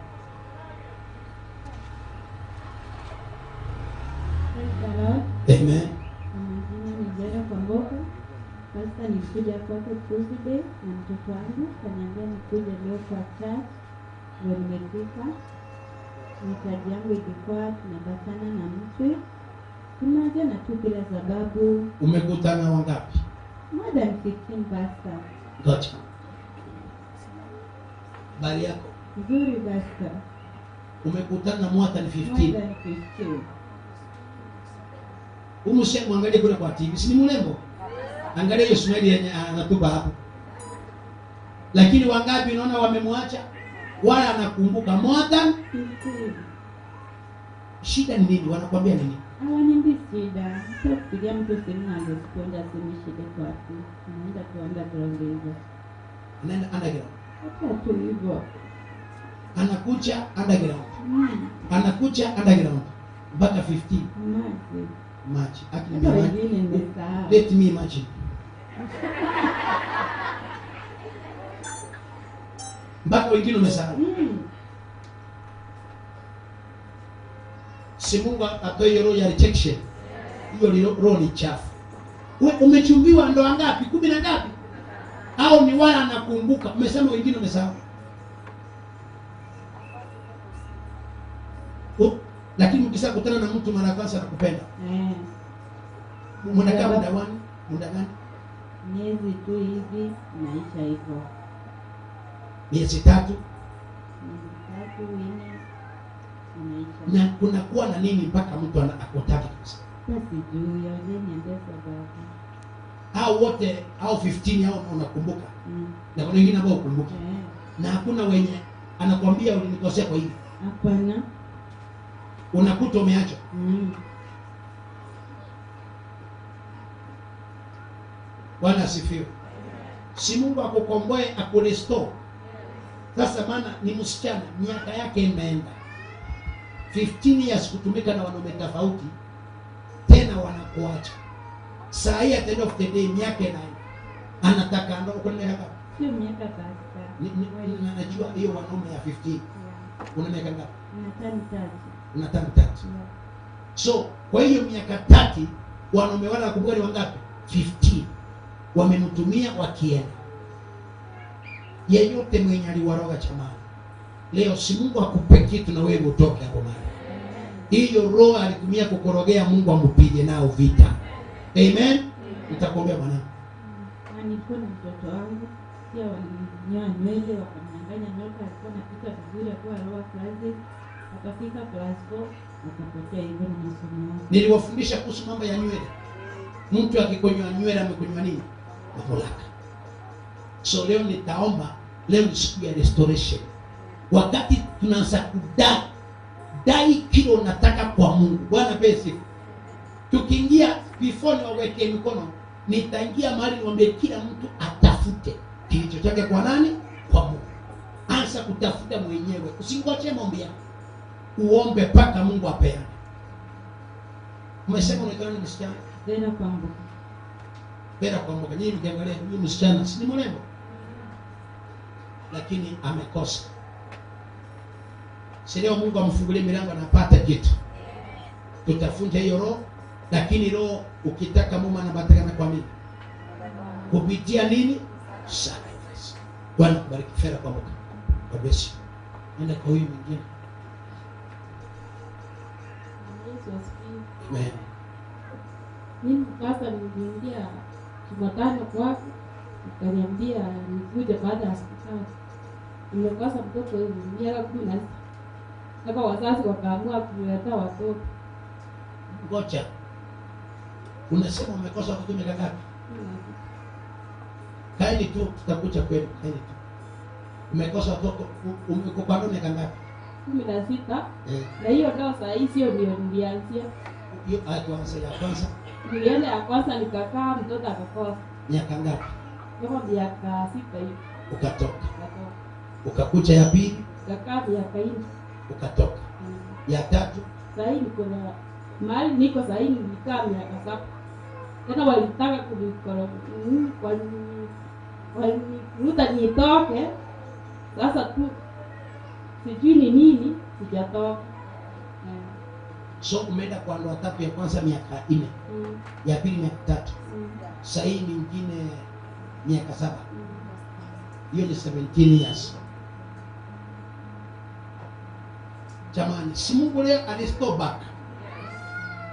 [SPEAKER 1] Amen.
[SPEAKER 18] Majina ni Jera Kwamboka. Pastor, nilikuja kwako Tuesday na mtoto wangu kaniambia nikuje leo kwa church, ndio nimefika. Mahitaji yangu ilikuwa tunabatana na mtu tumeachana tu bila sababu.
[SPEAKER 1] Umekutana wangapi?
[SPEAKER 18] More than 15 pastor.
[SPEAKER 1] Gotcha. Bali yako
[SPEAKER 18] nzuri pastor.
[SPEAKER 1] Umekutana more than 15.
[SPEAKER 18] More than 15.
[SPEAKER 1] Umushe muangalie kule kwa TV, si ni mrembo? Angalia hiyo smile yenye anatupa hapo. Lakini wangapi unaona wamemwacha? Wala anakumbuka more than
[SPEAKER 18] 15.
[SPEAKER 1] Shida ni nini? Wanakuambia nini?
[SPEAKER 18] Hawaniambii shida. Sio kupigia mtu simu angesponda simu shida kwa wapi. Naenda tu underground hivyo.
[SPEAKER 1] Anaenda underground.
[SPEAKER 18] Hata tu hivyo.
[SPEAKER 1] Anakuja underground. Anakuja underground mpaka 15.
[SPEAKER 18] Imagine.
[SPEAKER 1] Imagine.
[SPEAKER 18] Hata wengine nimesahau.
[SPEAKER 1] Let me imagine. Mpaka wengine umesahau. Si Mungu atoe hiyo roho ya rejection. Hiyo roho ni chafu. Wewe umechumbiwa ndoa ngapi? 10 na ngapi? Au ni wala anakumbuka? Umesema wengine umesahau. Lakini mkishakutana na mtu mara kwanza anakupenda. Mnakaa muda gani? Muda gani?
[SPEAKER 18] Miezi tu hivi naisha hivyo.
[SPEAKER 1] Miezi 3.
[SPEAKER 18] Miezi 3 4 inaisha.
[SPEAKER 1] Na kunakuwa na nini mpaka mtu anakutaka kabisa?
[SPEAKER 18] Sijui, niambia sababu.
[SPEAKER 1] Hao wote hao 15 hao unakumbuka. Na kuna wengine ambao ukumbuki. Na hakuna wenye anakuambia ulinikosea kwa hivi.
[SPEAKER 18] Hapana.
[SPEAKER 1] Unakuta umeacha. Bwana asifiwe. Si Mungu akukomboe akurestore. Sasa maana ni msichana miaka yake imeenda. 15 years kutumika na wanaume tofauti tena wanakuacha. Saa hii at the end of the day miaka inaenda. Anataka ndoa uko na miaka ngapi?
[SPEAKER 18] Sio miaka basta.
[SPEAKER 1] Najua hiyo wanaume ya 15. Una miaka ngapi?
[SPEAKER 18] Una 33.
[SPEAKER 1] Una 33. So kwa hiyo miaka 30 wanaume wala nakumbuka ni wangapi? 15. Wamemtumia wakienda. Yeyote mwenye aliwaroga chamani. Leo si Mungu akupe kitu na wewe utoke hapo mahali. Hiyo roho alitumia kukorogea, Mungu ampige nao vita. Amen. Nitakuombea mwanangu.
[SPEAKER 18] Na nilikuwa na mtoto wangu pia walinyoa nywele wakamnyang'anya nyoka, alikuwa anapita vizuri akiwa lower classes, akafika class 4 akapotea hivyo na masomo yake.
[SPEAKER 1] Niliwafundisha kuhusu mambo ya nywele. Mtu akikonyoa nywele amekonyoa nini? Mamlaka. So leo nitaomba, leo ni siku ya restoration. Wakati tunaanza kudai, dai kile unataka kwa Mungu. Bwana pesi. Tukiingia before niwaweke mikono, nitaingia mahali niwaambie kila mtu atafute kilicho chake kwa nani? Kwa Mungu. Anza kutafuta mwenyewe. Usingoje maombi yako. Uombe mpaka Mungu apeane. Umesema unaitwa nani msichana?
[SPEAKER 18] Vera Kwamboka.
[SPEAKER 1] Vera Kwamboka. Nyinyi mkiangalia huyu msichana si ni mrembo? Lakini amekosa. Si leo Mungu amfungulie milango anapata kitu. Tutafunja hiyo roho, lakini roho ukitaka mume anapatikana kwa nini? Kupitia nini? Sacrifice. Bwana kubariki fera kwa Mungu. God bless you. Nenda kwa huyu mwingine.
[SPEAKER 3] Yesu asifiwe.
[SPEAKER 1] Amen.
[SPEAKER 3] Mimi sasa niliingia Jumatano kwake, akaniambia nikuje baada ya siku tatu. Nimekosa mtoto miaka 16. Sasa wazazi wakaamua kuleta watoto.
[SPEAKER 1] Ngoja. Unasema umekosa watoto miaka ngapi? Kaeni tu, tutakuja kwenu. Kaeni tu. Umekosa watoto uko kwa ndoa miaka ngapi?
[SPEAKER 3] 16. Na hiyo ndoa saa hii sio ndio nilianzia.
[SPEAKER 1] Hiyo tuanze ya kwanza.
[SPEAKER 3] Nilienda ya kwanza nikakaa, mtoto akakosa.
[SPEAKER 1] Miaka ngapi?
[SPEAKER 3] Kama miaka 6 hivi.
[SPEAKER 1] Ukatoka. Ukakuja ya pili?
[SPEAKER 3] Nikakaa miaka 4.
[SPEAKER 1] Ukatoka. Ya tatu?
[SPEAKER 3] Saa hii niko na mahali niko saa hii nilikaa miaka 7. Tena walitaka waliniruta nitoke. Sasa tu sijui ni nini sijatoka.
[SPEAKER 1] So umeenda kwa ndoa tatu, ya kwanza miaka 4. Ya pili miaka 3. Sasa hii nyingine miaka 7. Hiyo ni 17 years. Jamani, si Mungu leo alistop back.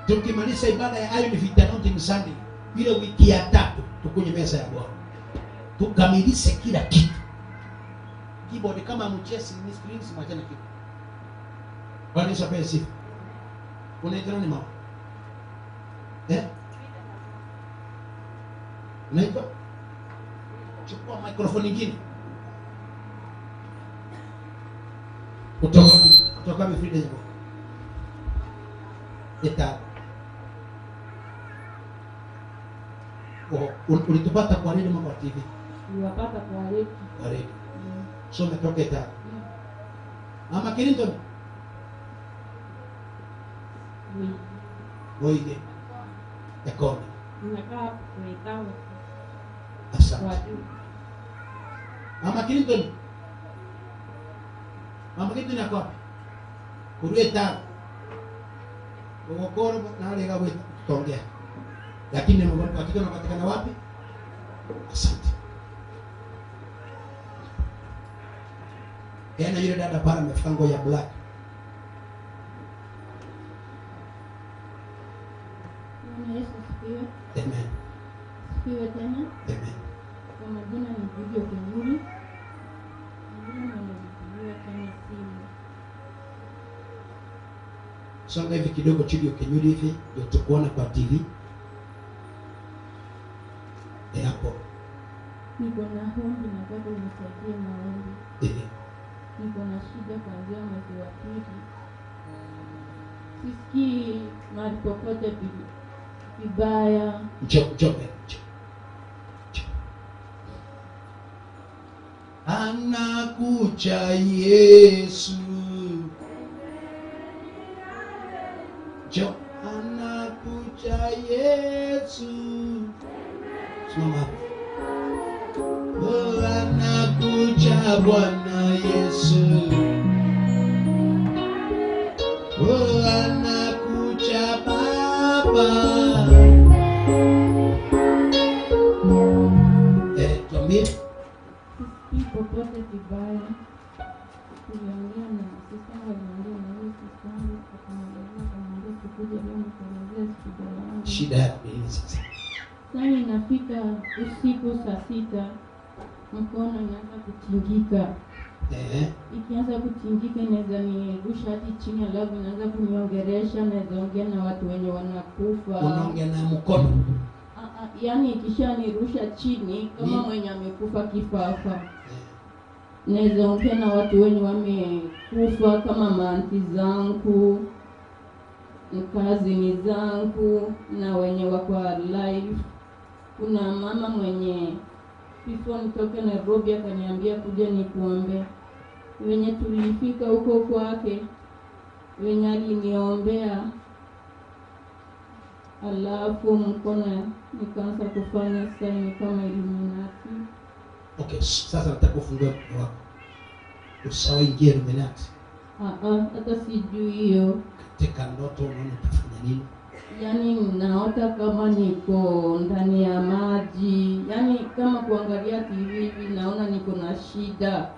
[SPEAKER 1] Tukimaliza ibada ya Iron Feet Anointing Sunday, ile wiki ya 3 tukunye meza ya Bwana. Tukamilishe kila kitu. Keyboard kama mchesi ni screen simwachane kitu. Bwana Yesu apewe sifa. Unaitwa nani mama? Eh? Unaitwa? Chukua microphone nyingine. Kutoka wapi Frida yako? Eta. Oh, ulitupata kwa radio ama kwa TV?
[SPEAKER 3] Niliwapata kwa radio.
[SPEAKER 1] Kwa radio. So umetoka Eta. Mama Clinton. Boige. Ekona.
[SPEAKER 3] Ninakaa kwa.
[SPEAKER 1] Asante. Mama Clinton. Mama Clinton yako wapi? Kurueta. Ogokoro na lega wetu tutaongea. Lakini watoto wanapatikana wapi? Asante. Tena yule dada pale amefunga ya black.
[SPEAKER 19] Bwana Yesu asifiwe.
[SPEAKER 1] Amen.
[SPEAKER 19] Asifiwe tena.
[SPEAKER 1] Amen.
[SPEAKER 19] Kwa majina ni Gideon Kenyuri. Mimi nilipigiwa tena simu.
[SPEAKER 1] Songa hivi kidogo Gideon Kenyuri hivi ndio tukuona kwa TV. Hapo.
[SPEAKER 19] Niko na ombi, nataka unisaidie maombi. Niko na shida kuanzia mwezi wa 2. Sisikii mahali popote vibaya.
[SPEAKER 1] Njoo. Anakuja Yesu. Njoo, anakuja Yesu. Simama hapo. Oh, anakuja Bwana Yesu. Oh, anakuja Baba. Tuambie.
[SPEAKER 19] Sisikii popote vibaya. Tuliongea na sister, waliongea na huyu sister wangu, akamwambia sikuje leo nikuelezee shida yangu.
[SPEAKER 1] Shida yako ni nini sasa?
[SPEAKER 19] Sasa inafika usiku saa 6, mkono inaanza kutingika. Ikianza kutingika inaweza nirusha hadi chini, alafu inaanza kuniongeresha, naweza ongea na watu wenye wanakufa.
[SPEAKER 1] Unaongea na mkono?
[SPEAKER 19] Yaani ikishanirusha chini kama mwenye amekufa kifafa. Naweza ongea na watu wenye wamekufa kama maanti zangu, kazini zangu na wenye wako alive. Kuna mama mwenye before nitoke Nairobi akaniambia kuja nikuombe. Wenye tulifika huko kwake, wenye aliniombea, alafu mkono nikaanza kufanya sign kama Illuminati.
[SPEAKER 1] Okay, sasa nataka ufungue mkono wako. Usawa ingie Illuminati.
[SPEAKER 19] Hata sijui hiyo.
[SPEAKER 1] Katika ndoto unaona ukifanya nini?
[SPEAKER 19] Yaani naota kama niko ndani ya maji, yaani kama kuangalia TV hivi naona niko na shida,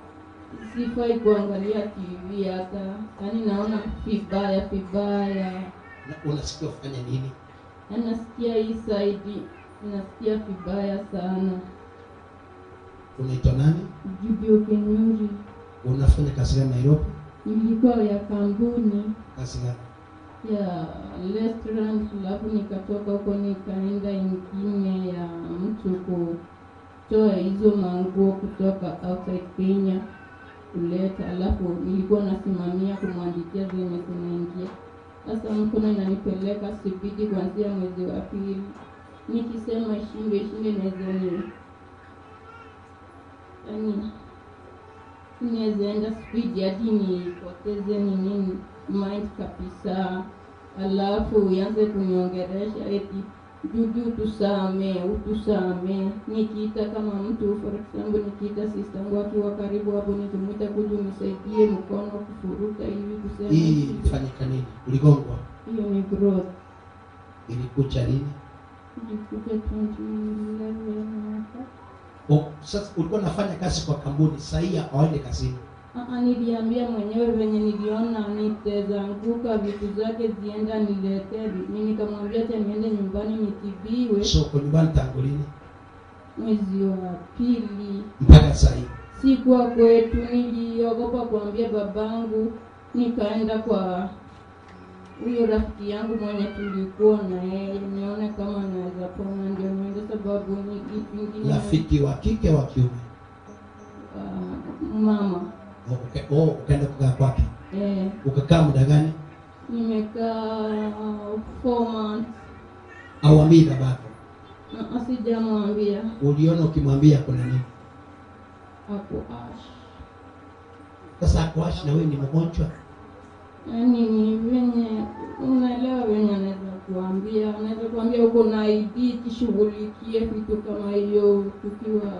[SPEAKER 19] sifai kuangalia TV hata, yaani naona vibaya vibaya.
[SPEAKER 1] Na unasikia ufanye nini?
[SPEAKER 19] Nasikia hii side, nasikia vibaya sana.
[SPEAKER 1] Unaitwa nani?
[SPEAKER 19] Judy Okenyuri.
[SPEAKER 1] Unafanya kazi gani Nairobi?
[SPEAKER 19] Nilikuwa ya kampuni.
[SPEAKER 1] Kazi gani?
[SPEAKER 19] Ya restaurant, alafu nikatoka huko nikaenda ingine ya mtu kutoa hizo manguo kutoka outside Kenya kuleta, alafu nilikuwa nasimamia kumwandikia zenye zinaingia. Sasa mkono inanipeleka sibidi kuanzia mwezi wa pili, nikisema ishinde ishinde naweza ni yaani naweza enda spidi hadi nipoteze nini mind kabisa, alafu uanze kuniongeresha eti Judy utusame utusame. Nikiita kama mtu for example, nikiita sister yangu akiwa karibu hapo, nikimuita kuja unisaidie mkono kufuruta hivi kusema.
[SPEAKER 1] Hii ilifanyika nini? Uligongwa?
[SPEAKER 19] Hiyo ni growth.
[SPEAKER 1] Ilikuja lini?
[SPEAKER 19] Ilikuja 2011 mwaka.
[SPEAKER 1] Sasa ulikuwa unafanya kazi kwa kampuni, sasa hii hawaende kazini?
[SPEAKER 19] Niliambia mwenyewe venye niliona nitazanguka vitu zake zienda niletee. Mimi nikamwambia acha niende nyumbani nitibiwe.
[SPEAKER 1] So uko nyumbani tangu lini?
[SPEAKER 19] Mwezi wa pili.
[SPEAKER 1] Mpaka sasa hivi?
[SPEAKER 19] Sikuwa kwetu, niliogopa kuambia babangu, nikaenda kwa huyo rafiki yangu mwenye tulikuwa na yeye, nione kama naweza pona ndio niende, sababu ni kitu kingine.
[SPEAKER 1] Rafiki wa kike wa kiume?
[SPEAKER 19] Mama.
[SPEAKER 1] Okay. Oh, ukaenda kukaa kwake?
[SPEAKER 19] Eh.
[SPEAKER 1] Ukakaa muda gani?
[SPEAKER 19] Nimekaa 4 months.
[SPEAKER 1] Auambii babako?
[SPEAKER 19] Sijamwambia.
[SPEAKER 1] Uliona ukimwambia kuna nini?
[SPEAKER 19] Hakuash.
[SPEAKER 1] Sasa hakuash na wewe ni mgonjwa?
[SPEAKER 19] Yaani ni venye unaelewa venye anaweza kuambia, anaweza kuambia uko na ID jishughulikie vitu kama hiyo, tukiwa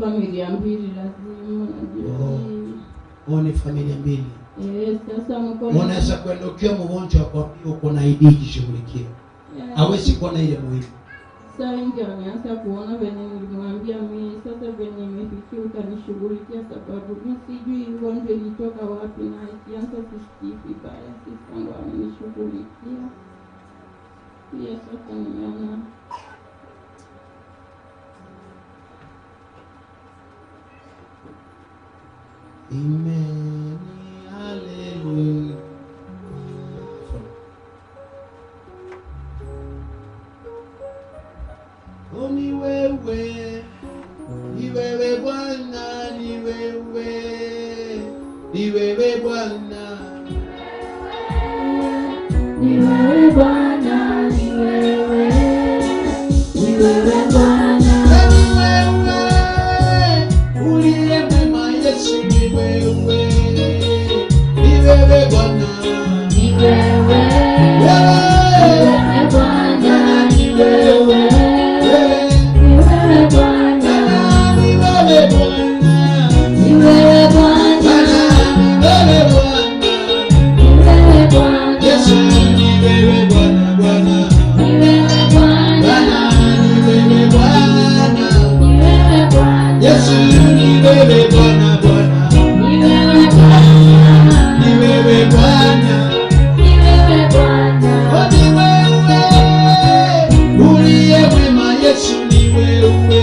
[SPEAKER 19] familia mbili lazima unajua.
[SPEAKER 1] Oh, ni familia mbili.
[SPEAKER 19] Sasa mkono.
[SPEAKER 1] Unaweza kwenda ukiwa mgonjwa kwa uko na ID jishughulikie. Hawezi kuwa na ile muhimu.
[SPEAKER 19] Sasa ndio ameanza kuona venye nilimwambia mimi, sasa venye imefikia utanishughulikia, sababu mimi sijui ugonjwa ilitoka wapi na ikianza sisikii vibaya, sister yangu amenishughulikia. Pia sasa nimeona
[SPEAKER 1] Amen. Hallelujah. Oh, ni wewe, ni wewe Bwana, ni wewe, ni wewe Bwana,
[SPEAKER 14] ni wewe Bwana, ni wewe, ni wewe Bwana,
[SPEAKER 1] ni wewe uliye mwema Yesu, ni wewe, ni wewe Bwana,
[SPEAKER 14] ni wewe, ni wewe Bwana, ni wewe, ni wewe Bwana,
[SPEAKER 1] ni wewe Bwana,
[SPEAKER 14] ni wewe Bwana,
[SPEAKER 1] ni wewe Bwana,
[SPEAKER 14] ni wewe Bwana,
[SPEAKER 1] Yesu, ni wewe Bwana, Bwana,
[SPEAKER 14] ni wewe Bwana,
[SPEAKER 1] ni wewe Bwana,
[SPEAKER 14] ni wewe Bwana,
[SPEAKER 1] Yesu, ni wewe Bwana, Bwana,
[SPEAKER 14] ni wewe Bwana,
[SPEAKER 1] ni wewe Bwana,
[SPEAKER 14] ni wewe Bwana,
[SPEAKER 1] oh, ni wewe uliye mwema Yesu, ni wewe,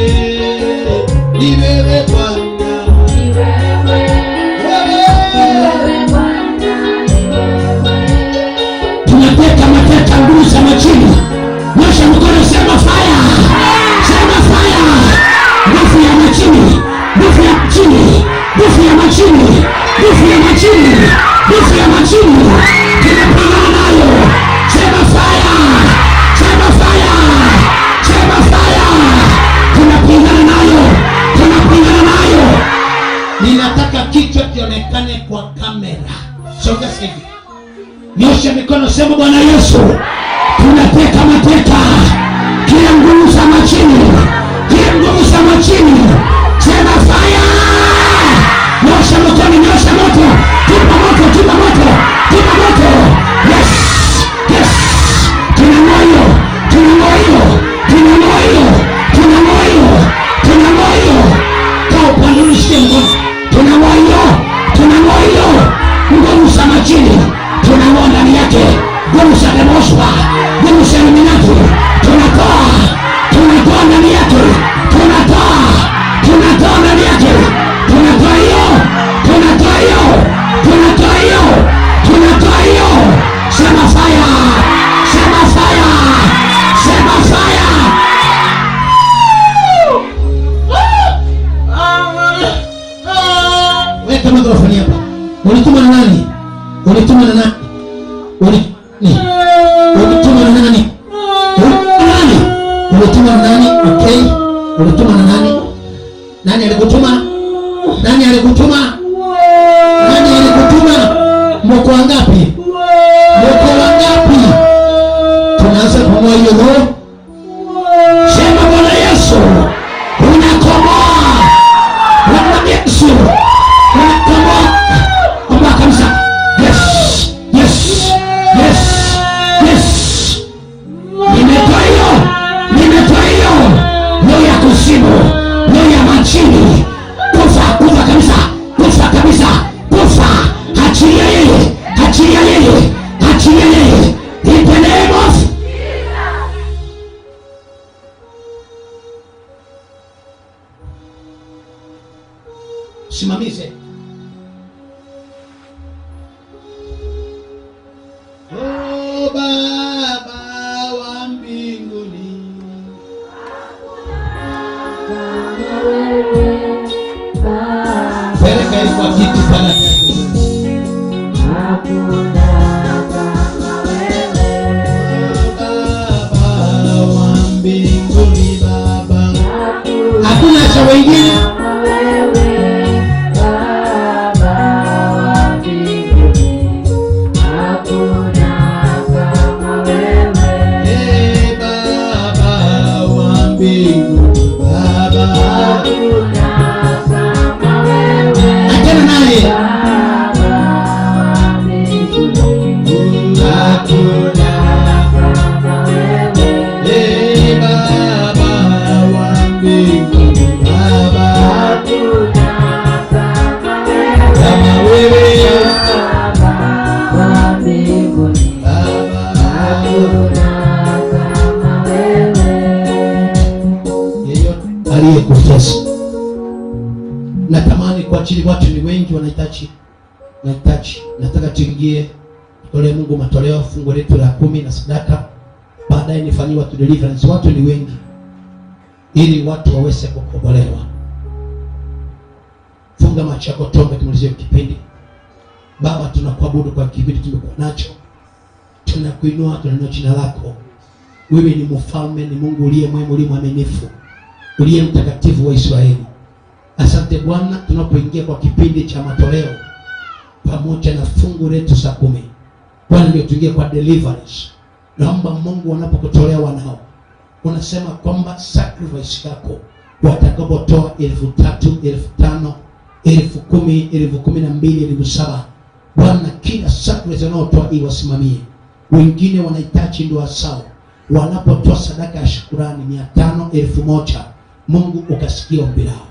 [SPEAKER 1] ni wewe Bwana,
[SPEAKER 14] ni wewe, ni wewe Bwana, ni wewe.
[SPEAKER 15] Tunateka mateka nguvu za majini. Nyosha mkono, sema fire, sema fire. Nguvu ya majini, nguvu ya majini, nguvu ya majini, nguvu ya majini, nguvu ya majini, tunapigana nayo. Sema fire, sema fire, sema fire. Tunapigana nayo, tunapigana nayo. Ninataka kichwa kionekane kwa kamera. Songa hivi. Nyosha mikono, sema Bwana Yesu, tunateka mateka kila nguvu za majini, kila nguvu za majini, sema fire. Nyosha mkono, nyosha moto. hiyo nguvu. Tunang'oa hiyo. Tunang'oa hiyo. Nguvu za majini tunang'oa ndani yake. Nguvu za demoswa, nguvu za Illuminati tunatoa. Tunatoa ndani yake. Tunatoa. Tunatoa ndani yake. Tunatoa hiyo. Tunatoa hiyo. Tunatoa hiyo. Tunatoa hiyo. Sema fire. Sema fire. Sema fire.
[SPEAKER 1] Weka mikrofoni hapa. Ulituma na nani? Ulituma na nani? Ulituma na nani? Ulituma na nani? Okay. Ulituma na nani? Nani alikutuma? Nani alikutuma? Nani alikutuma? Mko wangapi? Mko wangapi? Tunaanza kung'oa hiyo roho.
[SPEAKER 15] Sema Bwana Yesu, unakomoa. Bwana Yesu, unakomoa. Komboa kabisa. Yes, yes, yes, yes. Nimetoa hiyo. Nimetoa hiyo. Roho ya kuzimu, roho ya majini. Kufa, kufa kabisa. Kufa kabisa. Kufa. Achilia yeye. Achilia yeye. Achilia yeye. In the name of
[SPEAKER 1] Simamize. Oh Baba wa mbinguni, peleka hii kwa kiti pale. Baba wa mbinguni, Baba,
[SPEAKER 15] hakuna cha wengine. Achana naye.
[SPEAKER 1] Aliyekutesa. Natamani kwa ajili watu ni wengi wanahitaji. Nataka tuingie tutolee Mungu matoleo, fungu letu la 10 na sadaka. Baadaye nifanyie watu deliverance. Watu ni wengi, ili watu waweze kukombolewa. Funga macho yako, tuombe tumalizie kipindi. Baba, tunakuabudu kwa kipindi tumekuwa nacho. Tunakuinua, tunainua jina lako. Wewe ni mfalme, ni Mungu uliye mwema, uliye mwaminifu, uliye mtakatifu wa Israeli. Asante Bwana, tunapoingia kwa kipindi cha matoleo pamoja na fungu letu za 10. Bwana, ndio tuingie kwa deliverance. Naomba Mungu wanapokutolea wanao, unasema kwamba sacrifice yako watakapotoa 3,000, 5,000, 10,000, 12,000, 7,000, Bwana, kila sacrifice wanaotoa iwasimamie. Wengine wanahitaji ndoa zao, wanapotoa sadaka ya shukrani 500, 1,000, Mungu ukasikia ombi lao.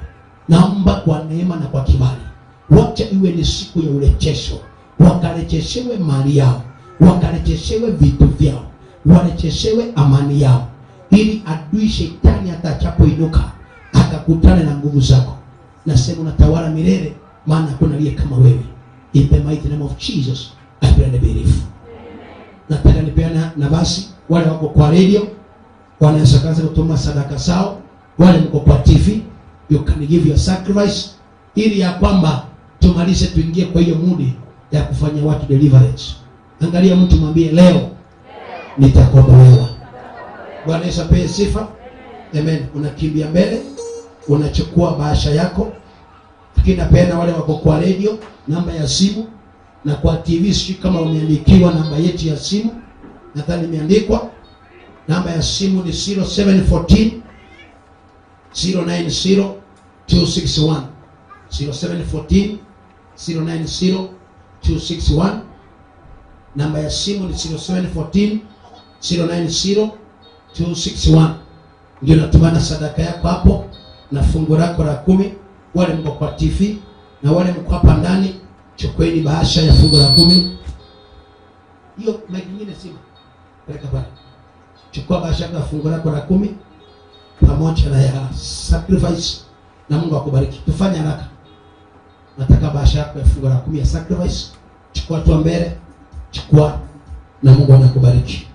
[SPEAKER 1] Naomba kwa neema na kwa kibali, wacha iwe ni siku ya urejesho, wakarejeshewe mali yao, wakarejeshewe vitu vyao, warejeshewe amani yao, ili adui shetani atachapoinuka akakutana na nguvu zako. Nasema unatawala milele, maana hakuna aliye kama wewe. In the mighty name of Jesus, I pray and believe. Nataka nipeana nafasi wale wako kwa radio wanaweza kaanza kutuma sadaka zao, wale mko kwa TV you can give your sacrifice, ili ya kwamba tumalize tuingie kwa hiyo mudi ya kufanya watu deliverance. Angalia mtu mwambie leo nitakombolewa. Bwana Yesu apewe sifa. Amen. Unakimbia mbele, unachukua bahasha yako. Lakini napeana wale wako kwa radio namba ya simu, na kwa TV sijui kama umeandikiwa namba yetu ya simu. Nadhani imeandikwa. Namba ya simu ni 0714 090 261. 0714 090 261. Namba ya simu ni 0714 090 261. Ndio natumana sadaka yako hapo na fungu lako la 10. Wale mko kwa TV na wale mko hapa ndani, chukueni bahasha ya fungu la 10. Hiyo mic nyingine sima. Peleka pale. Chukua bahasha ya fungu lako la 10 pamoja na ya sacrifice, na Mungu akubariki. Tufanye haraka. Nataka bahasha yako ya fungu la 10 ya sacrifice. Chukua tu mbele. Chukua na Mungu anakubariki.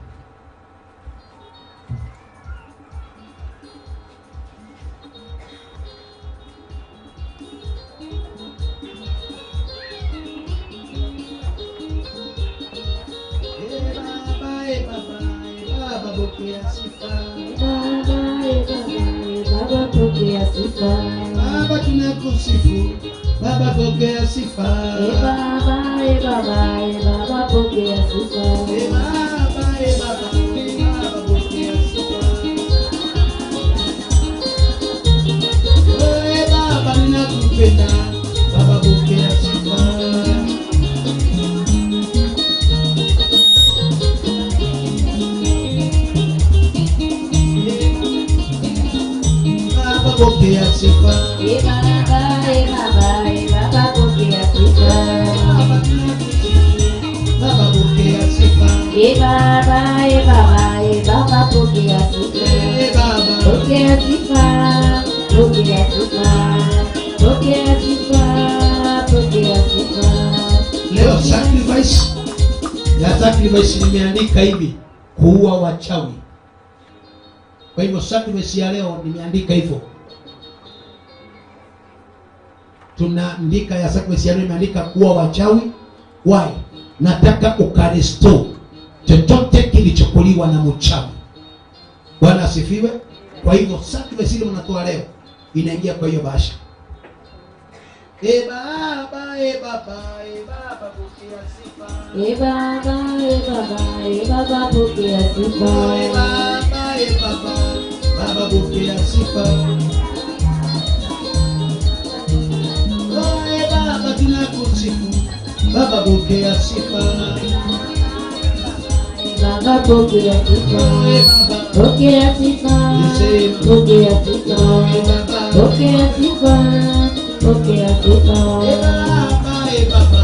[SPEAKER 1] Baba tunakusifu, Baba pokea sifa.
[SPEAKER 2] E Baba, e Baba, e Baba pokea sifa.
[SPEAKER 1] E Baba, e Baba, e Baba pokea sifa. E Baba ninakupenda, Baba pokea sifa. Pokea sifa.
[SPEAKER 2] E Baba, e Baba, e Baba pokea sifa.
[SPEAKER 1] Baba pokea sifa.
[SPEAKER 2] E Baba, e Baba, e Baba pokea sifa.
[SPEAKER 1] E Baba
[SPEAKER 2] pokea sifa, pokea sifa, pokea sifa, pokea sifa.
[SPEAKER 1] Leo sacrifice ya sacrifice nimeandika hivi, kuua wachawi. Kwa hivyo sacrifice ya leo nimeandika hivyo. Tunaandika ya sacrifice ya leo nimeandika kuua wachawi. Why? Nataka ukarestore chochote kilichokuliwa na mchawi. Bwana asifiwe. Kwa hivyo sacrifice ile mnatoa leo inaingia kwa hiyo bahasha. E Baba, e Baba, e Baba pokea sifa.
[SPEAKER 2] E Baba, e Baba, e Baba pokea sifa.
[SPEAKER 1] E Baba, e Baba, Baba pokea sifa. E Baba tunakusifu, Baba pokea sifa.
[SPEAKER 2] Baba pokea sifa. Pokea sifa. Pokea sifa. Pokea sifa. Pokea sifa.
[SPEAKER 1] E Baba, e Baba,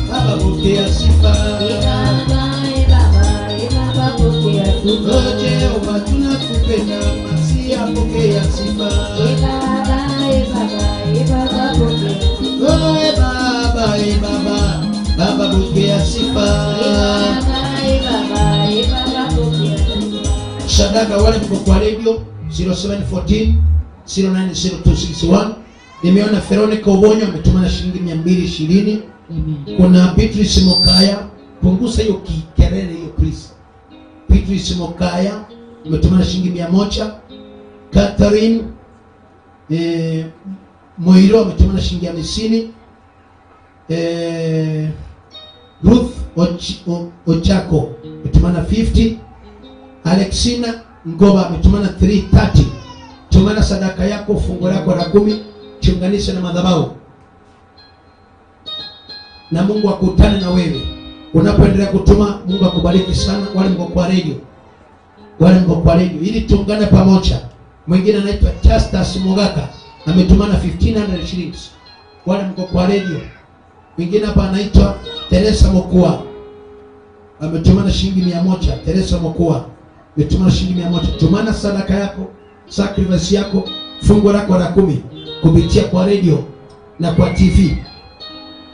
[SPEAKER 1] Baba pokea sifa.
[SPEAKER 2] E Baba, e Baba, e Baba pokea sifa.
[SPEAKER 1] O Jehova tunakupenda, Masia pokea sifa.
[SPEAKER 2] E Baba, e Baba, e Baba pokea sifa.
[SPEAKER 1] O e Baba, e Baba, Baba pokea sifa.
[SPEAKER 2] E Baba, e Baba, e Baba pokea sifa.
[SPEAKER 1] Sadaka wale mko kwa radio 0714 090261. Nimeona Veronica Obonyo ametuma na shilingi 220. Kuna Beatrice Mokaya, punguza hiyo kikelele hiyo please. Beatrice Mokaya ametuma na shilingi 100. Catherine Moiro ametuma na shilingi 50. Ruth Ochako ametuma na 50. Alexina Ngoba ametuma na 330. Tumana sadaka yako, fungu lako la 10, chunganisha na madhabahu. Na Mungu akutane na wewe. Unapoendelea kutuma, Mungu akubariki sana. Wale mko kwa radio, wale mko kwa radio, ili tuungane pamoja. Mwingine anaitwa Justus Mugaka ametumana 1500 shillings. Wale mko kwa radio. Mwingine hapa anaitwa Teresa Mokua ametumana shilingi 100. Teresa Mokua ametumana shilingi 100. Tumana sadaka yako, sacrifice yako, fungu lako la 10 kupitia kwa radio na kwa TV.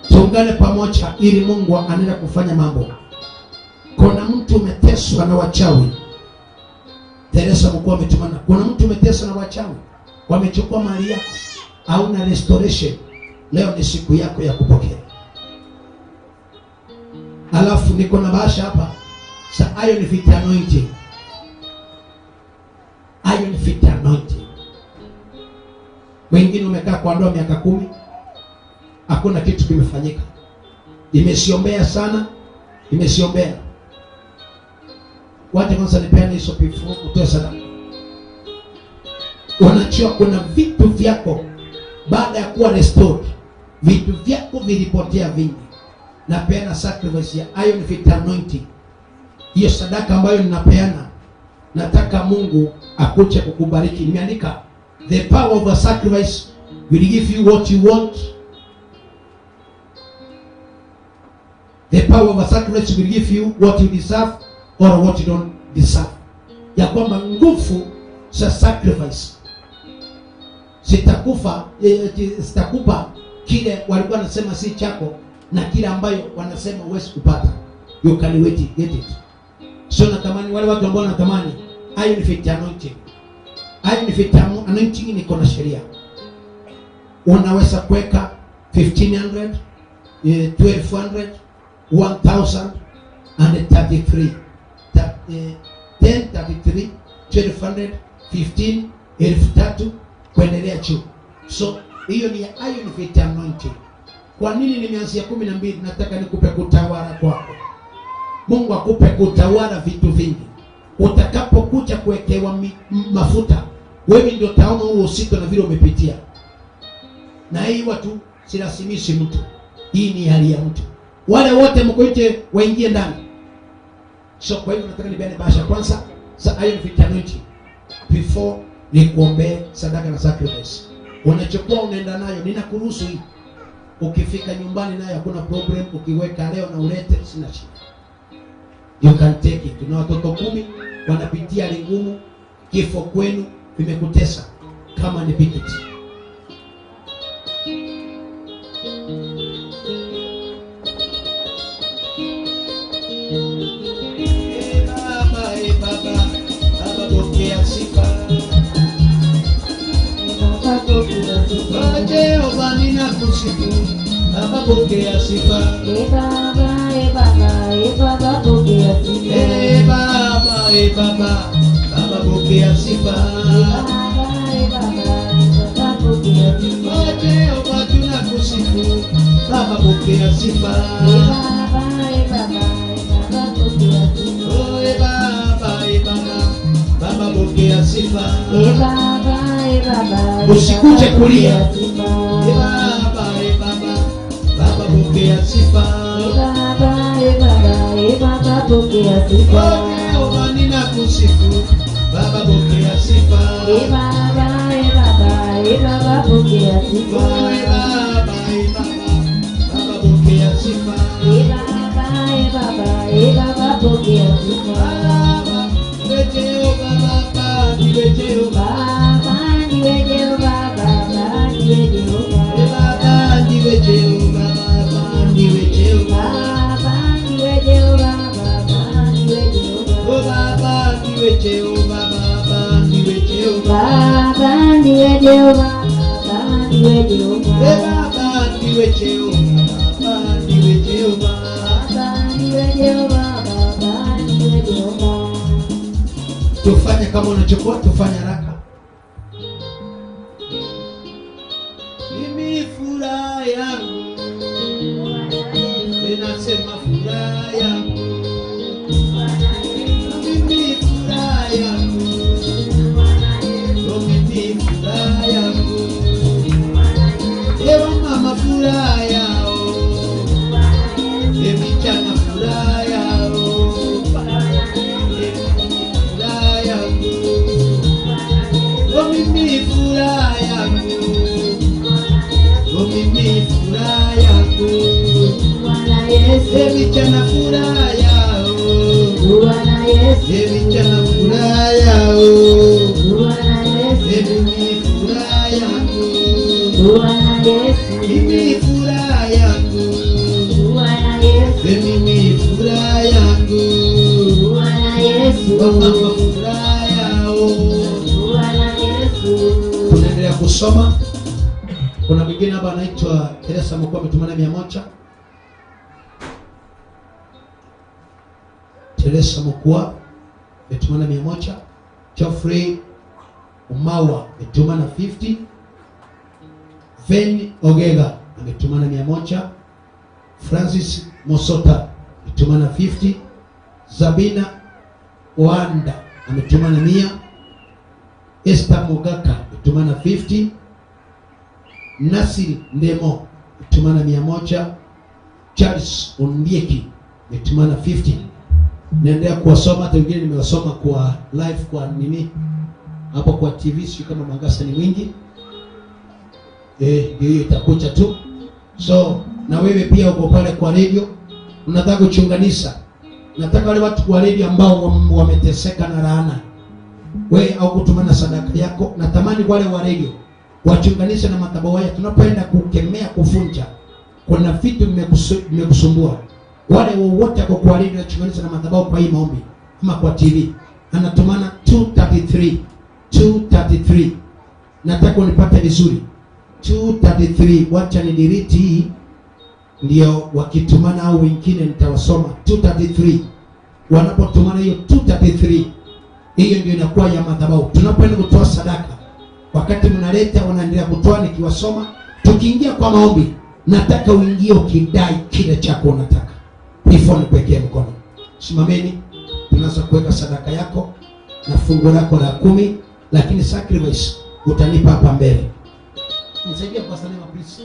[SPEAKER 1] Tuungane pamoja ili Mungu anaenda kufanya mambo. Kuna mtu umeteswa na wachawi. Teresa Mkuu ametumana. Kuna mtu umeteswa na wachawi, wamechukua mali yako, hauna restoration. Leo ni siku yako ya kupokea. Alafu niko na bahasha hapa. Sa iron fit anointing. Iron fit anointing. Wengine umekaa kwa ndoa miaka 10, hakuna kitu kimefanyika. Imesiombea sana, imesiombea. Wacha kwanza nipeane hizo pifu utoe sadaka. Wanachua kuna vitu vyako baada ya kuwa restored, vitu vyako vilipotea vingi. Napeana sacrifice ya iron fit anointing. Hiyo sadaka ambayo ninapeana, nataka Mungu akuje kukubariki. Nimeandika the power of a sacrifice will give you what you want. The power of a sacrifice will give you what you deserve or what you don't deserve. Ya kwamba nguvu za sacrifice zitakupa kile walikuwa wanasema si chako na kile ambayo wanasema huwezi kupata. You can wait it, get it. So natamani wale watu ambao wanatamani iron fit anointing. Iron fit anointing ni kona sheria. Unaweza kuweka 1500, 1200, 1033, 1033, 1200, 15, 3000 kuendelea juu. So hiyo ni iron fit anointing. Kwa nini nimeanzia 12? Nataka nikupe kutawala kwako. Mungu akupe kutawala vitu vingi. Utakapokuja kuwekewa mafuta, wewe ndio utaona huo usito na vile umepitia. Na hii watu silazimishi mtu. Hii ni hali ya mtu. Wale wote mko nje waingie ndani. So kwa hiyo nataka nibeane bahasha kwanza za iron fit anointing before nikuombee sadaka na sacrifice. Unachukua unaenda nayo, ninakuruhusu hii. Ukifika nyumbani nayo hakuna problem, ukiweka leo na ulete sina shida. You can take it. Tuna watoto 10 wanapitia hali ngumu, kifo kwenu vimekutesa kama ni bikiti. Baba, Baba pokea sifa. Jehova ninakusifu, Baba pokea sifa.
[SPEAKER 2] E Baba, e Baba, e Baba pokea sifa.
[SPEAKER 1] E Baba, e Baba, Baba pokea sifa.
[SPEAKER 2] E Baba, e Baba, Baba pokea sifa.
[SPEAKER 1] Jehova tunakusifu, Baba pokea sifa.
[SPEAKER 2] E Baba, e Baba, Baba pokea sifa.
[SPEAKER 1] E Baba, e Baba, Baba pokea sifa.
[SPEAKER 2] E Baba, e Baba,
[SPEAKER 1] usikuje kulia. E Baba, e Baba, Baba pokea sifa.
[SPEAKER 2] E Baba, e Baba, e Baba pokea sifa.
[SPEAKER 1] Jehova ninakusifu, Baba pokea sifa.
[SPEAKER 2] E Baba, e Baba, e Baba pokea sifa.
[SPEAKER 1] E Baba, e Baba, Baba pokea sifa.
[SPEAKER 2] E Baba, e Baba, e Baba pokea sifa.
[SPEAKER 1] Baba, ndiwe Jehova, Baba, ndiwe Jehova.
[SPEAKER 2] Baba, ndiwe Jehova, Baba, ndiwe Jehova.
[SPEAKER 1] Baba, ndiwe Jehova, Baba, ndiwe Jehova.
[SPEAKER 2] Baba, ndiwe Jehova, Baba, ndiwe Jehova.
[SPEAKER 1] Oh, Baba, ndiwe Jehova, Baba, ndiwe Jehova.
[SPEAKER 2] Baba, ndiwe Jehova, Baba, ndiwe Jehova.
[SPEAKER 1] Baba, ndiwe Jehova, Baba, ndiwe Jehova.
[SPEAKER 2] Baba, ndiwe Jehova, Baba, ndiwe Jehova.
[SPEAKER 1] Tufanye kama unachukua, tufanye haraka. Mimi furaha yangu, ninasema furaha yangu. Mimi furaha yangu, mimi furaha yangu. Ewa mama furaha yao, vijana furaha yao. Mimi furaha yangu, mimi furaha yangu.
[SPEAKER 2] Bwana Yesu,
[SPEAKER 1] vijana furaha yao.
[SPEAKER 2] Bwana Yesu,
[SPEAKER 1] vijana furaha yao.
[SPEAKER 2] Bwana Yesu,
[SPEAKER 1] mimi furaha yangu.
[SPEAKER 2] Bwana Yesu,
[SPEAKER 1] mimi furaha yangu.
[SPEAKER 2] Bwana Yesu,
[SPEAKER 1] mimi furaha yangu.
[SPEAKER 2] Bwana Yesu,
[SPEAKER 1] mama furaha yao.
[SPEAKER 2] Bwana Yesu.
[SPEAKER 1] Tunaendelea kusoma. Kuna mwingine hapa anaitwa Teresa Mkuu ametumana 100. Teresa Mkuu ametumana 100. Geoffrey Umawa ametumana 50. Ven Ogega ametumana 100. Francis Mosota ametumana 50. Zabina Oanda ametumana 100. Esther Mogaka ametumana 50. Nasiri Ndemo ametumana 100. Charles Ondieki ametumana 50. Naendelea kuwasoma, hata wengine nimewasoma kwa live kwa nini hapo kwa TV, sio kama mwangaza ni mwingi. Ndio hiyo itakuja tu. So na wewe pia uko pale kwa radio unataka kuchunganisha. Nataka wale watu kwa radio ambao wameteseka na laana, wewe au kutumana sadaka yako, natamani wale wa radio wachunganishe na madhabahu haya. Tunapoenda kukemea, kufunja, kuna vitu vimekusumbua. Wale wowote wako kwa radio wachunganisha na madhabahu kwa hii maombi ama kwa TV, anatumana 233 233. Nataka unipate vizuri 233. Wacha ni delete hii, ndio wakitumana au wengine nitawasoma. 233 wanapotumana hiyo 233, hiyo ndio inakuwa ya madhabahu. Tunapoenda kutoa sadaka, wakati mnaleta wanaendelea kutoa, nikiwasoma. Tukiingia kwa maombi, nataka uingie ukidai kile chako unataka. Before nikuwekee mkono, simameni. Tunaanza kuweka sadaka yako na fungu lako la 10, lakini sacrifice utanipa hapa mbele. Nisaidie kwa salama please.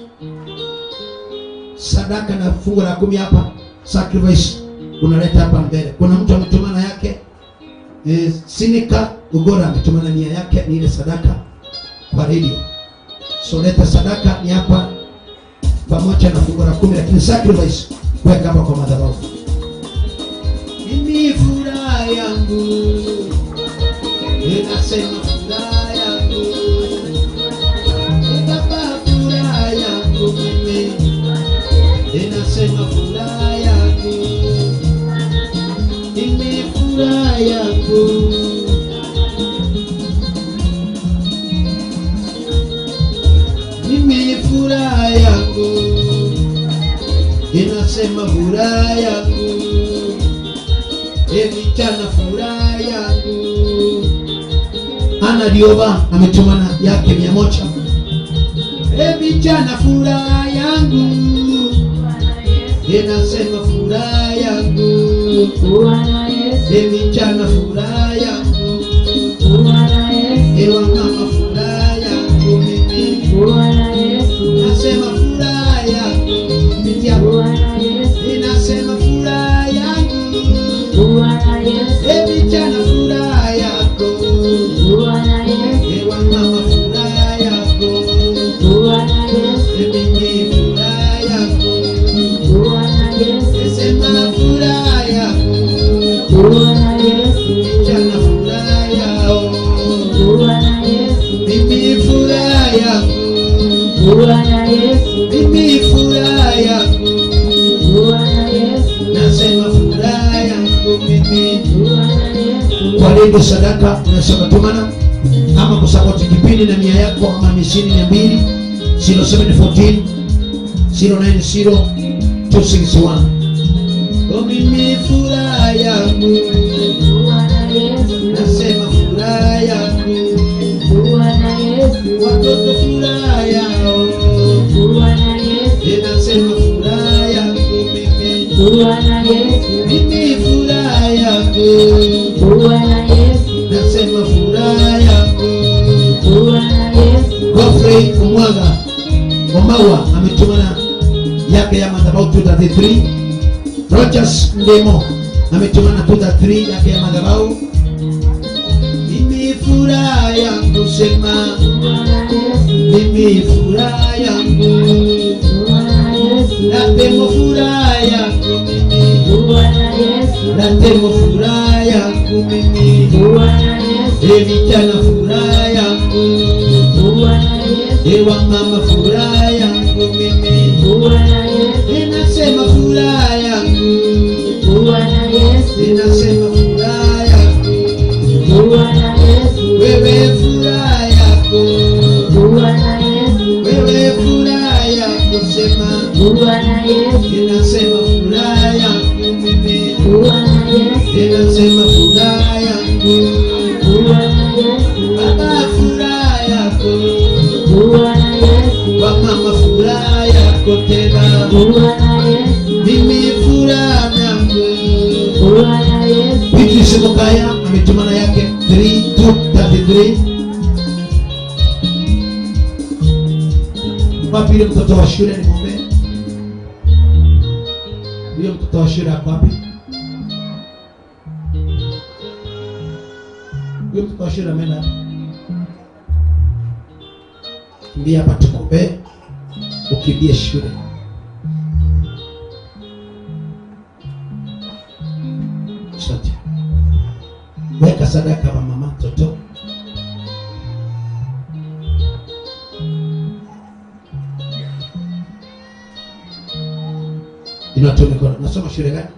[SPEAKER 1] Sadaka na fungu la 10 hapa, sacrifice unaleta hapa mbele. Kuna mtu ametumana yake, Sinika Ugora ametumana nia yake ni ile sadaka kwa radio. So leta sadaka ni hapa pamoja na fungu la 10, lakini sacrifice weka hapa kwa madhabahu. Mimi furaha yangu ninasema furaha yangu, baba furaha yangu mimi ninasema furaha yangu, mimi furaha yangu. Mimi furaha yangu inasema furaha yangu, vijana furaha yangu. Ana Dioba ametumana yake 100. Vijana furaha yangu inasema furaha yangu, vijana furaha yangu, ewa mama furaha yangu mimi nasema furaha yangu, inasema furaha yangu, vijana furaha yako, ewa mama furaha yako, mimi furaha yako, nasema furaha yako, vijana furaha yao, mimi furaha yangu, mimi furaha yangu, nasema furaha yangu mimi. Kwa leo sadaka unasema tumana ama kusapoti kipindi na nia yako ama 50 200 0714 090 261. O mimi furaha yangu nasema furaha yangu, watoto furaha yao, ninasema furaha yangu mimi, mimi furaha yangu, nasema furaha yangu. Godfrey Omwaga Omawa ametumana yake ya madhabahu 233. Rogers Ndemo ametumana 233 yake ya madhabahu. Mimi furaha yangu sema, mimi furaha yangu, natemo furaha yangu mimi, natemo furaha yangu mimi, vijana furaha yangu, ewa mama furaha yangu mimi, ninasema furaha yangu, ninasema furaha yangu, wewe furaha yako, wewe furaha yako sema, ninasema furaha yangu mimi, ninasema furaha yangu, baba furaha yako, mama furaha yako tena, mimi furaha yangu. Beatrice Mokaya ametumana yake 3233. Wapi yule mtoto wa shule nimwombe? Huyo mtoto wa shule ako wapi? Huyo mtoto wa shule ameenda. Kimbia hapa tukombe. Ukimbie shule. Asante. Weka sadaka kwa mama toto. Inua tu mikono. Nasoma shule gani?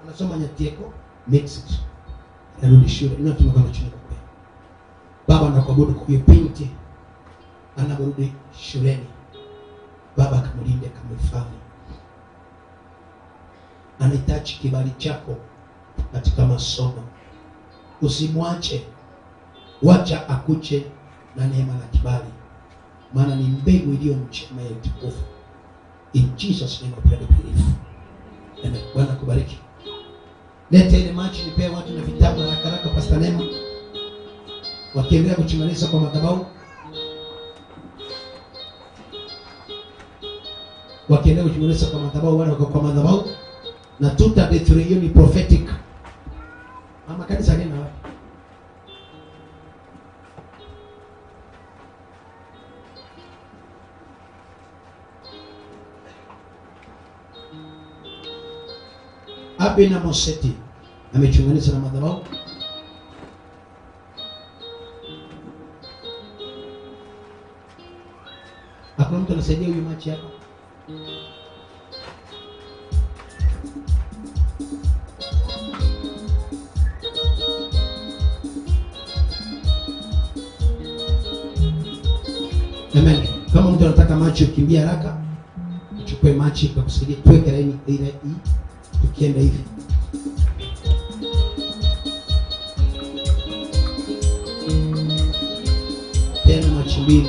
[SPEAKER 1] Nasoma Nyatieko Mixed. Narudi shule. Inua tu mikono chini kwa. Baba, nakuabudu kwa hiyo binti anaporudi shuleni. Baba, akamlinde, akamhifadhi. Anahitaji kibali chako katika masomo. Usimwache, wacha akuche na neema na kibali, maana ni mbegu iliyo njema ya utukufu. In Jesus name I pray and believe. Amen. Bwana kubariki. Leta ile maji nipee watu na vitabu haraka haraka, Pastor Neema. Wakiendelea kuchunganisha kwa madhabahu, wakiendelea kuchunganisha kwa madhabahu, wale wako kwa madhabahu. Na 233 hiyo ni prophetic. Mama kanisa gani na wapi? Abina Moseti amechunganisha na madhabahu. Hakuna mtu anasaidia huyu machi hapa. Amen. Kama mtu anataka machi ukimbia haraka, uchukue machi kwa kusaidia, tuweke laini ile hii tukienda hivi. Tena machi mbili.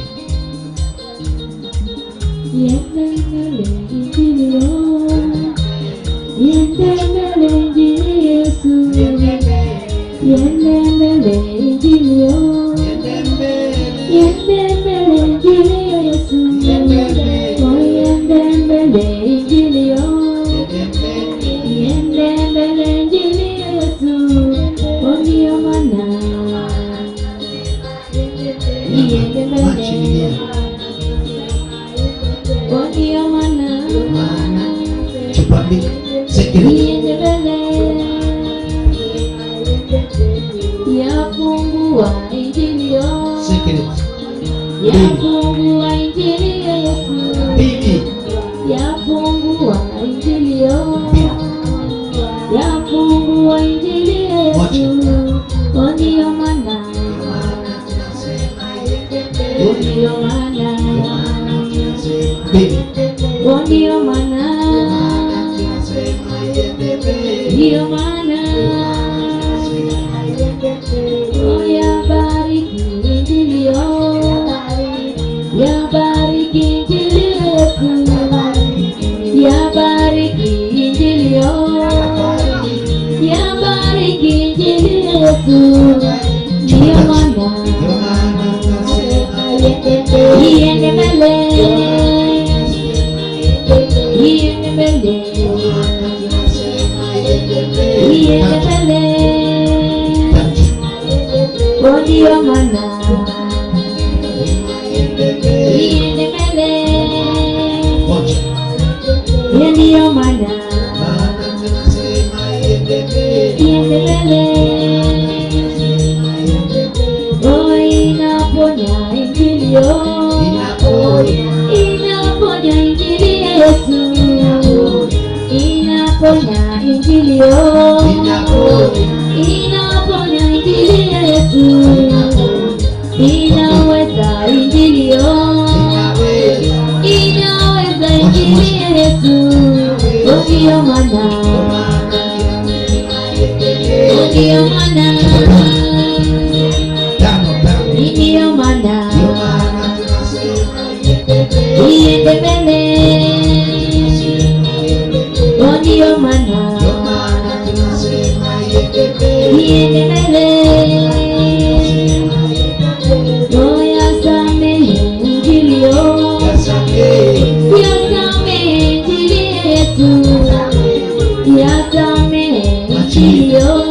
[SPEAKER 14] Yasamehe injili yo.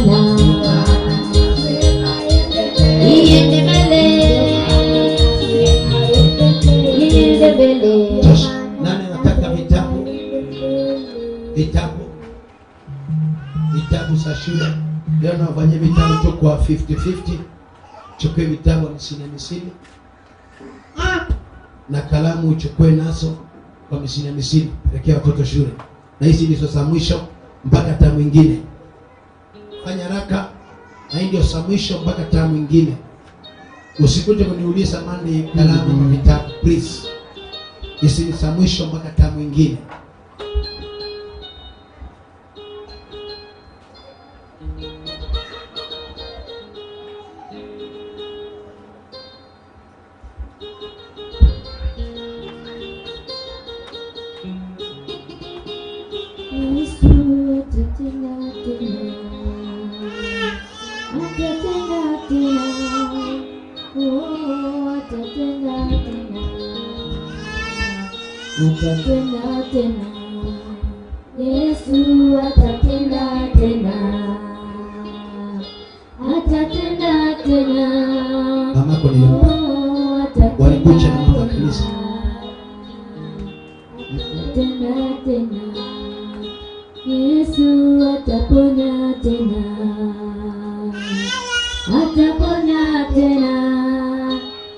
[SPEAKER 14] Bwana, iende mbele, iende mbele.
[SPEAKER 1] Nani anataka vitabu? Vitabu. Vitabu za shule. Leo nawafanyia vitabu tu kwa 50-50. Chukue vitabu 50-50. Na kalamu uchukue nazo kwa 50-50. Pelekea watoto shule. Na hizi ndizo za mwisho mpaka tamu nyingine. Fanya haraka. Na hii ndio za mwisho mpaka tamu nyingine. Usikuje kuniuliza mani kalamu na vitabu, please. Hizi ni za mwisho mpaka tamu nyingine.
[SPEAKER 14] Yesu atatenda tena, atatenda tena, oh, atatenda tena, atatenda tena. Yesu atatenda tena, atatenda tena.
[SPEAKER 1] Mamako ni yupi? Walikucha na mama kanisa.
[SPEAKER 14] Atatenda tena. Yesu ataponya tena, ataponya tena,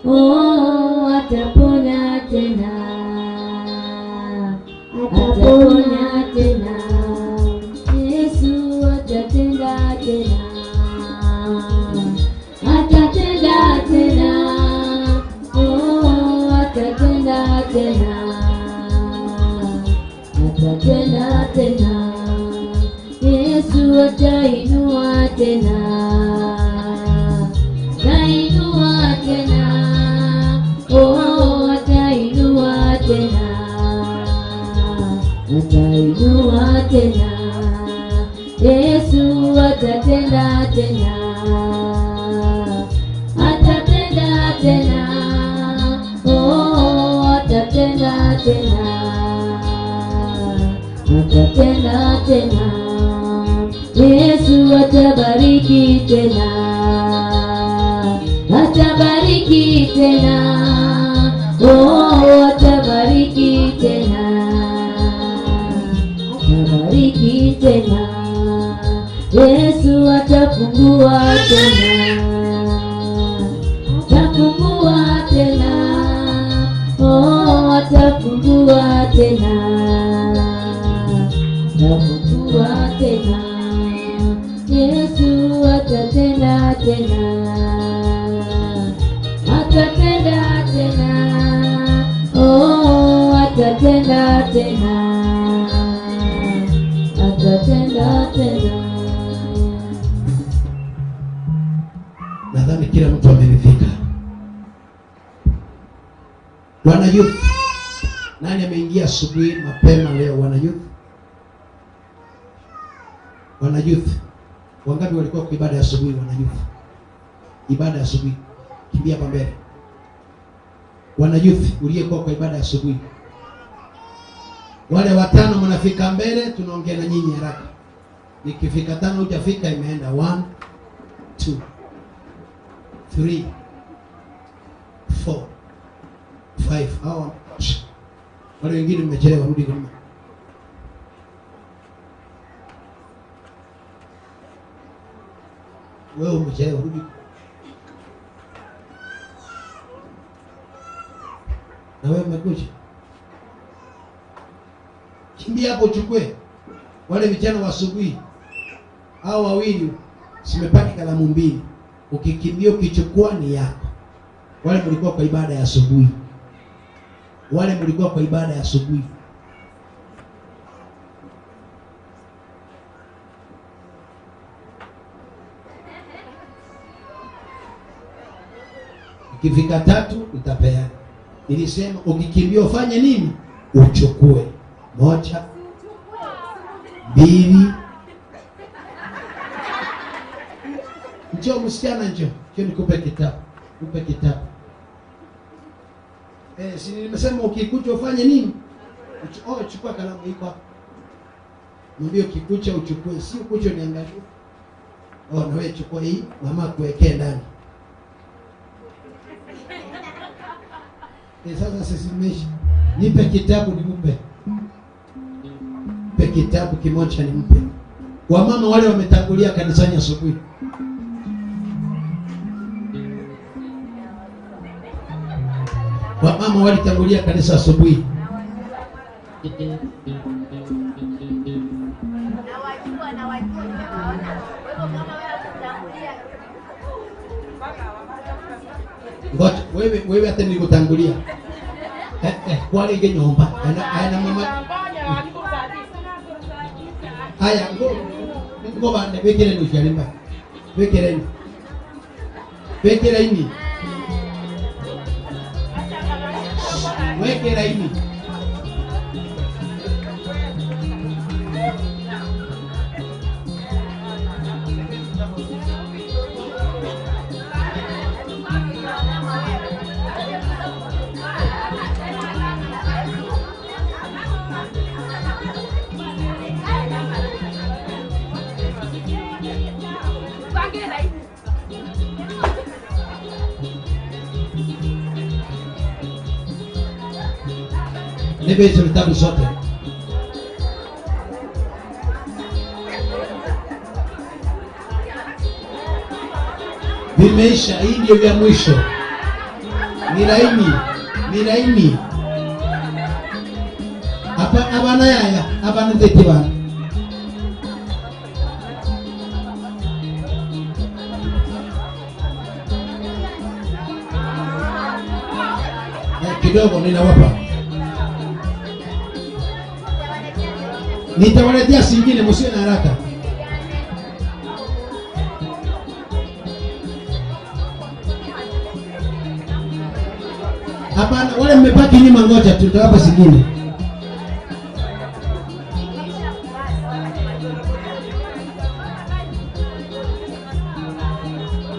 [SPEAKER 14] oh, ataponya tena, ataponya tena. Yesu atatenda tena, atatenda tena, oh, atatenda tena, atatenda tena. Yesu atainua tena, atainua tena, oh, atainua tena, atainua tena. Yesu atatenda tena, atatenda tena, oh, atatenda tena, atatenda tena. Yesu atabariki tena, atabariki tena, oh, atabariki tena, atabariki tena. Yesu atafungua tena, atafungua tena, oh, atafungua tena, atafungua tena. Yesu atatenda tena, atatenda tena, oh, atatenda tena, atatenda tena.
[SPEAKER 1] Nadhani kila mtu ameridhika. Wana youth, nani ameingia asubuhi mapema leo? Wana youth, wana youth wangapi walikuwa kwa ibada ya asubuhi? Wana youth, ibada ya asubuhi, kimbia hapa mbele. Wana youth uliyekuwa kwa ibada ya asubuhi, wale watano mnafika mbele, tunaongea na nyinyi haraka. Nikifika tano hujafika, imeenda. 1 2 3 4 5. Hao wale wengine mmechelewa, rudi nyuma. Wewe umechelewa, rudi. Na wewe umekuja, kimbia hapo uchukue. Wale vijana wa asubuhi hao wawili, simepaki kalamu mbili. Ukikimbia ukichukua ni yako. Wale mlikuwa kwa ibada ya asubuhi, wale mlikuwa kwa ibada ya asubuhi. Ikifika tatu nitapeana. Nilisema ukikimbia ufanye nini? Uchukue. 1 2. Njoo msichana, njoo. Njoo nikupe kitabu. Nikupe kitabu. Si nimesema ukikuja ufanye nini? Oh, chukua kalamu iko hapa. Mwambie ukikuja uchukue, si ukuja niangalie. Oh, na wewe chukua hii, mama kuwekee ndani. Sasa sisimeshi. Nipe kitabu nimpe. Nipe kitabu kimoja nimpe. Wamama wale wametangulia kanisani asubuhi. Wamama walitangulia kanisa asubuhi. Ngoja wewe hata nilikutangulia. Kwale inge nyomba. Ana mama. Haya ngo bande bekereni ushalimba. Bekereni. Bekereni. Weke laini. Nipe hizo vitabu zote. Vimeisha, hii ndio vya mwisho. Ni laini, ni laini. Hapa abana yaya, abana tete bana. Kidogo ninawapa. Nitawaletea singine, msiwe na haraka. Hapana, wale mmebaki nyuma, ngoja tutawapa singine.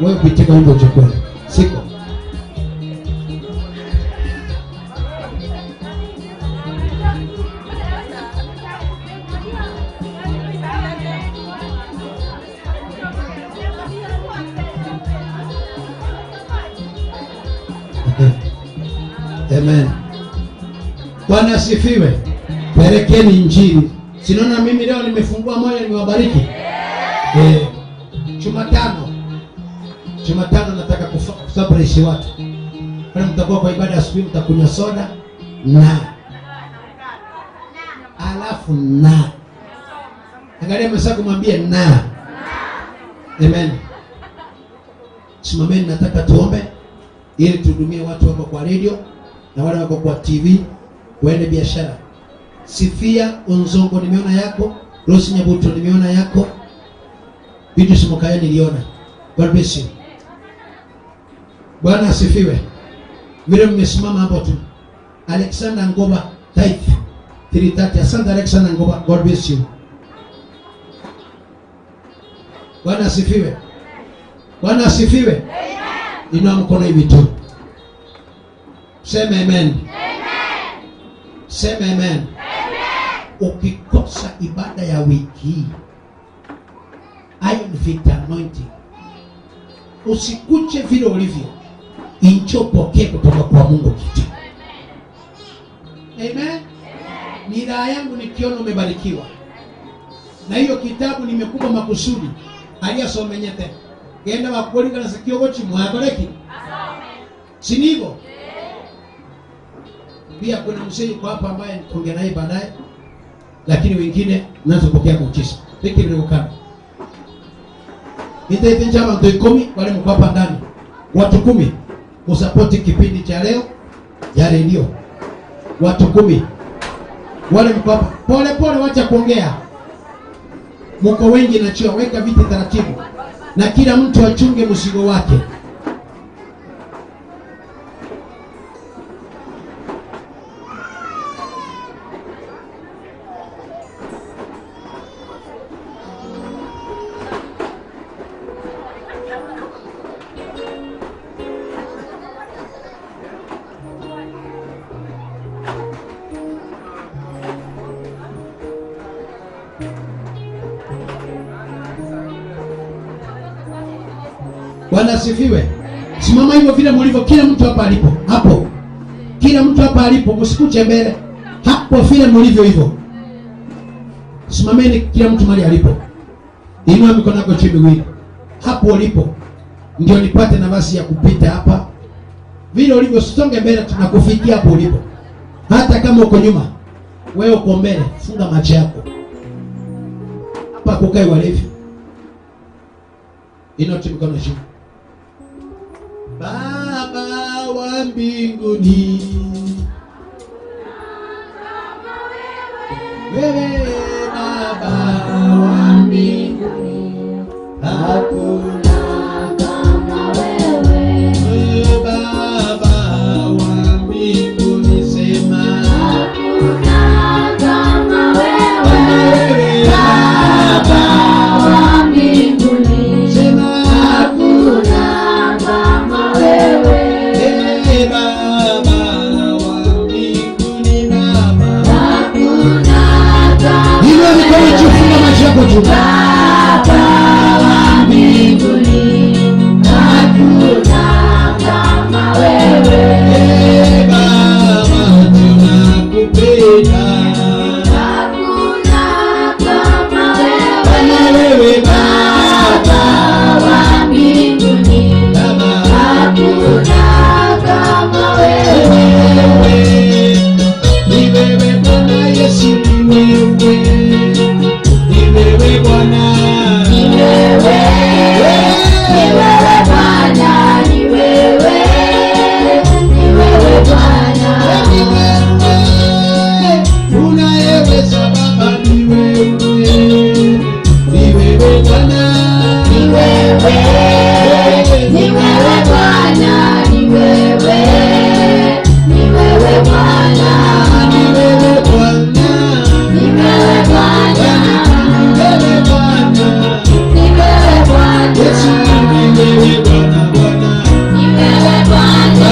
[SPEAKER 1] Wewe kuitika wimbo uchukue. Siko. Amen. Bwana asifiwe. Pelekeni injili. Sinaona mimi leo nimefungua moyo nimewabariki. Jumatano. Jumatano nataka kusurprise watu. Kama mtakuwa kwa ibada asubuhi mtakunywa soda na alafu na. Angalia mwenzako mwambie na. Amen. Simameni, nataka tuombe ili tuhudumie watu wako kwa radio na wale wako kwa TV waende biashara. Sifia Onzongo nimeona yako, Rose Nyabuto nimeona yako, Beatrice Mokaya niliona. God bless you. Bwana asifiwe. Vile mmesimama hapo tu. Alexander Ngoba tithe 330. Asante Alexander Ngoba, God bless you. Bwana asifiwe. Bwana asifiwe. Inua mkono hivi tu. Sema amen. Amen. Sema amen. Amen. Ukikosa ibada ya wiki hii, Iron Feet anointing, usikuche vile ulivyo, inchopokee kutoka kwa Mungu kitu. Amen. Amen. Ni raha yangu nikiona umebarikiwa. Na hiyo kitabu nimekupa makusudi. Aliyasomenyete. Genda wakuolika na sikio chimwakoleki. Si ndivyo? Pia kuna mzee yuko hapa ambaye nitaongea naye baadaye. Lakini wengine mnaanza kupokea muujiza. Peke mlivyokaa. Nitaitenja watu 10 wale mko hapa ndani. Watu 10 kusapoti kipindi cha leo ya redio. Watu 10. Wale mko hapa. Pole pole, wacha kuongea. Mko wengi na chio, weka viti taratibu. Na kila mtu achunge mzigo wake. Bwana asifiwe. Simama hivyo vile mlivyo, kila mtu hapa alipo. Hapo. Kila mtu hapa alipo, msikuche mbele. Hapo vile mlivyo hivyo. Simameni kila mtu mahali alipo. Inua mikono yako chini miwili. Hapo ulipo ndio nipate nafasi ya kupita hapa. Vile ulivyo, usonge mbele, tunakufikia hapo ulipo. Hata kama uko nyuma, wewe uko mbele, funga macho yako. Hapa kukae walevi. Inua tu mikono juu. Baba wa mbinguni, wewe Baba wa mbinguni, hakuna
[SPEAKER 14] kama wewe.
[SPEAKER 1] Baba wa mbinguni, sema
[SPEAKER 14] hakuna kama wewe. Baba wa mbinguni,
[SPEAKER 1] sema
[SPEAKER 14] hakuna kama wewe.
[SPEAKER 1] Baba wa mbinguni, Baba
[SPEAKER 14] hakuna kama
[SPEAKER 1] Inua mikono juu, funga macho yako juu.
[SPEAKER 14] Baba wa mbinguni, hakuna kama wewe.
[SPEAKER 1] Baba tunakupenda,
[SPEAKER 14] Hakuna kama
[SPEAKER 1] kama
[SPEAKER 14] wewe.
[SPEAKER 1] wewe Baba
[SPEAKER 14] Baba wa mbinguni,
[SPEAKER 1] Baba
[SPEAKER 14] hakuna kama wewe.
[SPEAKER 1] Ni wewe Bwana Yesu, ni wewe, ni wewe Bwana,
[SPEAKER 14] Ni wewe, ni wewe Bwana, ni wewe, ni wewe Bwana.
[SPEAKER 1] Ni wewe unayeweza Baba, ni wewe, ni wewe Bwana,
[SPEAKER 14] Ni wewe, ni wewe Bwana, ni wewe, ni wewe Bwana.
[SPEAKER 1] Ni wewe Bwana,
[SPEAKER 14] Ni wewe Bwana,
[SPEAKER 1] ni wewe Bwana,
[SPEAKER 14] ni wewe Bwana.
[SPEAKER 1] Yesu ni wewe Bwana, Bwana,
[SPEAKER 14] Ni wewe Bwana,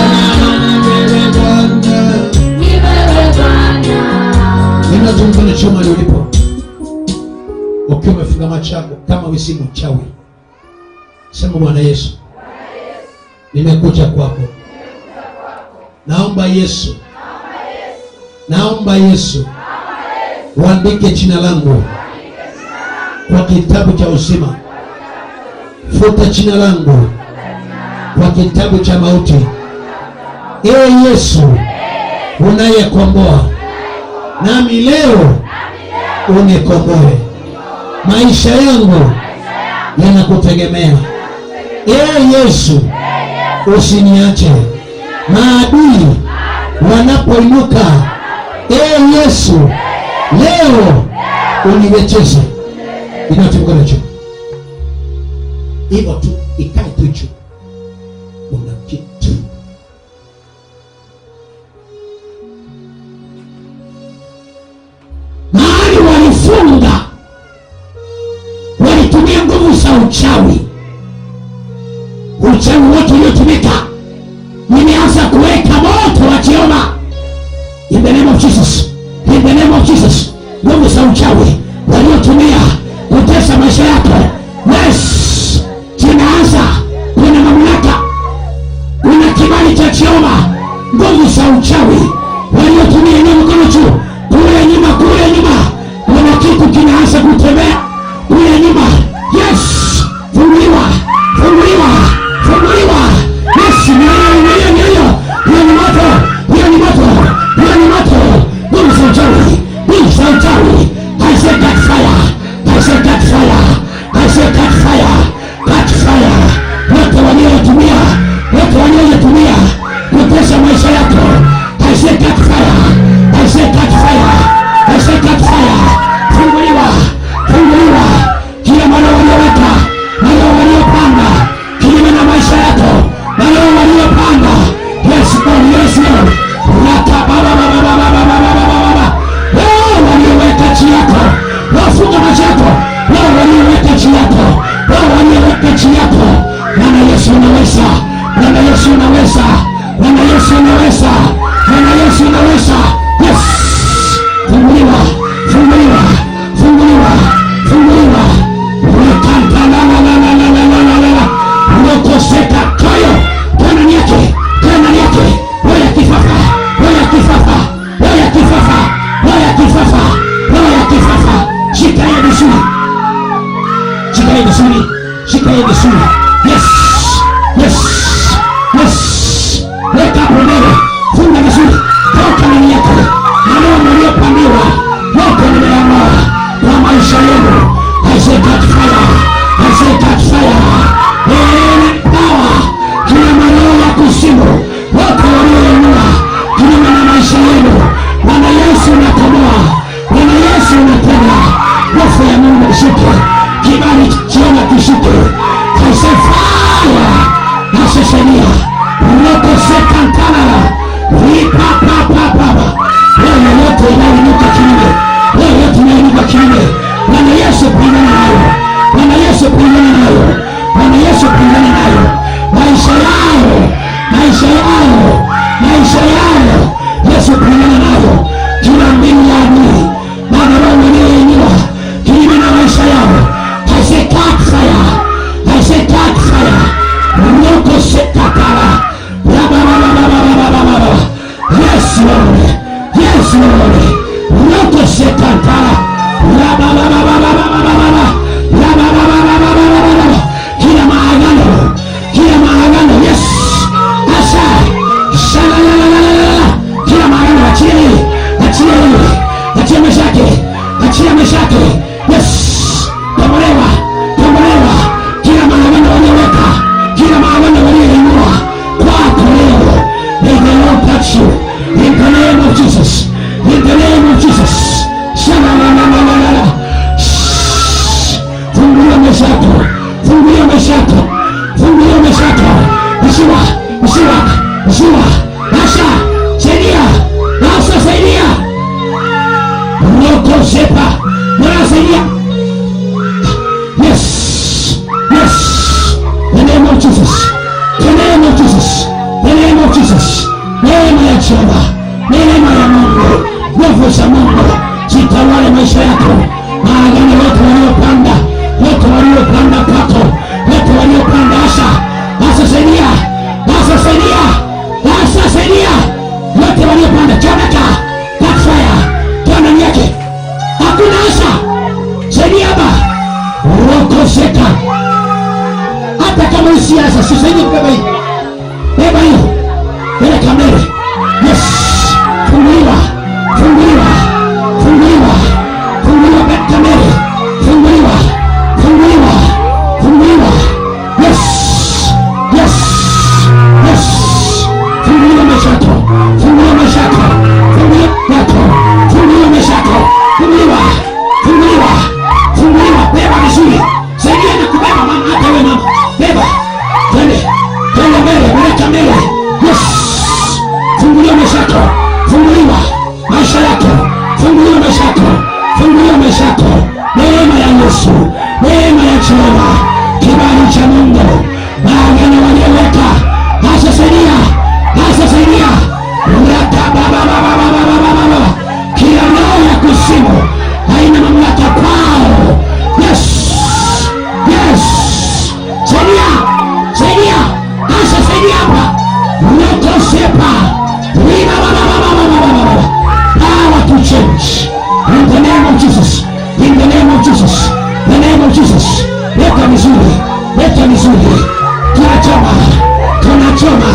[SPEAKER 1] ni wewe Bwana.
[SPEAKER 14] ni wewe Bwana.
[SPEAKER 1] Inua tu mkono juu mahali ulipo, ukiwa umefunga macho yako, kama wewe si mchawi, sema Bwana Yesu, nimekuja kwako, naomba Yesu, naomba Yesu uandike jina langu kwa kitabu cha uzima, futa jina langu kwa kitabu cha mauti. Ee Yesu unayekomboa, nami leo unikomboe. Maisha yangu yanakutegemea. Ee Yesu, usiniache maadui wanapoinuka. Ee Yesu, leo uniwezeshe. Inua tu mkono juu hivyo tu, ikae tu juu. Kuna kitu
[SPEAKER 15] mahali walifunga, walitumia nguvu za uchawi. Uchawi wote uliotumika, nimeanza kuweka moto wa Jehova. In the name of Jesus, in the name of Jesus, nguvu za uchawi waliotumia kutesa maisha yako, yes, zinaanza. Kuna mamlaka, kuna kibali cha Jehova. Nguvu za uchawi waliotumia, inua mkono juu, kule nyuma, kule nyuma, kuna kitu kinaanza kutembea kule nyuma. Yes, funguliwa, funguliwa, funguliwa. Yes, ni hiyo, ni hiyo, ni hiyo. Hiyo ni moto, hiyo ni moto, hiyo ni moto. Nguvu za uchawi, nguvu za uchawi. I say catch fire, I say catch fire, I say catch fire, catch fire. Wote waliotumia, wote waliotumia kutesa maisha yako, I say catch fire, I say catch fire, I say catch fire. Funguliwa, funguliwa. Kila mara walioweka, mara waliopanga kinyume na maisha yako, mara waliopanga. Yes Lord, yes Lord. Raka baba baba baba baba baba baba. Wao walioweka chini yako, wafunga macho yako. Wao walioweka chini yako, wao walioweka chini yako. Bwana Yesu unaweza, Bwana Yesu unaweza, Bwana Yesu unaweza, Bwana Yesu unaweza. Yes, funguliwa, funguliwa, funguliwa, funguliwa. Rekanta la la la la la la la la la. Roko Yes, yes, yes. Weka hapo mbele, funga vizuri, toka ndani yako. Maneno mliopandiwa yote nimeamua kwa maisha yenu. I say catch fire, I say catch fire. Amen. Power kila maneno ya kuzimu wote walioinua kinyume na maisha yenu, Bwana Yesu unakomoa, Bwana Yesu unatenda. Hofu ya Mungu ishuke, kibali chiona kishuke. I say fire nasesenia rokosekantana ripapapapapa. Roho yote inayoinuka kinyume, roho yote inayoinuka kinyume, Bwana Yesu pigana nayo, Bwana Yesu pigana nayo, Bwana Yesu pigana nayo. Maisha yao, maisha yao, maisha yao, Yesu pigana nayo. Kila mbinu ya adui, maana roho iliyoinuliwa kinyume na maisha yao, I say catch fire, I say catch fire. Roko sekatara, rababababababababa. Yes Lord, yes Lord. Roko sekatara, rabababababababa, rabababababababa. Kila maagano, kila maagano, yes. Asa, shalalalalala. Kila maagano, achia yeye, achia yeye, achia maisha yake, achia maisha yake. Yes, kombolewa, kombolewa. Kila maagano walioweka, kila maagano walioinua kwako leo, may the Lord touch you in the name of Jesus, in the name of Jesus. Shalalalalala. Fungulia maisha yako, fungulia maisha yako, fungulia maisha yako. Yeshua, Yeshua, Yeshua. Asha, saidia, Asha, saidia. Roko sepa, Bwana saidia. Yes, yes. The name of Jesus, the name of Jesus, the name of Jesus. Neema ya Jehova, neema ya Mungu, nguvu za Mungu zitawale maisha yako. Maagano yote waliopanda, wote waliopanda kwako, wote waliopanda, Asha, Asha saidia, Asha saidia, Asha saidia. Wote waliopanda, chomeka, catch fire, toa ndani yake. Hakuna Asha, saidia hapa. Roko seka. Hata kama ni siasa, sisaidie kubeba hii. Beba hiyo. Peleka mbele. Yes. Funguliwa, funguliwa, funguliwa, funguliwa, peleka mbele. Funguliwa, funguliwa, funguliwa. Yes, yes, yes. Funguliwa maisha yako, funguliwa maisha yako, funguliwa yako, funguliwa maisha yako, funguliwa, funguliwa, funguliwa. Beba vizuri, saidia na kubeba mama, hata wewe mama, beba. Twende, twende mbele, peleka mbele. Yes, funguliwa maisha yako, funguliwa maisha yako, funguliwa maisha yako, funguliwa maisha yako. Neema ya Yesu, neema ya Jehova, kibali cha Mungu, maagano walioweka, Asha saidia, Asha saidia. Rakababababababababa. Kila roho ya kuzimu haina mamlaka kwao. Yes, yes. Saidia, saidia, Asha saidia hapa. Roko sepa, ribabababababababa. Power to change. In the name of Jesus, in the name of Jesus, the name of Jesus. Leta vizuri, leta vizuri. Tunachoma, tunachoma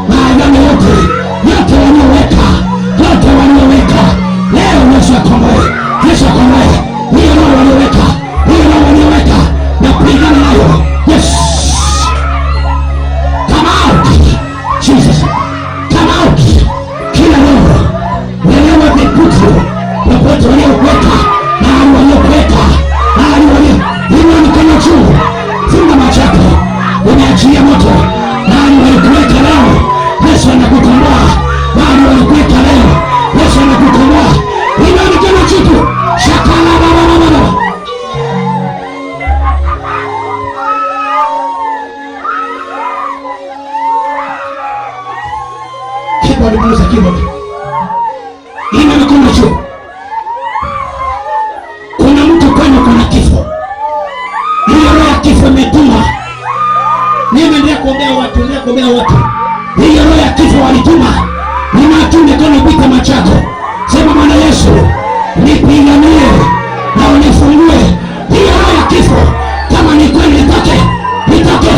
[SPEAKER 15] maagano yote, yote walioweka, yote walioweka. Leo Yesu akomboe, Yesu akomboe. Hiyo roho walioweka, hiyo roho walioweka, na pigana nayo. Yes, come out, Jesus, come out. Kila roho wherever they put you, popote waliokuweka, mahali waliokuweka, mahali walio, inua mikono juu, funga macho yako, umeachilia moto. Mahali walikuweka leo, Yesu anakukomboa. Mahali walikuweka leo, Yesu anakukomboa. Inua mikono juu tu, shakala baba baba baba. Keyboard, punguza keyboard. Inua mikono juu. Kuna mtu kwenu, kuna kifo. Hiyo roho ya kifo imetuma. Nimeendelea kuombea watu, endelea kuombea watu. Hiyo roho ya kifo walituma. Inua tu mikono, pita macho yako. Sema Bwana Yesu, nipiganie na unifungue. Hiyo roho ya kifo, kama ni kweli, nitoke, nitoke,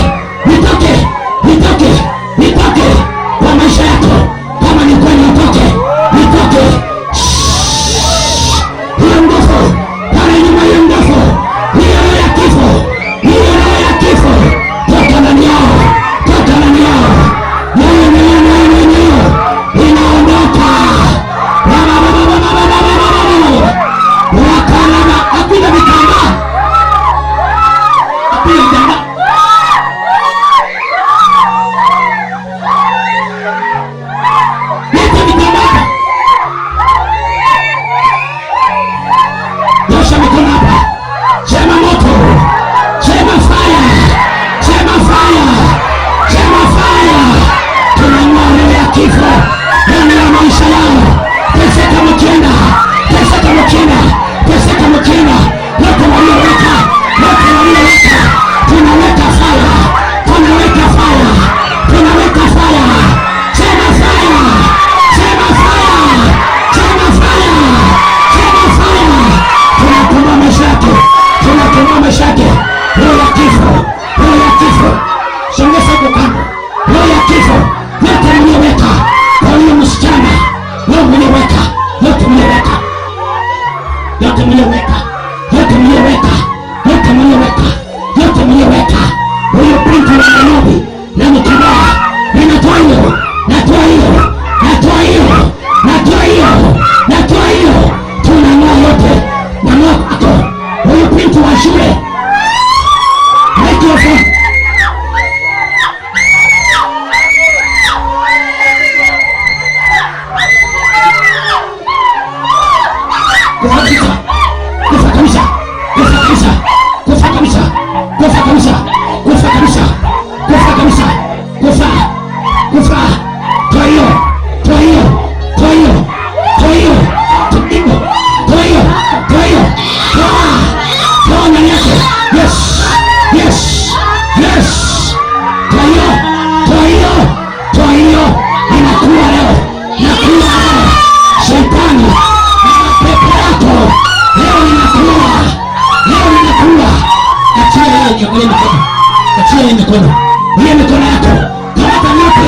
[SPEAKER 15] Achia hii mikono. Hiyo mikono yako. Kamata yote.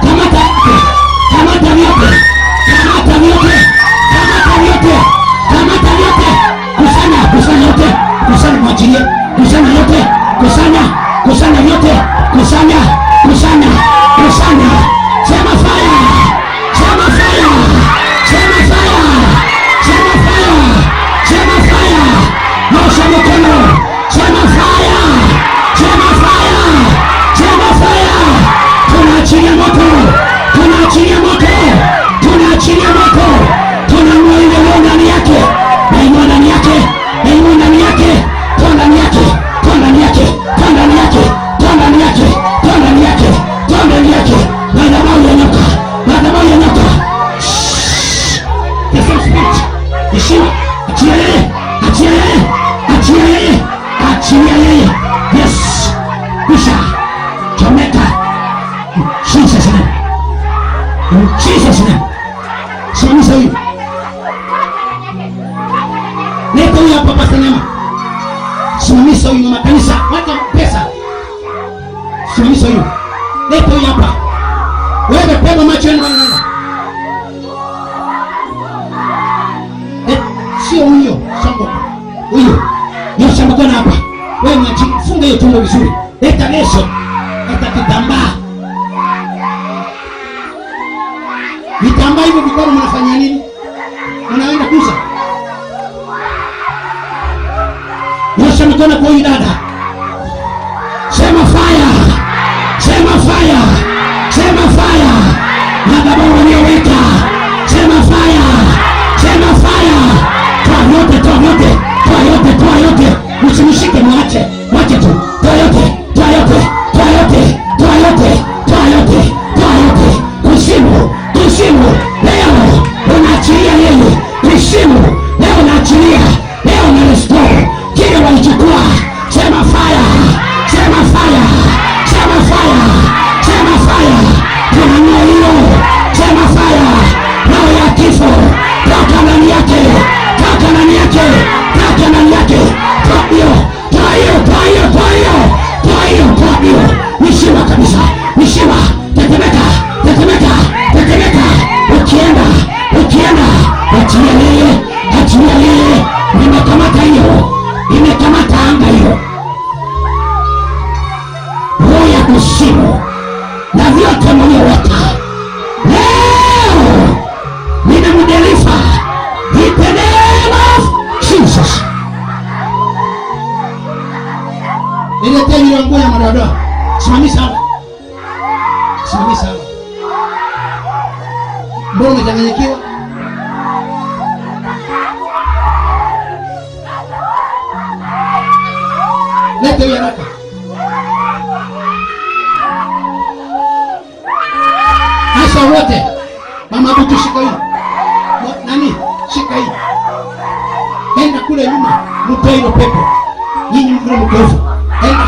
[SPEAKER 15] Kamata yote. Kamata yote. Kamata yote. Kamata yote. Kamata yote. Kusanya, kusanya yote. Kusanya mwachilie. Kusanya yote. Kusanya, kusanya yote. Kusanya, kusanya, kusanya. Sema fire. Sema fire. Sema fire. Sema fire. Sema fire. Nyosha mkono. Sema fire. Sema fire. Sema fire. Tunaachilia moto. Tunaachilia moto. Tunaachilia moto. Tunang'oa ile roho ndani yake. Nainua ndani yake. Nainua ndani yake. Toa ndani yake. Toa ndani yake. Toa ndani yake. Toa ndani yake. Toa ndani yake. Toa ndani yake. Madhabahu ya nyoka. Madhabahu ya nyoka. The same spirit. Yeshua. Achia yeye. Achia yeye. Achia yeye. Achia yeye. Yes. Kusha. Chomeka. In Jesus name. In Jesus name. Simamisha huyu. Leta huyu hapa Pastor Neema. Simamisha huyu mama kanisa. Wacha pesa. Simamisha huyu. Leta huyu hapa. Wewe pewa macho yenu bwana nenda. Sio huyo, songo. Huyo. Nyosha mkono hapa. Wewe mwachi, funga hiyo tumbo vizuri. Leta leso. Leta kitambaa. Vitambaa hivyo mikono mnafanyia nini? Mnaenda kuuza. Nyosha mikono kwa huyu dada. Sema fire. Sema fire. Sema fire. Madhabahu walioweka. Sema fire. Sema fire. Toa yote, toa yote. Toa yote, toa yote. Usimshike, mwache. Mwache tu. Toa yote, toa yote, toa yote, toa yote, toa yote, toa yote. Kuzimu, kuzimu. Leo unaachilia yeye. Kuzimu, leo unaachilia. Leo una restore kile walichukua. Sema fire. Sema fire. Sema fire. Sema fire. Tunang'oa hiyo. Sema fire. Roho ya kifo toka ndani yake. Toka ndani yake. Toka ndani yake. Toa hiyo. Toa hiyo. Toa hiyo. Toa hiyo. Toa hiyo. Toa hiyo. Nishiwa kabisa. Nishiwa. Tetemeka. Tetemeka. Tetemeka. Ukienda. Ukienda. Achia yeye. Achia yeye. Nimekamata hiyo. Nimekamata anga hiyo. Roho ya kuzimu na vyote mlioweka leo ninamdeliver in the name of Jesus.
[SPEAKER 1] Niletee ile nguo ya madoadoa. Simamisha hapa. Simamisha hapa. Mbona umechanganyikiwa? Leta hiyo haraka. Sasa wote. Mama Butu shika hii. Nani? Shika hii. Enda kule nyuma, mtoe hilo pepo. Nyinyi mkule mkofu. Enda.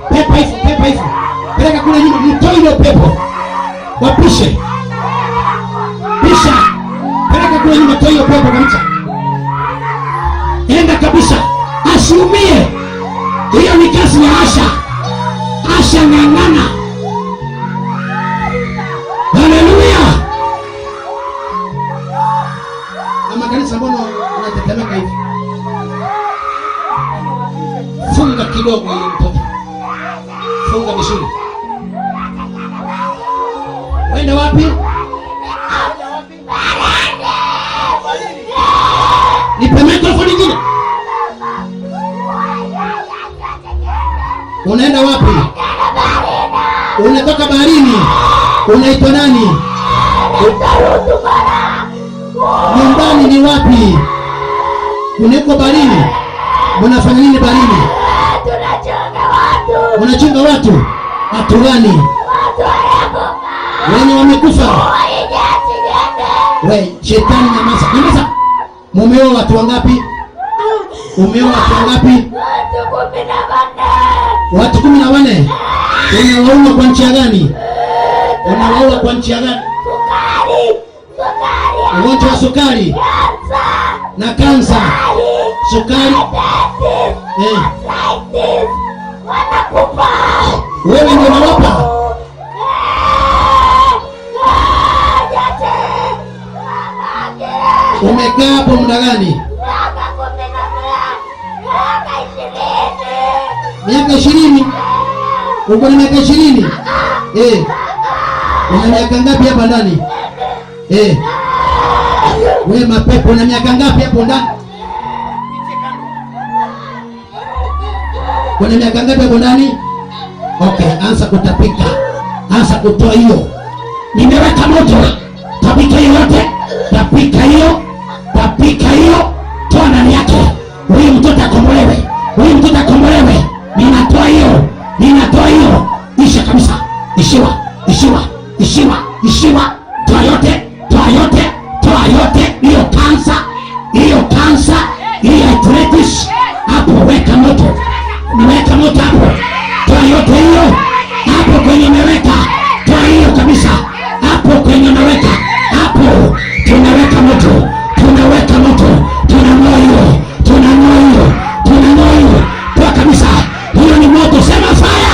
[SPEAKER 1] Pepo hizo, pepo hizo. Peleka kule nyuma, mtoe hilo pepo. Wapishe. Pisha. Peleka kule nyuma, toa hilo pepo kabisa.
[SPEAKER 15] Enda kabisa. Asiumie. Hiyo ni kazi ya Asha. Asha ng'ang'ana. Haleluya.
[SPEAKER 1] Mama kanisa, mbona unatetemeka hivi? Funga kidogo hiyo mtoto. Funga vizuri. Wenda wapi? Nipe microphone nyingine. Unaenda wapi? Unatoka baharini. Unaitwa nani? Nyumbani ni wapi? Uneko baharini? Unafanya nini baharini?
[SPEAKER 14] Tunachunga watu.
[SPEAKER 1] Unachunga watu? Watu gani? Wenye wamekufa. We, shetani nyamaza. Nyamaza. Mumeoa watu wangapi? Umeoa watu wangapi?
[SPEAKER 14] Watu 14.
[SPEAKER 1] Watu 14. Unawaua kwa njia gani? Unawaua kwa njia gani?
[SPEAKER 14] Sukari. Sukari.
[SPEAKER 1] Ugonjwa wa sukari.
[SPEAKER 14] Kansa.
[SPEAKER 1] Na kansa. Sukari.
[SPEAKER 14] Wanakufa.
[SPEAKER 1] Wewe ndio unawapa. Umekaa hapo muda gani? Miaka 20. Uko na miaka 20? Eh. Una miaka ngapi hapa ndani? Eh. Wewe mapepo una miaka ngapi hapo ndani? Una miaka ngapi hapo ndani? Okay, anza kutapika. Anza kutoa hiyo.
[SPEAKER 15] Nimeweka moto. Tapika hiyo yote. Tapika hiyo. Tapika hiyo. Toa ndani yake. Huyu mtoto akombolewe. Huyu mtoto akombolewe. Ninatoa hiyo. Ninatoa hiyo. Isha kabisa. Ishiwa. Ishiwa. Ishiwa. Ishiwa. Toa yote. Toa yote. Toa yote. Hiyo kansa. Hiyo kansa. Hiyo arthritis. Hapo weka moto. Niweka moto hapo. Toa yote hiyo. Hapo kwenye umeweka. Toa hiyo kabisa. Hapo kwenye umeweka. Hapo tunaweka moto. Tunaweka moto. Tunang'oa hiyo. Tunang'oa hiyo. Tunang'oa hiyo. Toa kabisa. Hiyo ni moto. Sema fire.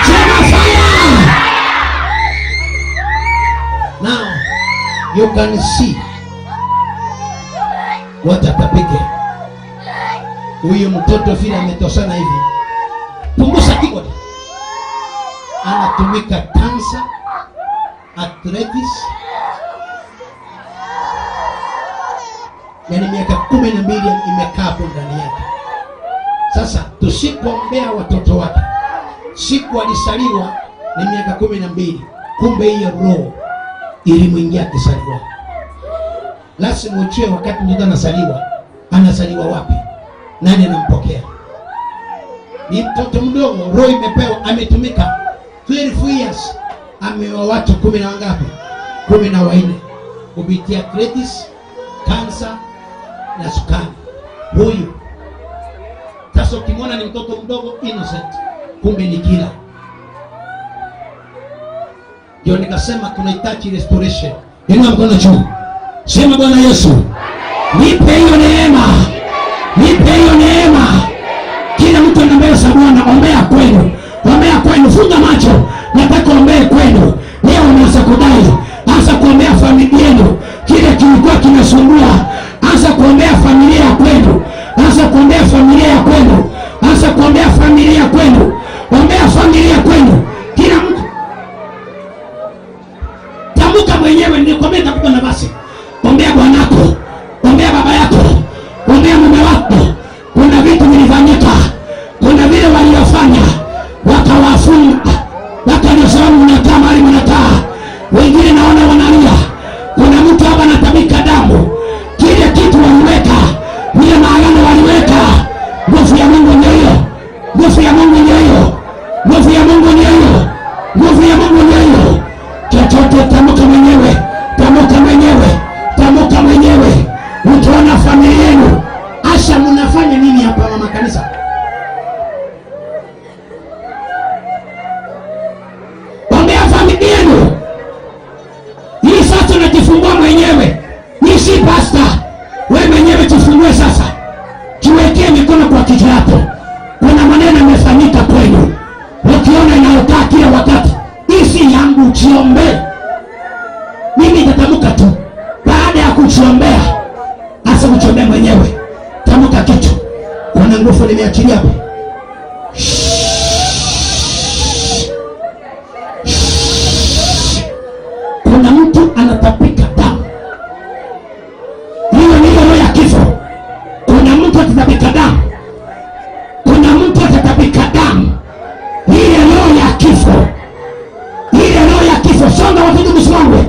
[SPEAKER 15] Sema fire.
[SPEAKER 1] Now you can see what atapike. Huyu mtoto vile ametosana hivi. Punguza keyboard. Anatumika cancer, arthritis. Yani miaka 12 imekaa hapo ndani yake. Sasa tusipoombea watoto wake, siku alisaliwa ni miaka 12, kumbe hiyo roho ilimuingia akisaliwa. Lazima ujue wakati mtoto anasaliwa, anasaliwa wapi? Nani anampokea? Ni mtoto mdogo, roho imepewa, ametumika 12 years, ameoa watu 10 na wangapi? 14 kupitia arthritis, kansa na sukari. Huyu sasa ukimwona ni mtoto mdogo innocent, kumbe ni kila. Ndio nikasema tunahitaji restoration.
[SPEAKER 15] Inua mkono juu. Sema Bwana Yesu, nipe hiyo neema. Nipe hiyo neema. Kila mtu anaombea za Bwana, ombea kwenu. Ombea kwenu, funga macho. Nataka ombee kwenu. Leo unaanza kudai, anza kuombea familia yenu. Kile kilikuwa kinasumbua, anza kuombea familia ya kwenu. Anza kuombea familia ya kwenu. Anza kuombea familia ya kwenu. Ombea familia kwenu. Kila mtu tamka mwenyewe, nilikwambia nitakupa nafasi. Ombea bwanako, ombea baba yako, ombea mume wako. Kuna vitu vilifanyika, kuna vile waliofanya wakawafunga, wakanisababu mnakaa mahali mnakaa. Wengine naona wanalia. Kuna mtu hapa anatabika damu. Kile kitu waliweka, ile maagano waliweka. Nguvu ya Mungu ndio hiyo. Nguvu ya Mungu ndio hiyo. Nguvu ya Mungu ndio hiyo. Nguvu ya Mungu ndio hiyo. Chochote tamka mwenyewe, tamka mwenyewe, tamka mwenyewe. Utaona familia yenu.
[SPEAKER 1] Asha, mnafanya nini hapa mama kanisa?
[SPEAKER 15] Ombea familia yenu. Hii sasa unajifungua mwenyewe. Ni si pastor. Wewe mwenyewe jifungue sasa. Jiwekee mikono kwa kichwa yako. Kuna maneno yamefanyika kwenu. Ukiona inaokaa kila wakati, hii si yangu, jiombe. Mimi nitatamka tu. Baada ya kujiombea, hasa kujiombea mwenyewe. Tamka kitu.
[SPEAKER 1] Kuna nguvu nimeachilia hapo.
[SPEAKER 15] Kuna mtu anatapika damu. Hiyo ni roho ya kifo. Kuna mtu atatapika damu. Kuna mtu atatapika damu. Ile roho ya kifo. Ile roho ya kifo. Songa watoto msimame.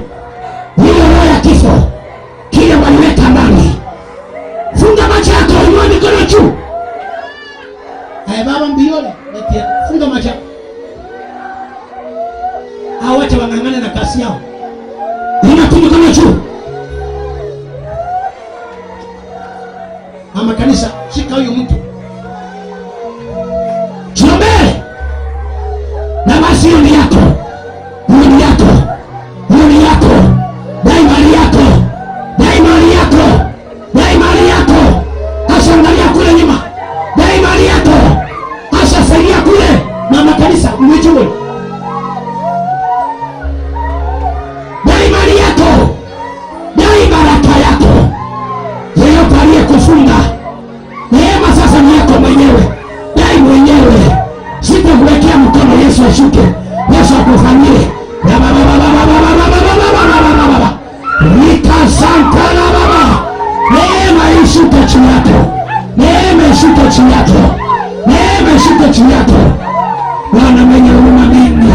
[SPEAKER 15] Ile roho ya kifo. Kile waliweka ndani. Funga macho yako, inua mikono juu.
[SPEAKER 1] Haya baba mbioni, netia. Funga macho. Hao wacha wang'ang'ane na kasi yao.
[SPEAKER 15] Inua mikono juu.
[SPEAKER 1] Mama kanisa, shika huyu mtu.
[SPEAKER 15] Jiombee. Na basi hiyo ni yako. Hiyo ni yako. Hiyo ni yako. Dai mali yako. Dai mali yako. Dai mali yako. Asa angalia kule nyuma. Dai mali yako. Asa saidia kule.
[SPEAKER 1] Mama kanisa,
[SPEAKER 15] Umechukua. Dai mali yako. Dai baraka yako. Yeyote aliyekufunga, neema sasa ni yako mwenyewe. Dai mwenyewe. Sitakuwekea mkono, Yesu ashuke. Yesu akufanyie. Rika santa la baba. Neema ishuke chini yako. Neema ishuke chini yako. Neema ishuke chini yako. Bwana mwenye huruma mingi,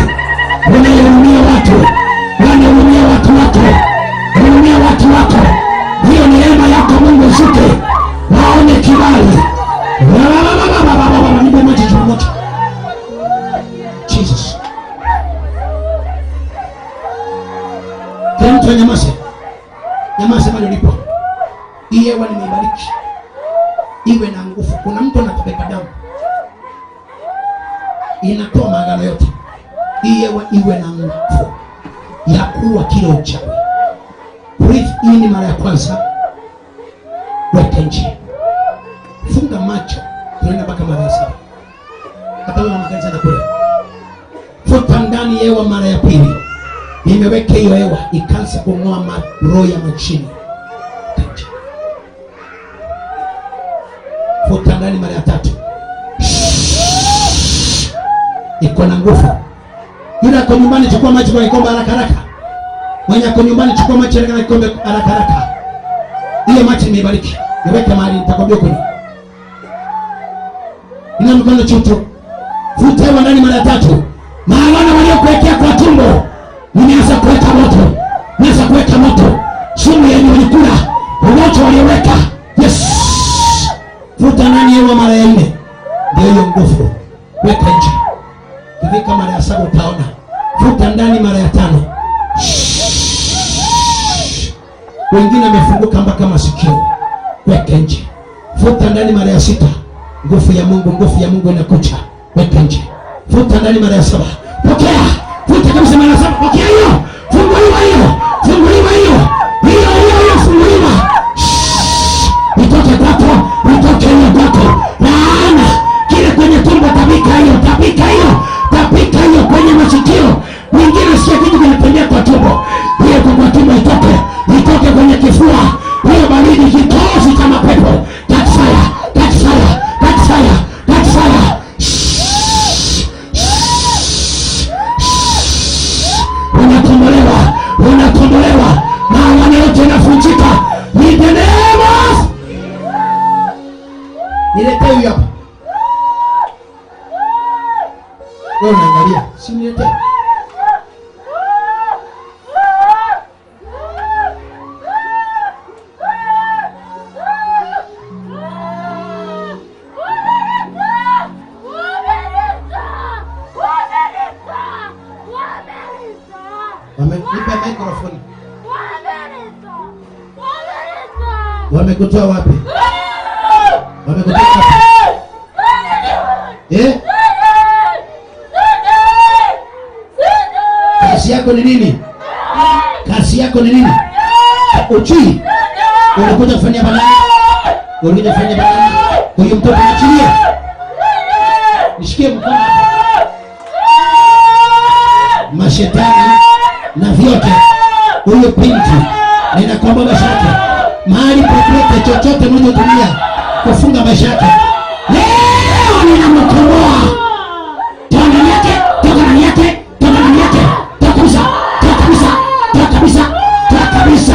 [SPEAKER 15] unayehurumia watu, Bwana hurumia watu wako, hurumia watu wako. Hiyo neema yako Mungu ishuke, waone kibali. Nipe maji chupa moja. Jesus. Kila mtu anyamaze. Nyamaze mahali ulipo. Hii hewa nimeibariki. Iwe na nguvu. Kuna mtu anatapika damu. Inatoa maagano yote. Hii hewa iwe na nguvu ya kuua kila uchawi. Breathe in mara ya kwanza. Weka nje. Funga macho. Tunaenda mpaka mara ya saba. Hata wewe makanisa na kule. Futa ndani hewa mara ya pili. Nimeweka hiyo hewa ikaanza kung'oa roho ya machini. Futa ndani mara ya tatu. Iko na nguvu. Yule ako nyumbani chukua maji kwa kikombe haraka haraka. Mwenye ako nyumbani chukua maji kwa kikombe haraka haraka. Hiyo maji nimeibariki. Niweke mahali nitakwambia kwenye. Inua mikono juu. Futa hewa ndani mara ya tatu. Maana waliokuwekea kwa tumbo nimeanza kuweka moto. Nimeanza kuweka moto. Sumu yenye ulikula, ugonjwa walioweka. Yes. Futa ndani hewa mara ya nne. Ndio hiyo nguvu. Weka nje. Kifika mara ya saba utaona. Futa ndani mara ya tano. Wengine wamefunguka mpaka masikio. Weka nje. Futa ndani mara ya sita. Nguvu ya Mungu, nguvu ya Mungu inakuja. Weka nje. Futa ndani mara ya saba. Pokea. Futa kabisa mara ya saba. Pokea hiyo. Funguliwa hiyo. Funguliwa hiyo. Hiyo hiyo hiyo funguliwa. Itoke kwako, itoke hiyo kwako. Laana kile kwenye tumbo, tapika hiyo, tapika hiyo, tapika hiyo kwenye masikio. Mwingine sio kitu kinatembea kwa tumbo. Hiyo kwa tumbo itoke, itoke kwenye kifua. Hiyo baridi, kikozi cha mapepo. Catch fire, catch fire, catch fire, catch fire. Unakombolewa, unakombolewa. Maagano yote yanavunjika. In the name of Niletee huyu hapa. Wewe unaangalia, si niletee. Nipe microphone. Wamekutoa wapi? Wamekutoa wapi? Eh? Kazi yako ni nini? Kazi yako ni nini? Uchui. Unakuja kufanyia balaa. Unakuja kufanyia balaa. Huyu mtoto achilie. Nishikie mkono hapa. Mashetani na vyote. Huyu binti ninakomboa maisha yake. Mahali popote chochote mlichotumia kufunga maisha yake, leo ninamkomboa. Toa ndani yake, toka ndani yake, toka ndani yake, toka kabisa, toka kabisa, toka kabisa, toka kabisa.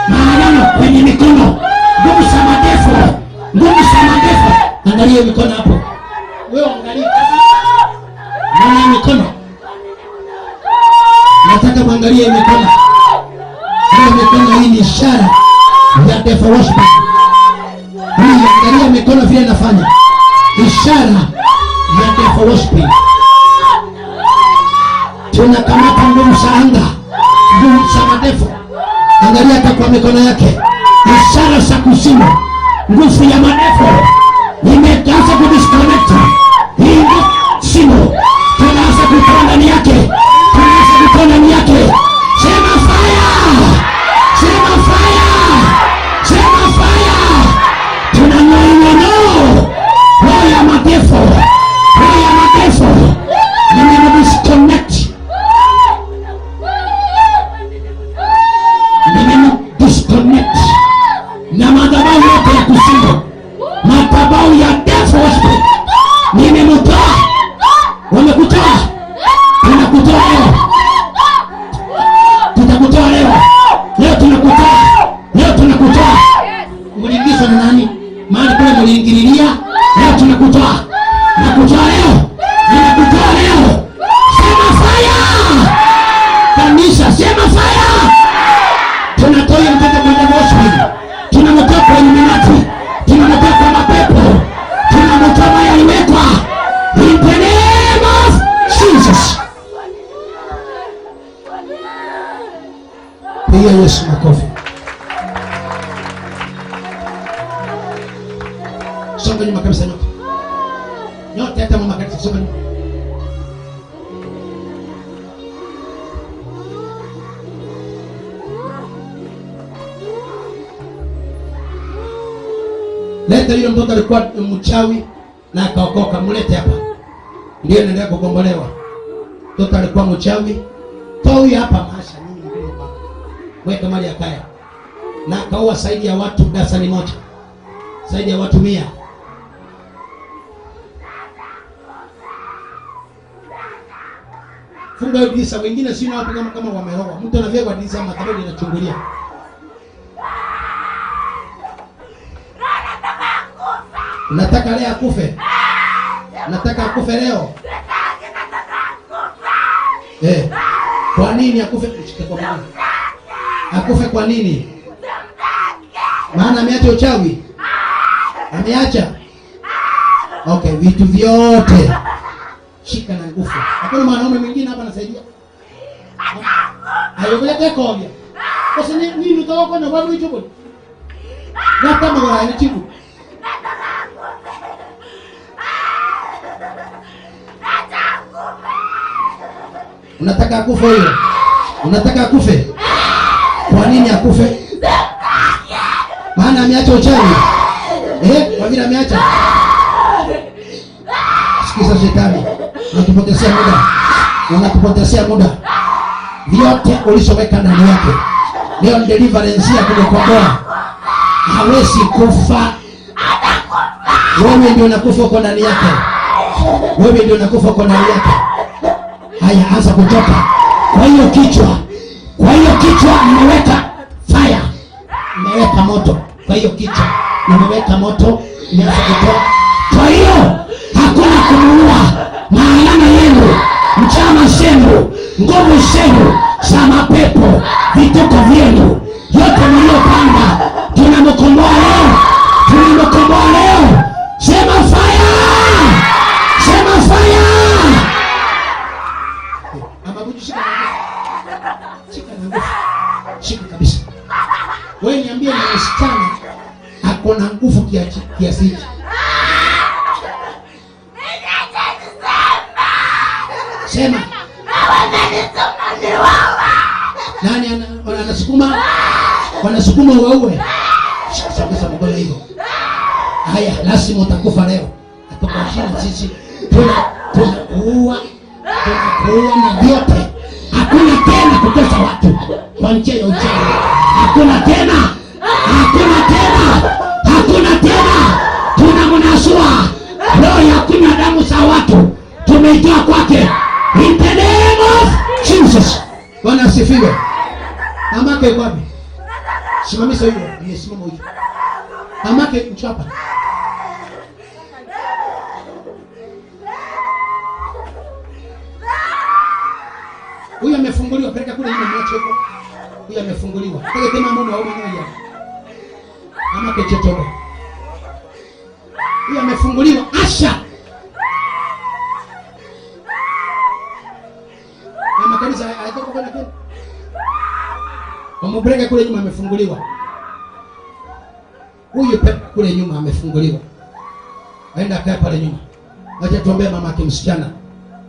[SPEAKER 15] Maagano kwenye mikono, nguvu za madefu, nguvu za madefu. Angalia mikono hapo. Wewe angalia. Naona mikono. Nataka muangalie mikono. Hiyo mikono hii ni ishara ya devil worship. Hii angalia mikono vile inafanya. Ishara ya devil worship. Tunakamata nguvu za anga, nguvu za madefu. Angalia hata kwa mikono yake, ishara za kuzimu, nguvu ya madefu imeanza kudisconnect. Hii simu tunaanza kutoa ndani yake, tunaanza kutoa ndani yake. Sema fire, sema fire, sema fire. Tunang'oa roho ya madefu, roho ya madefu.
[SPEAKER 1] Pigia Yesu makofi. Songa nyuma kabisa nyote. Nyote hata mama kanisa songa nyuma. Leta yule mtoto alikuwa mchawi na akaokoka, mlete hapa. Ndiye anaendelea kukombolewa. Mtoto alikuwa mchawi. Toa huyu hapa maasha nini mwingine hapa. Weka mali akaya. Na akaua zaidi ya watu dasani moja. Zaidi ya watu 100. Funga hiyo dirisha, wengine sio wapi kama wameroa. Mtu anavia kwa dirisha matarodi anachungulia. Nataka leo akufe. Nataka akufe leo. Kwa nini akufe? Kwa nini? Akufe kwa nini? Maana ameacha uchawi. Ameacha. Okay, vitu vyote. Shika na nguvu. Hakuna mwanaume mwingine hapa anasaidia. Ayokulete kobya. Kwa sababu nini utawako na watu hicho bodi? Hata magora ni chibu. Unataka akufe huyo? Unataka akufe? Kwa nini akufe? Maana ameacha uchawi. Kwa vile ameacha. Sikiza shetani. Unatupotezea muda. Unatupotezea muda. Vyote ulishoweka ndani yake. Leo ni deliverance ya kukomboa. Hawezi kufa. Wewe ndio unakufa uko ndani yake. Wewe ndio unakufa uko ndani yake. Haya, anza kutoka. Kwa hiyo kichwa. Kwa hiyo kichwa nimeweka fire. Nimeweka moto. Kwa hiyo kichwa nimeweka moto, nianza kutoka.
[SPEAKER 15] Kwa hiyo hakuna kumuua. Maana yenu, mchana zenu, nguvu zenu za mapepo, vituko vyenu, yote mliyopanga, tunamkomboa leo. Tunamkomboa leo. Sema fire! Sema fire!
[SPEAKER 1] Shika na nguvu. Shika kabisa. Wewe niambie, ni msichana ako na nguvu kiasi hichi? Sema. Nani anasukuma? Wanasukuma waue. Sasa mgola hiyo. Haya, lazima utakufa leo. Atakuwa sisi tunakuua. Tunakuua na vyote.
[SPEAKER 15] Hakuna tena kutesa watu kwa njia ya uchawi. Hakuna tena. Hakuna tena. Hakuna tena. Tunamnasua roho ya kunywa damu za watu. Tumeitoa kwake. In the name of Jesus.
[SPEAKER 1] Bwana asifiwe. Mamake yuko wapi? Simamisha huyo. Amesimama huyo. Mamake mchapa. Huyu amefunguliwa, peleka kule nyuma mwache huko. Huyu amefunguliwa. Peleka tena mume wa mmoja. Mama kechetoka. Huyu amefunguliwa. Asha. Mama kanisa alitoka kwenda kule. Wamupeleka kule nyuma amefunguliwa. Huyu peleka kule nyuma amefunguliwa. Aenda akae pale nyuma. Acha tuombee mama yake msichana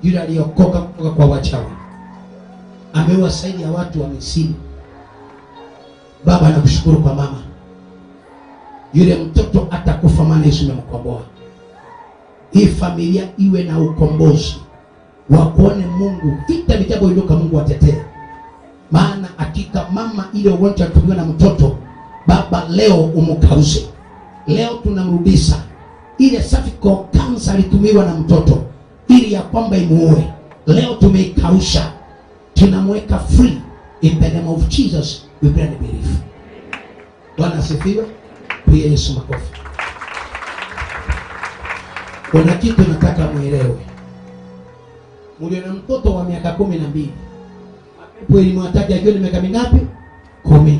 [SPEAKER 1] yule aliokoka kutoka kwa wachawi. Ameua zaidi ya watu 50. Baba, nakushukuru kwa mama. Yule mtoto atakufa maana Yesu amemkomboa. Hii familia iwe na ukombozi. Wakuone Mungu, vita vitapoinuka Mungu atetee. Maana hakika mama ile ugonjwa alitumiwa na mtoto, Baba leo umkause. Leo tunamrudisha. Ile cervical cancer alitumiwa na mtoto ili ya kwamba imuue. Leo tumeikausha. Tunamweka free in the name of Jesus, we pray and believe. Bwana asifiwe. Piga Yesu makofi. Kuna kitu nataka muelewe. Mlio na mtoto wa miaka 12. Mapepo ilimwataka akiwa ni miaka mingapi? 12.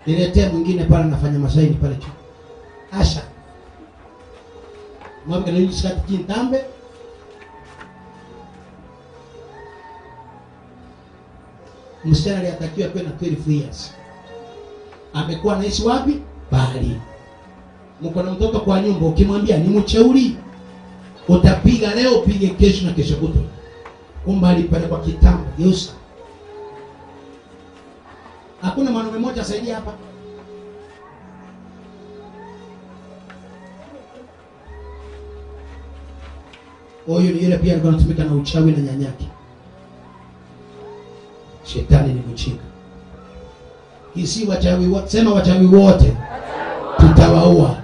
[SPEAKER 1] Niletee mwingine pale anafanya masaini pale chini. Asha. Mwambie nini shati jintambe? Msichana aliyatakiwa kuwa na 12 years. Amekuwa anaishi wapi? Bahari. Mko na mtoto kwa nyumba, ukimwambia ni mcheuri, utapiga leo, upige kesho na kesho kutwa. Kumbe alipelekwa kitambo, geusa. Hakuna mwanaume mmoja asaidia hapa. Huyu ni yule pia alikuwa anatumika na uchawi na nyanyake. Shetani ni mjinga. Kisi wachawi wote, sema wachawi wote tutawaua.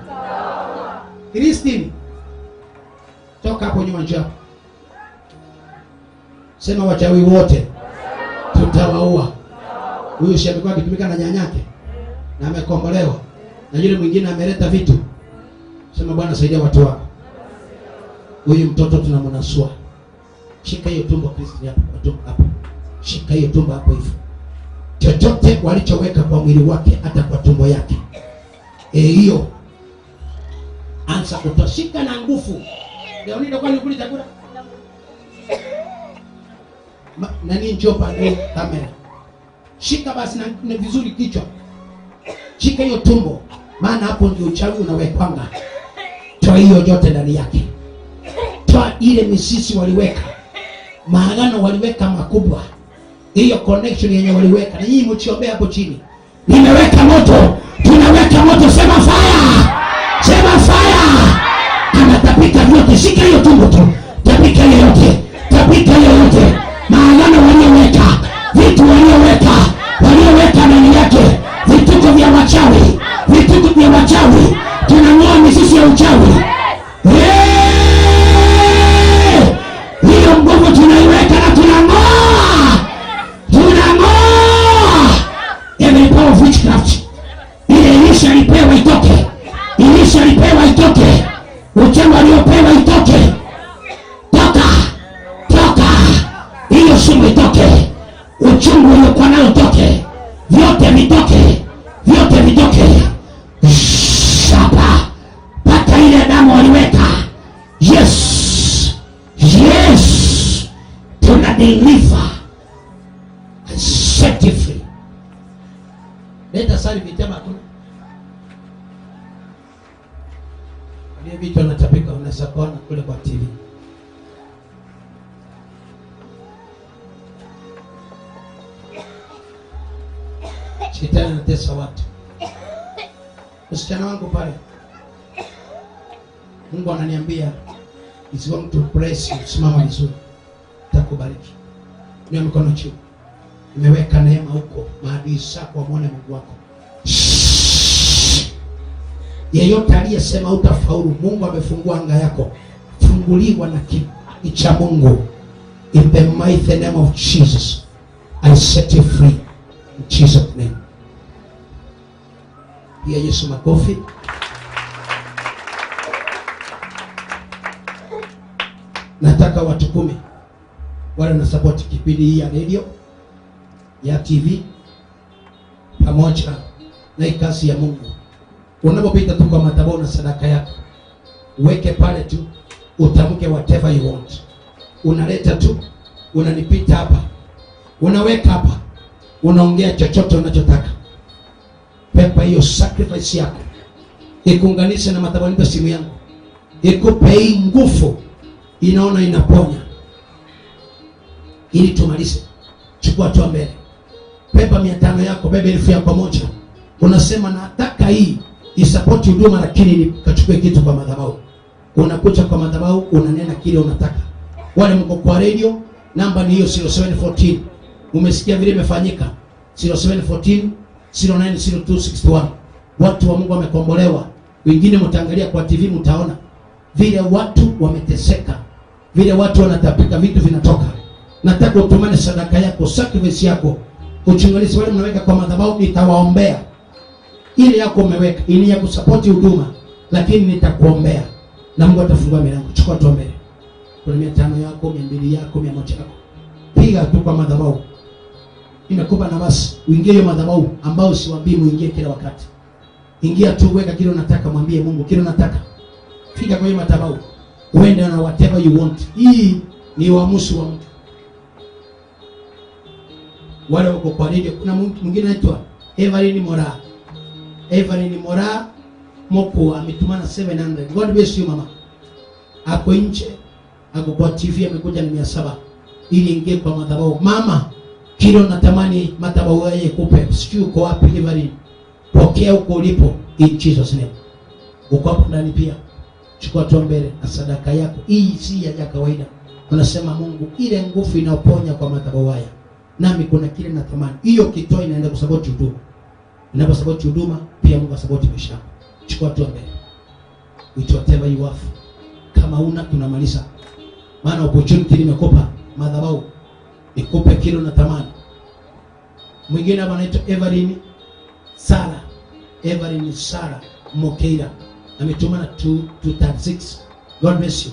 [SPEAKER 1] Christine, toka hapo nyuma njoo. Sema wachawi wote tutawaua. Huyu si amekuwa akitumika na nyanyake na amekombolewa, na yule mwingine ameleta vitu. Sema Bwana saidia watu wako. Huyu mtoto tunamnasua. Shika hiyo tumbo Christine hapo, tumbo hapo. Shika hiyo tumbo hapo hivyo. Chochote walichoweka kwa mwili wake hata kwa tumbo yake. Hiyo anza kutoshika na nguvu. Leo ndio kwa nikuli chakula. Nani njoo pale kamera. Shika basi na vizuri kichwa. Shika hiyo tumbo, maana hapo ndio uchawi unawekwanga. Toa hiyo yote ndani yake. Toa ile misisi waliweka. Maagano waliweka makubwa. Hiyo connection yenye waliweka. Na nyinyi mchiombea hapo chini.
[SPEAKER 15] Nimeweka moto. Tunaweka moto, sema fire. Sema fire. Anatapika vyote. Shika hiyo tumbo tu. Tapika hiyo yote. Tapika hiyo yote. Maagano walioweka, vitu walioweka, walioweka ndani yake, vituko vya wachawi, vituko vya wachawi. Tunang'oa mizizi ya uchawi. Hiyo nguvu tunaiweka na tunang'oa. Tunang'oa every power of witchcraft. Ile ilisha alipewa itoke. Ilisha alipewa itoke. Uchawi aliopewa itoke. Toka. Toka. Hiyo sumu itoke. Uchungu uliokuwa nao utoke. Vyote vitoke. Vyote vitoke. Shapa. Pata ile damu waliweka. Yes. Yes. Tuna deliver and set you free.
[SPEAKER 1] Leta sali vitema hakuna. Ile vitu anatapika unaweza kuona kule kwa TV. Shetani anatesa watu. Msichana wangu pale, Mungu ananiambia is going to bless you. Simama vizuri, takubariki. Ni mkono juu. Nimeweka neema huko, maadui zako wamuone Mungu wako. Yeyote aliyesema utafaulu, Mungu amefungua anga yako. Funguliwa na kibali cha Mungu. In the mighty name of Jesus, I set you free. In Jesus name. Pia Yesu makofi. Nataka watu 10 wale na support kipindi hii ya radio, ya TV pamoja na kazi ya Mungu. Unapopita tu kwa madhabahu na sadaka yako, weke pale tu, utamke whatever you want. Unaleta tu, unanipita hapa, unaweka hapa, unaongea chochote unachotaka. Pepa hiyo sacrifice yako ikuunganishe na madhabahu. Nipe simu yangu, ikupe hii nguvu, inaona inaponya. Ili tumalize, chukua tu mbele, pepa 500 yako, bebe 1000 yako moja. Unasema nataka hii isupport huduma, lakini nikachukue kitu kwa madhabahu. Unakuja kwa madhabahu, unanena kile unataka. Wale mko kwa radio, namba ni hiyo 0714. Umesikia vile imefanyika 0714 090261. Watu wa Mungu wamekombolewa. Wengine mtaangalia kwa TV, mtaona vile watu wameteseka, vile watu wanatapika, vitu vinatoka. Nataka utumane sadaka yako, sacrifice yako, uchungulizi wale mnaweka kwa madhabahu, nitawaombea. Ile yako umeweka ili ya kusupport huduma, lakini nitakuombea na Mungu atafungua milango. Chukua tu mbele. Kuna 500 yako, 200 yako, 100 yako. Piga tu kwa madhabahu. Nimekupa nafasi uingie hiyo madhabahu ambao siwaambii muingie kila wakati. Ingia tu, weka kile unataka, mwambie Mungu kile unataka. Fika kwa hiyo madhabahu. Uende na whatever you want. Hii ni uamuzi wa mtu. Wale wako kwa radio, kuna mwingine anaitwa Evelyn Mora. Evelyn Mora Moko ametumana 700. God bless you mama. Ako nje, ako kwa TV, amekuja na 700 ili ingie kwa madhabahu. Mama, kile unatamani madhabahu yeye kupe. Sijui uko wapi Evelyn. Pokea huko ulipo in Jesus name. Uko hapo ndani pia. Chukua tu mbele na sadaka yako. Hii si ya kawaida. Unasema Mungu, ile nguvu inayoponya kwa madhabahu haya, nami kuna kile natamani. Hiyo kitoa inaenda kusupport huduma. Inaposupport huduma pia Mungu asupport maisha yako. Chukua tu mbele. With whatever you have. Kama una tunamaliza. Maana opportunity nimekopa madhabahu. Nikupe kile unatamani. Mwingine hapa anaitwa Evelyn Sara. Evelyn Sara Mokeira ametumana 236. God bless you.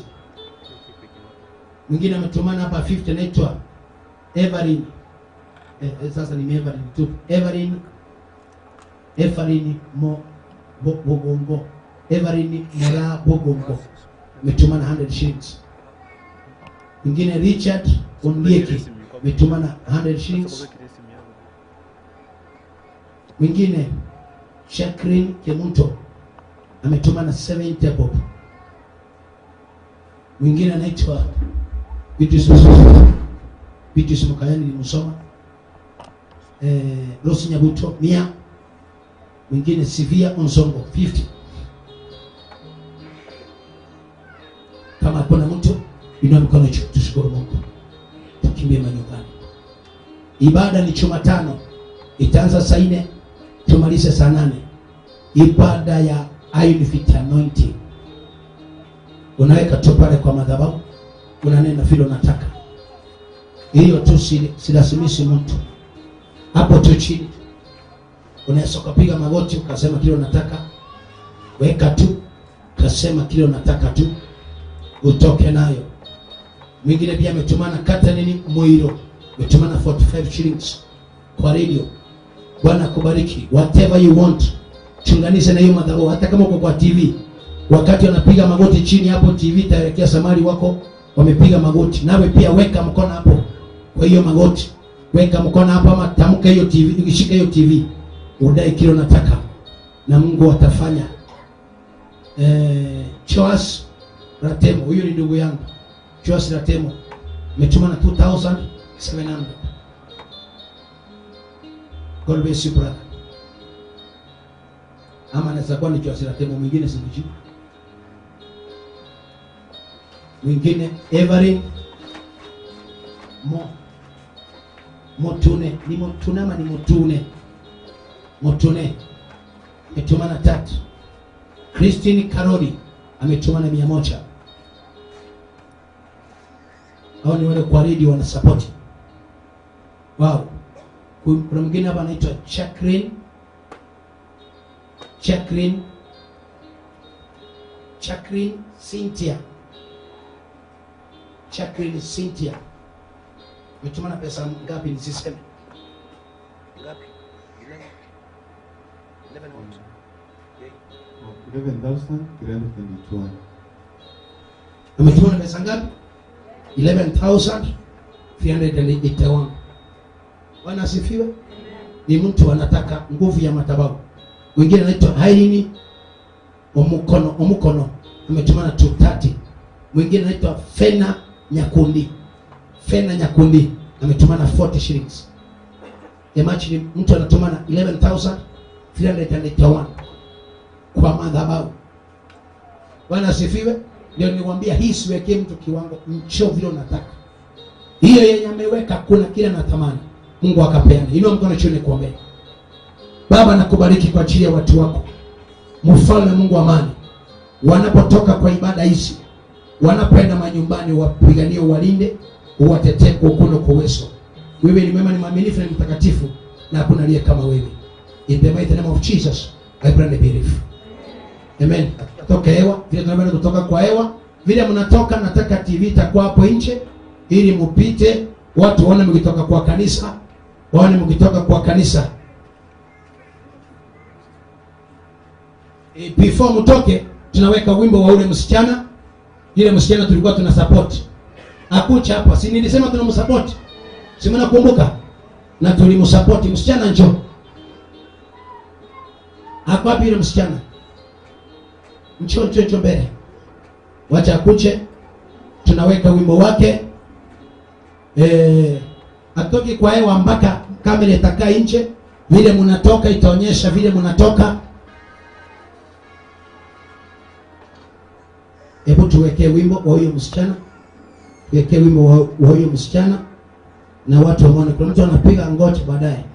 [SPEAKER 1] Mwingine ametumana hapa 50 anaitwa Evelyn. Sasa ni Evelyn tu. Evelyn Mo Bogongo. Evelyn Mora Bogongo ametumana 100 shillings. Mwingine Richard Ondieki ametumana 100 shillings. Mwingine Shakrin Kemunto ametumana 70 bob. Mwingine anaitwa Beatrice Mukayani nilimsoma. Rose Nyabuto 100. Mwingine Sivia Onzongo 50. Kama kuna mtu inua mkono juu, tushukuru Mungu. Tukimbie manyumbani. Ibada ni Jumatano. Itaanza saa 4 tumalize saa 8. Ibada ya Iron Fit Anointing. Unaweka tu pale kwa madhabahu, unanena vile unataka. Hiyo tu, silazimishi mtu. Hapo tu chini unaweza kupiga magoti ukasema kile unataka. Weka tu, kasema kile unataka tu, utoke nayo. Mwingine pia ametumana kata nini Moiro, ametumana 45 shillings kwa radio. Bwana kubariki. Whatever you want, chunganisha na hiyo madhabahu. Hata kama uko kwa TV, wakati wanapiga magoti chini hapo, TV itaelekea samari wako wamepiga magoti, nawe pia weka mkono hapo kwa hiyo magoti, weka mkono hapo, ama tamka hiyo TV, ukishika hiyo TV udai kile unataka na Mungu atafanya. Joas Ratemo, huyu ni ndugu yangu. Joas Ratemo ametuma na 2700. God bless you brother. Ama anaweza kuwa ni Joas Ratemo mwingine simjui. Mwingine Everin Motune, ni Motune ama ni Motune? Motune ametumana 3. Christine Karoli ametumana 100. Hao ni wale kwa radio wana support. Wow. Kuna mwingine hapa anaitwa Chakrin Cynthia. Chakrin Cynthia ametumana pesa ngapi nisiseme?
[SPEAKER 20] Ngapi? 11 what?
[SPEAKER 21] 11,381.
[SPEAKER 1] Ametumana pesa ngapi? 11,381. Bwana asifiwe. Ni mtu anataka nguvu ya madhabahu. Mwingine anaitwa Haini Omukono ametumana 230. Mwingine anaitwa Fena Nyakundi. Fena Nyakundi ametumana 40 shillings. Imagine mtu anatumana 11,381 kwa madhabahu. Bwana asifiwe. Ndio nilikwambia hii siwekee mtu kiwango, mcho vile unataka. Hiyo yenye ameweka kuna kile anatamani. Mungu akapeana. Inua mkono chini kuombea. Baba, nakubariki kwa ajili ya watu wako. Mfalme Mungu amani. Wanapotoka kwa ibada hizi, wanapoenda manyumbani, wapiganie, walinde, uwatetee kwa ukuu kwa uwezo. Wewe ni mwema, ni mwaminifu na mtakatifu, na hakuna aliye kama wewe. In the mighty name of Jesus, I pray and believe. Amen. Toka hewa, vile tunaenda kutoka kwa hewa, vile mnatoka, nataka TV itakuwa hapo nje ili mupite, watu waone mkitoka kwa kanisa, waone mkitoka kwa kanisa. Before mtoke, tunaweka wimbo wa ule msichana. Yule msichana tulikuwa tuna support. Akucha hapa, si nilisema tunamsupport? Si mnakumbuka? na tulimsupport. Msichana njoo. Hapo wapi yule msichana? Njoo njoo njoo mbele. Wacha akuche. Tunaweka wimbo wake. Atoki kwa hewa mpaka kamera itakaa nje. Vile mnatoka itaonyesha vile mnatoka. Hebu tuwekee wimbo wa huyo msichana. Tuwekee wimbo wa huyo msichana na watu waone. Kuna mtu anapiga ngocha baadaye.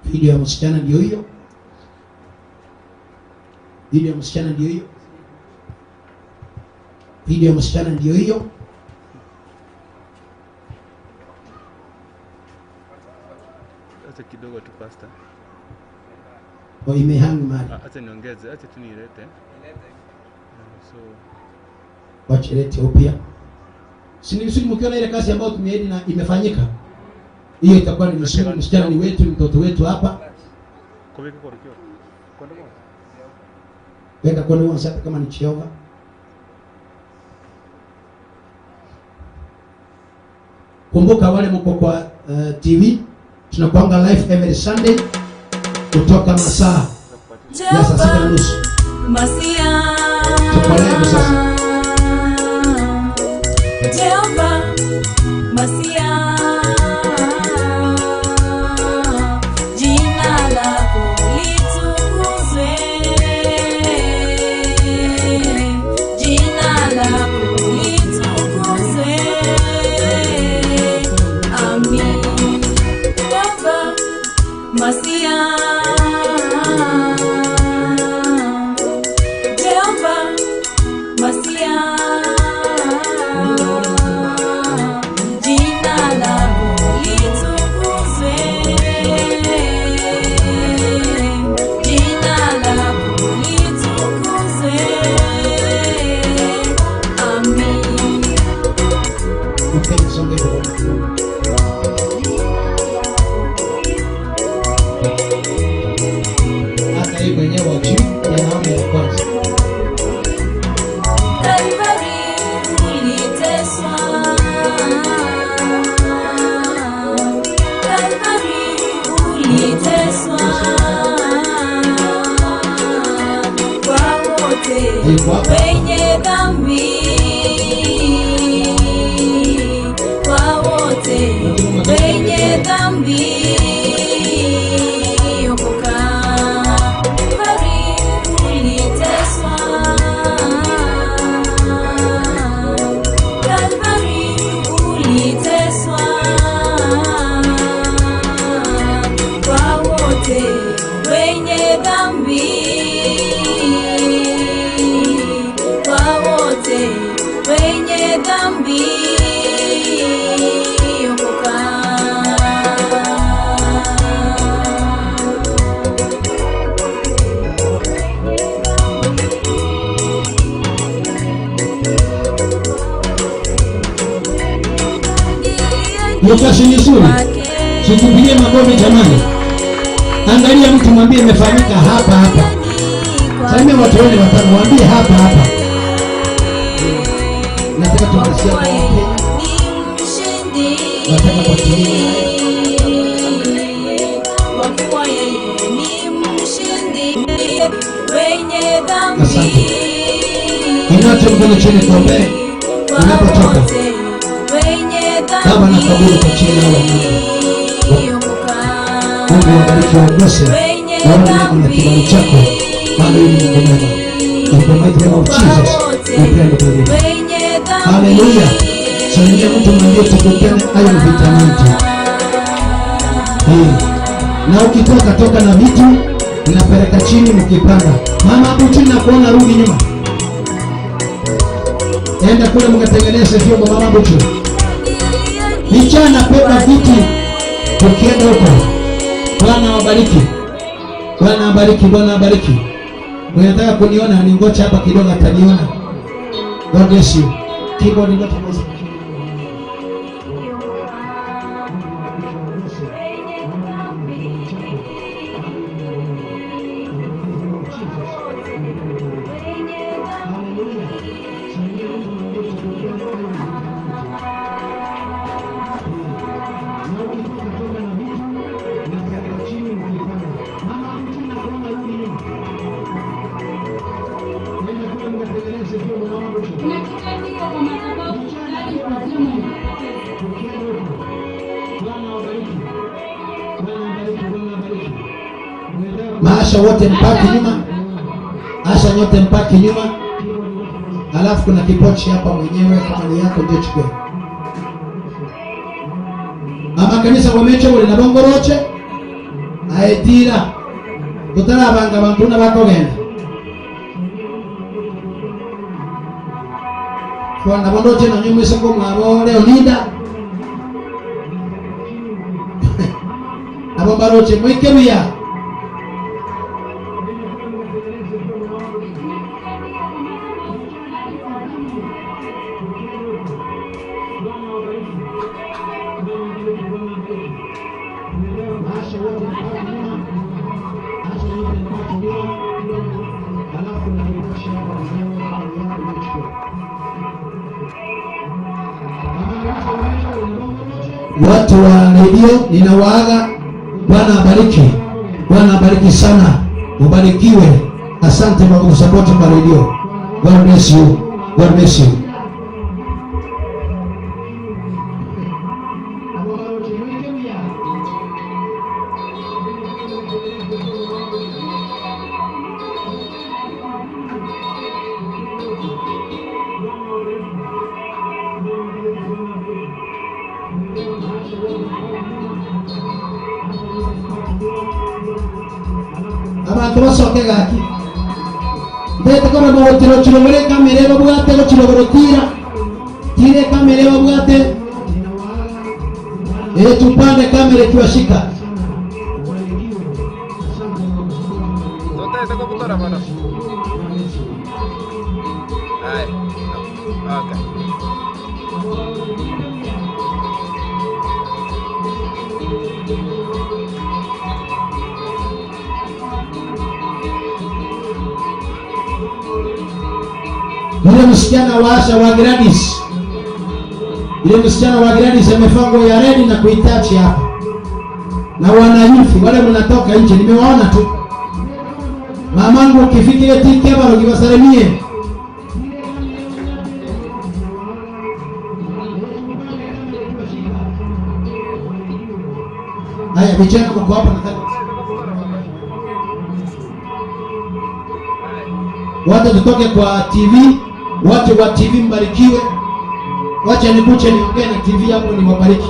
[SPEAKER 1] Video ya msichana ndio hiyo. Video ya msichana ndio hiyo. Video ya msichana ndio hiyo.
[SPEAKER 4] Acha kidogo tu pastor.
[SPEAKER 1] Oh, imehang mali.
[SPEAKER 4] Acha niongeze, acha tu niilete. So
[SPEAKER 1] wacha ilete upya. Si ni vizuri mkiona ile kazi ambayo tumeahidi na imefanyika. Hiyo itakuwa ni msichana, msichana ni wetu, mtoto wetu hapa. Weka kwa nini sasa kama ni Jehova. Kumbuka wale mko kwa TV, tunakuanga live every Sunday kutoka masaa ya saa 6:30.
[SPEAKER 22] Masia.
[SPEAKER 1] Tuko live sasa.
[SPEAKER 22] Jehova Masia. Jina lako litukuzwe. Jina lako litukuzwe. Amin. Jehova Masia. Jehova Masia. Jina lako litukuzwe. Jina lako litukuzwe. Amin.
[SPEAKER 1] Okay, songe hapo. Hata yeye mwenyewe wajui yanaona ya kwanza.
[SPEAKER 22] Kalvari uliteswa. Kalvari uliteswa. Kwa wote wenye dhambi. Kwa wote wenye dhambi. Okoka. Kalvari uliteswa. Kalvari uliteswa. Kwa wote wenye dhambi. Kwa wote wenye dhambi. Okoka.
[SPEAKER 1] Hiyo kazi ni nzuri. Situpigie makofi jamani. Angalia mtu mwambie imefanyika hapa hapa. Salimia watu wale watano, mwambie hapa hapa. Nataka tumalizie kwa Kenya. Nataka kwa Kenya. Asante. Inua mkono chini tuombe. Unapotoka. Baba na kaburi kwa chini ya Mungu. Mungu awabariki waongoze. Naomba neema na kibali chako. Maana wewe ni Mungu mwema. In the mighty name of Jesus, we pray and believe. Hallelujah. Salimia mtu mwambie tukutane hayo vitamani. Na ukitoka toka na vitu ninapeleka chini mkipanda. Mama hapo chini nakuona, rudi nyuma. Enda kule mkatengeneze vyombo mama Buchu. Vijana pepa viti ukienda huko. Bwana awabariki. Bwana awabariki, Bwana awabariki. Unataka kuniona ningoje hapa kidogo ataniona. God bless you. Keyboard ndio tunaweza. Maasha wote mpaki nyuma. Asha nyote mpaki nyuma. Alafu kuna kipochi hapa mwenyewe, kama ni yako ndio chukue. Mama kanisa wamecho uli na bongoroche. Aetira. Tutarabanga bantu na bakogenda. Kwa na bondoche na nyumwe soko mwabo leo ninda. Abo baroche mwikeruya. Watu wa redio ninawaaga. Bwana abariki. Bwana abariki sana. Ubarikiwe. Asante kwa kusupport kwa redio. God bless you. God bless you. Abantu basoke gaki ndete kora mogotiro chirogore kamere babwate gochirogoro tira tire kamere babwate tupande kamere kiwashika
[SPEAKER 4] Zote kutora bana. Ai. Okay.
[SPEAKER 1] Yule msichana wa Asha wa Gladys. Yule msichana wa Gladys amevaa nguo ya red na kuitachi hapa. Na wanayufi wale mnatoka nje nimewaona tu. Mamangu ukifika ile tike baro kiwasalimie. Haya vijana mko hapa nataka. Watu tutoke kwa TV, watu wa TV mbarikiwe. Wacha nikuche niongee na TV hapo niwabariki.